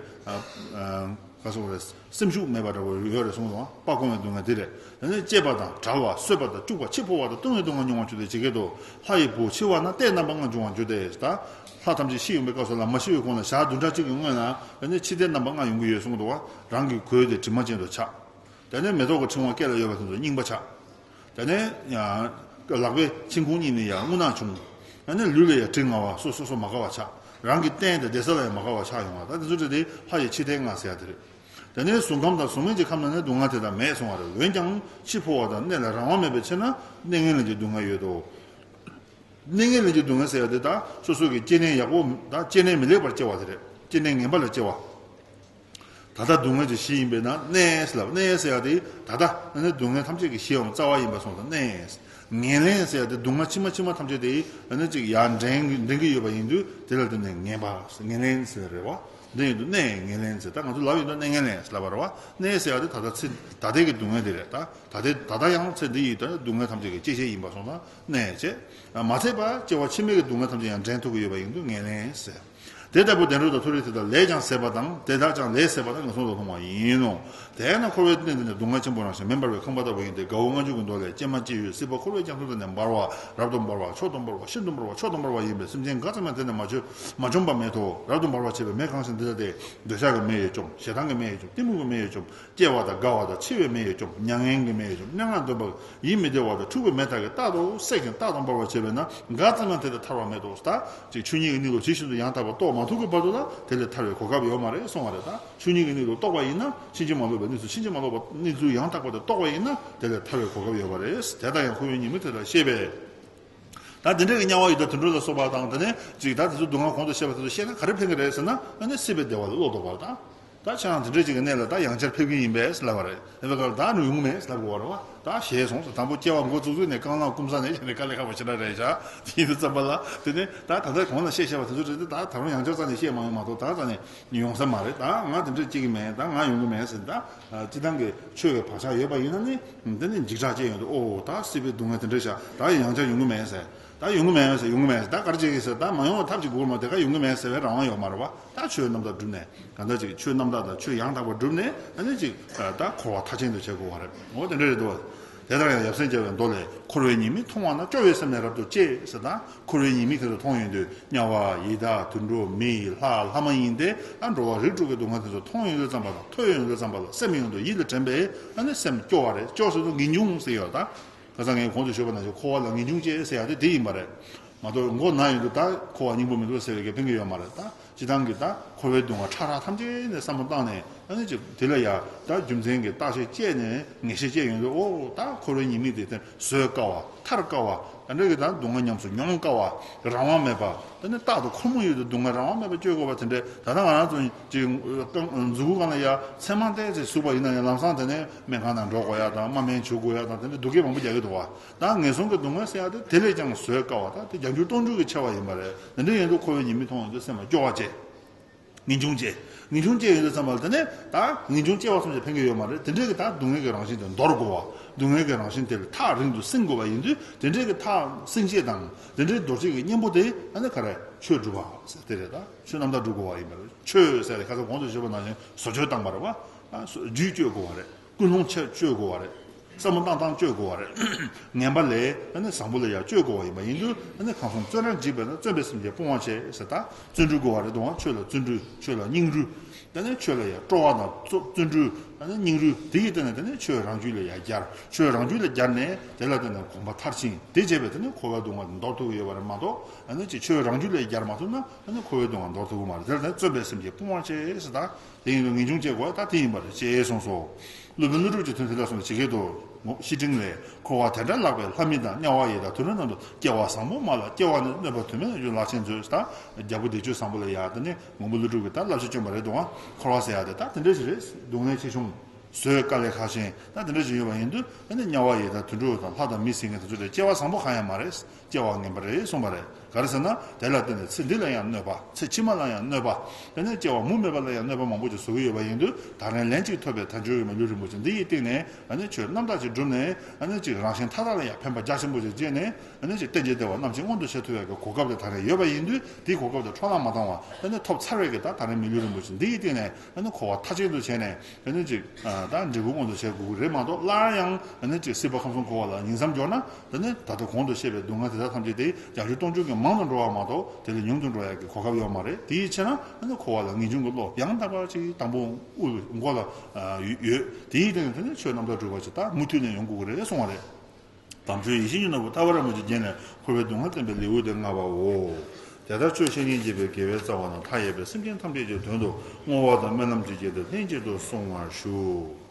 ག་སོགས་རེད། སེམས་ཤུགས་མེད་པ་འདྲ་བོ་ཡོད་རེད་གསུངས་སོང་། དཔའ་བཀོང་བའི་སྡུག་བསྔལ་དེ་རེད། དེ་ནས་གཅེས་པ་དང་བྲལ་བ། གསོད་པ་དང་སྐྱུག་པ། འཆི་འཕོ་བ་དང་ལྟུང་བའི་སྡུག་བསྔལ་མྱོང་བར་འགྱུར་ཏེ། ཇི་སྐད་དུ། ལྷ་ཡི་བུ་འཆི་བ་ན་ལྟས་རྣམ་པ་ལྔ་འབྱུང་བར་འགྱུར་ཏེ། ད་ལྷ་ཐམས་ཅད་ཤི་ཡོང་པའི་སྐབས་སུ་ལ་མ་ཤི་བའི་གོང་ལ་ཞག་བདུན་ཕྲག་གཅིག་གི་སྔོན་ལ་དེ་ནས་འཆི་ལྟས་རྣམ་པ་ལྔ་ཡོང་གི་ཡོད་གསུངས་འདུག་བ། རང་གི་གོས་དེ་དྲི་མ་ཅན་དུ་ཆགས། དེ་ནས་མེ་ཏོག་གི་ཕྲེང་བ་སྐེ་ལ་ཡོད་པ་དེ་ཚོ་རྙིང་པ་ཆགས། དེ་ནས་ཡང་ལག་པའི་མཆན་ཁུང་གཉིས་ནས་ཡང་རྔུལ་ནག་བྱུང་། དེ་ནས་ལུས་ལ་ཡང་དྲི་ང་བ། སོ་སོ་སོ་མ་དགའ་བ་ཆགས། རང་གི་རྟེན་དང་བསྡད་ས་ལ་ཡང་མ་དགའ་བ་ཆགས་ཡོང་བ། ད་དེ་ཚོ་དེ་ལྷ་ཡི་འཆི་ལྟས་ལྔ་ཟེར་ཡ་དེ་རེད། དེ་ནས་གཟུགས་ཁམས་དང་གཟུགས་མེད་ཀྱི་ཁམས་ན་ནི་སྡུག་བསྔལ་དེ་དག་མེད་གསུང་བ་རེད། འོན་ཀྱང་འཆི་འཕོ་བ་དང་གནས་ལ་རང་དབང་མེད་པའི་ཕྱིར་ན་གནས་ངན་ལེན་གྱི་སྡུག་བསྔལ་ཡོད་དོ། གནས་ངན་ལེན་གྱི་སྡུག་བསྔལ་ཟེར་ཡ་དེ་ད་སོ་སོ་གི་སྐྱེ་གནས་ཡག་པོ་ད་སྐྱེ་གནས་མི་ལེགས་པར་སྐྱེ་བ་དེ་རེད། སྐྱེ་གནས་ངན་པ་ལ་སྐྱེ་བ། ད་ལྟ་སྡུག་བསྔལ་གྱི་གཞི་ཡིན་པས་ན་གནས་ལབ། གནས་ཟེར་ཡ་དེ་ད་ལྟ་ཨ་ནི་སྡུག་བསྔལ་ཐམས་ཅད་ཀྱི་གཞི་འམ་རྩ་བ་ཡིན་པ་སོང་ཙང་གནས། ངན་ལེན་ཟེར་ཡ་དེ་སྡུག་བསྔལ་ཕྱི་མ་ཕྱི་མ་ཐམས་ཅད་དེ་ཨ་ནི་ཅིག་ཡར་འདྲེན་འདྲེན་གྱི་ཡོད་པ་ཡིན་དུས་དེ་ལ་བརྟེན་ནས་ངན་པ་ངན་ལེན་ཟེར་རེད་བ། འདི་ཡིན་དུས་གནས་ངན་ལེན་ཟེར། ད་ང་ཚོ་ལབ་ཡོད་དུས་གནས་ངན་ལེན་ཟེར་ལབ་པ་རེད་བ། གནས་ཟེར་ཡ་དེ་ད་ལྟ་ཚེ་ད་ལྟའི་གི་སྡུག་བསྔལ་དེ་རེད། ད་ད་ལྟའི་ད་ལྟ་ཡང་ཚེ་འདི་ཡི་ད་སྡུག་བསྔལ་ཐམས་ཅད་ཀྱི་སྐྱེད་བྱེད་ཡིན་པ་སོང་ཙང་གནས་བྱས། མ་ཚད་པ་སྐྱེ་བ་ཕྱི་མའི་གི་སྡུག་བསྔལ་ཐམས་ཅད་ཡང་འདྲེན་ཐུབ་ཀྱི་ཡོད་པ་ཡིན་དུས་ངན་ལེན་ཟེར། དེ་ལྟ་བུ་བདེ་འགྲོ་དང་མཐོ་རིས་དེ་དག་ལས་ཀྱང་ཟད་པ་དང་། དེ་དག་ཀྱང་ལས་ཟད་པ་དང་ངན་སོང་དུ་ལྷུང་བ་ཡིན་ནོ། དེས་ན་འཁོར་བའི་གནས་འདི་ནི་སྡུག་བསྔལ་ཆེན་པོ་རང་བཞིན་མེ་འབར་བའི་ཁང་པ་ལྟ་བུ་ཡིན་ཏེ། དགའ་བོ་ལྔ་འཇུག་གི་མདོ་ལས། ཀྱེ་མ་སྐྱེ་ཡུལ་སྲིད་པ་འཁོར་བའི་རྒྱ་མཚོ་དང་ནི་འབར་བ། རབ་ཏུ་འབར་བ། མཆོག་ཏུ་འབར་བ། ཤིན་ཏུ་འབར་བ། མཆོག་ཏུ་འབར་བ་ཡིན་པས་སེམས་ཅན་འགའ་ཙམ་ཡང་དེ་ནས་མ་བྱོན་མ་བྱོན་པ་མེད་དོ། རབ་ཏུ་འབར་བར་བྱེད་པའི་མེ་གང་ཞིག་འདི་ལྟ་སྟེ། འདོད་ཆགས་ཀྱི་མེ་ཡིས་བཅོམ། ཞེ་སྡང་གི་མེ་ཡིས་བཅོམ། གཏི་མུག་གི་མེ་ཡིས་བཅོམ། སྐྱེ་བ་དང་རྒ་བ་དང་འཆི་བའི་མེ་ཡིས་བཅོམ། མྱ་ངན་གྱི་མེ་ཡིས་བཅོམ། མྱ་ངན་འདོད་པ་ཡིད་མི་བདེ་བ་དང་འཁྲུགས་པའི་མེ་དག་གིས་རྟག་ཏུ་བསྲེག་ཅིང་རྟག་ཏུ་འབར་བར་བྱེད་པས་ན་འགའ་ཙམ་ཡང་དེ་ལས་ཐར་བ་མེད་དོ། ད་ཅིག་ཆོས་ཉིད་ཀྱི་གནས་ལུགས་ཇི་བཞིན་དུ་ཡང་དག་པར་རྟོགས་མ་ཐུབ་ཀྱི་བར་དུ་ལ་དེ་ལས་ཐར་བའི་གོ་སྐབས་ཡོད་མ་རེད་གསུང་བ་རེད། ད་ཆོས་ཉིད་ཀྱི་གནས་ལུགས་རྟོགས་པ་ཡིན་ན་ཕྱིན་ཅི་མ་ལོག་པའི་གནས་ཚུལ་ཕྱིན་ཅི་མ་ལོག་པའི་གནས་ཚུལ་ཡང་དག་པར་དུ་རྟོགས་པ་ཡིན་ན་དེ་ལས་ཐར་བའི་གོ་སྐབས་ཡོད་པ་རེད། དེ་ལྟར་ཡང་འཁོར་བའི་ཉེས་དམིགས་དེ་ལ་ཤེས་པས། ད་འདི་འདྲ་གི་དམྱལ་བ་ཡི་དྭགས་དུད་འགྲོ་ལ་སོགས་པ་དང་། དེ་ནས་ཅིག་ད་དེ་ཚོ་སྡུག་བསྔལ་གོང་དུ་བཤད་པ་དེ་ཚོ་ཤེས་ན་ག་རེ་ཕན་གི་རེད་ཟེར་ན། ཨ་ནི་སྲིད་པའི་བདེ་བ་ལ་བློ་ལྡོག་པ་དང་། ད་ཁྱེད་རང་དེ་འདྲ་ཅིག་གི་གནས་ལ་ད་ཡང་བསྐྱར་ཕེབས་ཀྱི་ཡིན་པས་ལབ་པ་རེད། ཨེ་བའི་སྐབས་ལ་ད་ནི་ཡོང་གི་མེད་ལབ་དགོས་པ་རེད་བ། ད་ཞེད་སོང་ཟེར། དང་པོ་སྐྱེ་བ་འགོ་བཙུགས་ཚུགས་ནས་རྐང་ལག་བསྐུམ་ས་ནས་བྱས་ནས་དཀའ་ལས་ཁག་པོ་ཞེ་དྲག་རེད་བཞག་དེ་ཡིན་དུས་ཙམ་པ་ལ་དེ་ནས་ད་ད་ལྟ་གོང་ལ་བཤད་བཤད་པ་དེ་ཚོ་རེད་དེ། ད་ད་རུང་ཡང་བསྐྱར་རྩ་ནས་བཤད་མ་ཡོང་མ་གཏོགས་ད་རྩ་ནས་ཡོང་ས་མ་རེད། ད་ང་དེ་འདྲ་སྐྱེ་གི་མེད། ད་ང་ཡོང་གི་མེད་ཟེར། ད་སྤྱི་བཏང་གི་ཆོས་ཀྱི་བག་ཆགས་ཡོད་པ་ཡིན་ན་ནི། འདི་ནི་འཇིགས་སྐྲག་སྐྱེ་ཡོང་དུས། ཨོ་ད་སྲིད་པའི་སྡུག་བསྔལ་དེ་འདྲ་བཞག་ད་ཡང་བསྐྱར་ཡོང་གི་མེད་ཟེར། ད་ཡོང་གི་མེད་ཟེར། ཡོང་གི་མེད་ཟེར། ད་ག་རེ་བྱེད་ཀྱི་ཟེར། ད་མ་ཡོང་བ་ཐབས་ཅིག་དགོས་མ། དེ་ག་ཡོང་གི་མེད་ཟེར་བའི་རང་དབང་ཡོད་མ་རེད་བ། ད་ཆོས་རྣམ་དག་བསྒྲུབས་ནས། གང་ལྟར་ཅིག་ཆོས་རྣམ་དག་དང་ཆོས་ཡང་དག་པར་བསྒྲུབས་ནས། ཨ་ནི་ཅིག་ད་འཁོར་བ་མཐའ་ཅན་དུ་བྱེད་དགོས་པ་རེད། འོ་དེ་འདྲ་རེད་དོ། དེ་ལྟར་ཡང་ཡབ་སྲས་མཇལ་བའི་མདོ་ལས། འཁོར་བའི་ཉེས་དམིགས་མཐོང་བ་ན། སྐྱོ་བའི་སེམས་ནི་རབ་ཏུ་སྐྱེ་ཟེར། ད་འཁོར་བའི་ཉེས་དམིགས་དེ་ཚོ་མཐོང་ཡོང་དུས། དམྱལ་བ་ཡི་དྭགས་དུད་འགྲོ་མི་ཡི་ལྷ་ལྷ་མ་ཡིན་ཏེ། ད་འགྲོ་བ་རིགས་དྲུག་གི་སྡུག་བསྔལ་དེ་ཚོ་མཐོང་ཡོང་དུས་ཙམ་པ་དང་ཐོས་ཡོང་དུས་ཙམ་པ་ལ་སེམས་ཡོངས་སུ་ཡིད་ལ་དྲན་པས། ཨ་ནི་སེམས་སྐྱོ་བ་རེད། སྐྱོ་ཟེར་དུས་ངེས་འབྱུང་ཟེར་ཡོད། ད་ཁ་སང་ངས་གོང་དུ་ཞུས་པ་ནང་བཞིན་འཁོར་བ་ལ་ངེས་འབྱུང་སྐྱེ་ཟེར་ཡ་དེ་དེ་ཡིན་པ་རེད། མ་གཏོགས་མགོ་ན་ཡོང་དུས་ད་འཁོར་བ་སྙིང་པོ་མི་འདུག་ཟེར་བའི་གི་ཕན་གི་ཡོད་མ་རེད། ད་སྤྱི་བཏང་གི་ད་འཁོར་བའི་སྡུག་བསྔལ་ཕྲ་རགས་ཐམས་ཅད་ནས་བསམ་བློ་བཏང་ནས། ཨ་ནི་ཅིག་དེ་ལ་ཡ་ད་རྒྱུ་མཚན་གྱི་བརྟག་དཔྱད་བྱས་ནས་ངེས་ཤེས་སྐྱེ་ཡོང་དུས། ཨོ་ད་འཁོར་བའི་ཉེས་དམིགས་དེ་དེ་བཟོད་དཀའ་བ། ཐར་དཀའ་བ། དེ་འདྲ་གི་ད་སྡུག་བསྔལ་ཉམས་སུ་མྱོང་དཀའ་བ། རང་དབང་མེད་པ། དེ་ནི་རྟག་ཏུ་འཁོར་མོ་ཡོད་དུ་སྡུག་བསྔལ་རང་དབང་མེད་པ་སྤྱོད་དགོས་པ་དེ་འདྲ། ད་ལྟ་ང་རང་ཚོ་ཅིག་རྐང་མཛུ་གུ་སྒང་ལ་ཡ་མཚན་མ་བལྟས་ཚེ་ཟུག་པ་ཡིན་ན་ཡང་། ལམ་སང་དེ་ནས་སྨན་ཁང་ནང་འགྲོ་དགོས་ཡ་དང་། དམའ་སྨན་མཆོད་དགོས་ཡ་དང་། དེ་འདྲ་སྡུག་སྐད་མང་པོ་རྒྱག་གི་འདུག་བ། ད་ངན་སོང་གི་སྡུག་བསྔལ་ཟེར་ཡ་དེ་དེ་ལས་ཀྱང་བཟོད་དཀའ་བ། ད་དེ་བརྒྱ་འགྱུར་སྟོང་འགྱུར་གྱིས་ཆེ་བ་ཡིན་པ་རེད། དེ་འདྲ་ཡིན་དུས་འཁོར་བའི་ཉེས་དམིགས་མཐོང་ཡོང་དུས་སེམས་ལ་སྐྱོ་བ་སྐྱེ། ངེས་འབྱུང་སྐྱེ། ངེས་འབྱུང་སྐྱེ་ཡོང་དུས་ཙམ་པ་ལ་དེ་ནས་ད་ངེས་འབྱུང་སྐྱེ་བ་ཙམ་གྱིས་ཕན་གྱི་ཡོད་མ་རེད། དེ་འདྲའི་གི་ད་སྡུག་བསྔལ་གྱི་རང་བཞིན་དེ་འདོར་དགོས་བ། སྡུག་བསྔལ་གྱི་རང་བཞིན་དེ་ལ་ཐག་རིང་དུ་སྲིང་དགོས་པ་ཡིན་དུས། དེ་འདྲའི་གི་ཐག་སྲིང་བྱེད་དང་། དེ་འདྲའི་འདོར་བྱེད་ཀྱི་གཉེན་པོ་དེ་ཨ་ནི་ག་རེ། ཆོས་སྒྲུབ་པ་ཟེར་དེ་རེད། ད་ཆོས་རྣམ་དག་སྒྲུབ་དགོས་པ་ཡིན་པ་རེད། ཆོས་ཟེར་དེ་ཁ་སང་གོང་དུ་ཞུས་པ་ནང་བཞིན་བཟོ་བཅོས་བཏང་བ་རེད་བ། ཨ་སོ་རྒྱུས་བཅོས་དགོས་པ་རེད། ཀུན་སློང་ཆ་བཅོས་དགོས་པ་རེད། བསམ་བློ་བཏང་སྟངས་བཅོས་དགོས་པ་རེད། ངན་པ་ལས་ཨ་ནི་བཟང་པོ་ལ་ཡར་བཅོས་དགོས་པ་ཡིན་པ་ཡིན་དུས། ཨ་ནི་གང་གསུང་བརྩོན་རར་འཇིགས་པས་ན། བརྩོན་པས་སེམས་ཅན་སྤོང་བར་བྱེད་ཟེར། ད་བརྩོན་འགྲུས་དགོས་པ་རེད་དོ། ཆོས་ལ་བརྩོན་འགྲུས། ཆོས་ལ་སྙིང་རུས། དེ་ནས་ཆོས་ལ་ཡར་སྤྲོ་བ་དང་བརྩོ་བརྩོན་འགྲུས། ཨ་ནི་སྙིང་རུས་དེ་ཡི་སྟེང་ནས་དེ་ནས་ཆོས་རང་རྒྱུད་ལ་ཡར་སྦྱར། ཆོས་རང་རྒྱུད་ལ་སྦྱར་ནས་དེ་ལ་བརྟེན་ནས་གོམས་པ་མཐར་ཕྱིན། དེ་བྱས་པས་དེ་ནས་འཁོར་བའི་སྡུག་བསྔལ་འདོར་ཐུབ་ཀྱི་ཡོད་པ་རེད་མ་གཏོགས། ཨ་ནི་ཅིག་ཆོས་རང་རྒྱུད་ལ་སྦྱར་མ་ཐུབ་ན་ཨ་ནི་འཁོར་བའི་སྡུག་བསྔལ་འདོར་ཐུབ་ཀྱི་མ་རེད། དེ་ལ་བརྩོན་པས་སེམས་ཅན་སྤོང་བར་བྱེད་ཟེར། ད་དེ་ཡིན་དུས་ངེས་འབྱུང་སྐྱེ་དགོས་ད་དེ་ཡིན་པ་རེད་ཅེས་གསུངས་སོ། སློབ་དཔོན་ཀླུ་སྒྲུབ་ཀྱི་དོན་དེ་ལ་གསུངས་པ་ཇི་སྐད་དུ། བཤེས་སྤྲིང་ལས། འཁོར་བ་དེ་འདྲར་ལྷགས་པའི་ལྷ་མིན་དང་། དམྱལ་བ་ཡི་དྭགས་དུད་འགྲོ་རྣམས་སུ། སྐྱེ་བ་བཟང་པོ་མ་ལགས་སྐྱེ་བ་ནི། གནོད་པ་དུ་མས་ན་ཡུལ་ལག་ཆེན་མཛོད། ད་རྒྱལ་པོ་བདེ་སྤྱོད་བཟང་པོ་ལ་ཡ་དེ་ནི་མགོན་པོ་ཀླུ་སྒྲུབ་ཀྱིས་ད་བསླབ་བྱ་བསྐྱོན་པ་རེད་དོ། འཁོར་བ་ཟེར་ཡ་དེ་ད་དེ་འདྲ་ཞིག་རེད། སྡུག་བསྔལ་ཆེ་ཆུང་། བཟོད་དཀའ་ལས་ཁག་ཆེན་ད་དེ་འདྲ་ཞིག་ཡོད་པ་ཡིན་དུས་ཨ་ནི་དམྱལ་བ་ཡི་དྭགས་དུད་འགྲོ་དང་ལྷ་དང་མི་སྲིན་གྱི་དུད་འགྲོ་དེ་སྐྱེ་བ་བཟང་པོ་གང་ཡང་མ་རེད། སྐྱེ་བ་ངན་པ་རེད་གསུངས་པ་རེད། ག་རེ་ཟེར་ན་དེ་ལ་བརྟེན་ནས་ཚེ་འདི་ལ་ཡང་གནོད་པ། ཚེ་ཕྱི་མ་ལ་ཡང་གནོད་པ། དེ་ནས་སྐྱེ་བ་མུ་མེད་པ་ལ་ཡང་གནོད་པ་མང་པོ་ཅིག་བཟོ་གི་ཡོད་པ་ཡིན་དུས་ད་རིང་ལན་གཅིག་ཐོབ་པའི་དལ་འབྱོར་གྱི་མི་ལུས་རིན་པོ་ཆེ་འདི་ཡི་སྟེང་ནས་ཨ་ནི་ཆོས་རྣམ་དག་ཅིག་བསྒྲུབས་ནས་ཨ་ནི་ཅིག་རང་གཞན་མཐའ་དག་ལ་ཡང་ཕན་པ་རྒྱ་ཆེན་པོ་ཅིག་སྐྱེས་ནས་ཨ་ནི་ཅིག་གཏན་གྱི་བདེ་བ་རྣམ་མཁྱེན་མངོན་དུ་བྱེད་ཐུབ་ཡག་གི་གོ་སྐབས་དེ་ད་རིང་ཡོད་པ་ཡིན་དུས་དེའི་གོ་སྐབས་དེ་འཕྲོ་བརླག་མ་བཏང་བར་ཨ་ནི་ཐོབ་ཚར་བའི་གི་ད་ད་རིང་མི་ལུས་རིན་པོ་ཆེ་འདི་ཡི་སྟེང་ནས་ཨ་ནི་འཁོར་བ་མཐའ་ཅན་དུ་བྱས་ནས་ཨ་ནི་ཅིག་ད་འབྲས་བུ་མངོན་དུ་བྱེད་དགོས་ཀྱི་རེད་མ་གཏོགས་སླར་ཡང་ཨ་ནི་ཅིག་སྲིད་པ་ཁམས་གསུམ་འཁོར་བ་ལ་ཉིང་མཚམས་སྦྱོར་ན། དེ་ནི་ད་ལྟ་གོང་དུ་བཤད་པའི་སྡུག་བསྔལ་དེ་དག་ཐམས་ཅད་དེ་བརྒྱ་འགྱུར་སྟོང་འགྱུར་གྱིས་མང་དུ་འགྲོ་བ་མ་གཏོགས་དེ་ལས་ཉུང་དུ་འགྲོ་ཡག་གི་གོ་སྐབས་ཡོད་མ་རེད། དེའི་ཕྱིར་ན་ཨ་ནི་འཁོར་བ་ལ་ངེས་འབྱུང་གི་བློ་ཡང་དག་པ་ཅིག་དང་པོ་དབུ་མགོ་ལ་ཡོད། དེའི་སྟེང་དེ་ནི་ཆོས་རྣམ་དག་སྒྲུབ་པ་ཅིག་ད་མུ་མཐུད་ནས་ཡོང་དགོས་ཀྱི་རེད་གསུངས་པ་རེད། དམ་ཆོས་ཡེ་ཤེས་ཀྱི་སྣང་བ་ཐར་པ་རིན་པོ་ཆེ་རྒྱན་ནས་འཁོར་བའི་སྡུག་བསྔལ་བསྟན་པའི་ལེའུ་སྟེ་ལྔ་པའོ། དེ་ལྟར་ཆོས་བཤེས་གཉེན་བགྱིས་པའི་དགེ་བའི་རྩ་བ་རྣམས་མཐའ་ཡས་པའི་སེམས་ཅན་ཐམས་ཅད་ཀྱི་དོན་དུ་བསྔོ་བ་དང་སྨོན་ལམ་ཅིག་བསྐྱེད་དེ་ལྷན་ཅིག་ཏུ་བསྲུང་བར་ཞུ།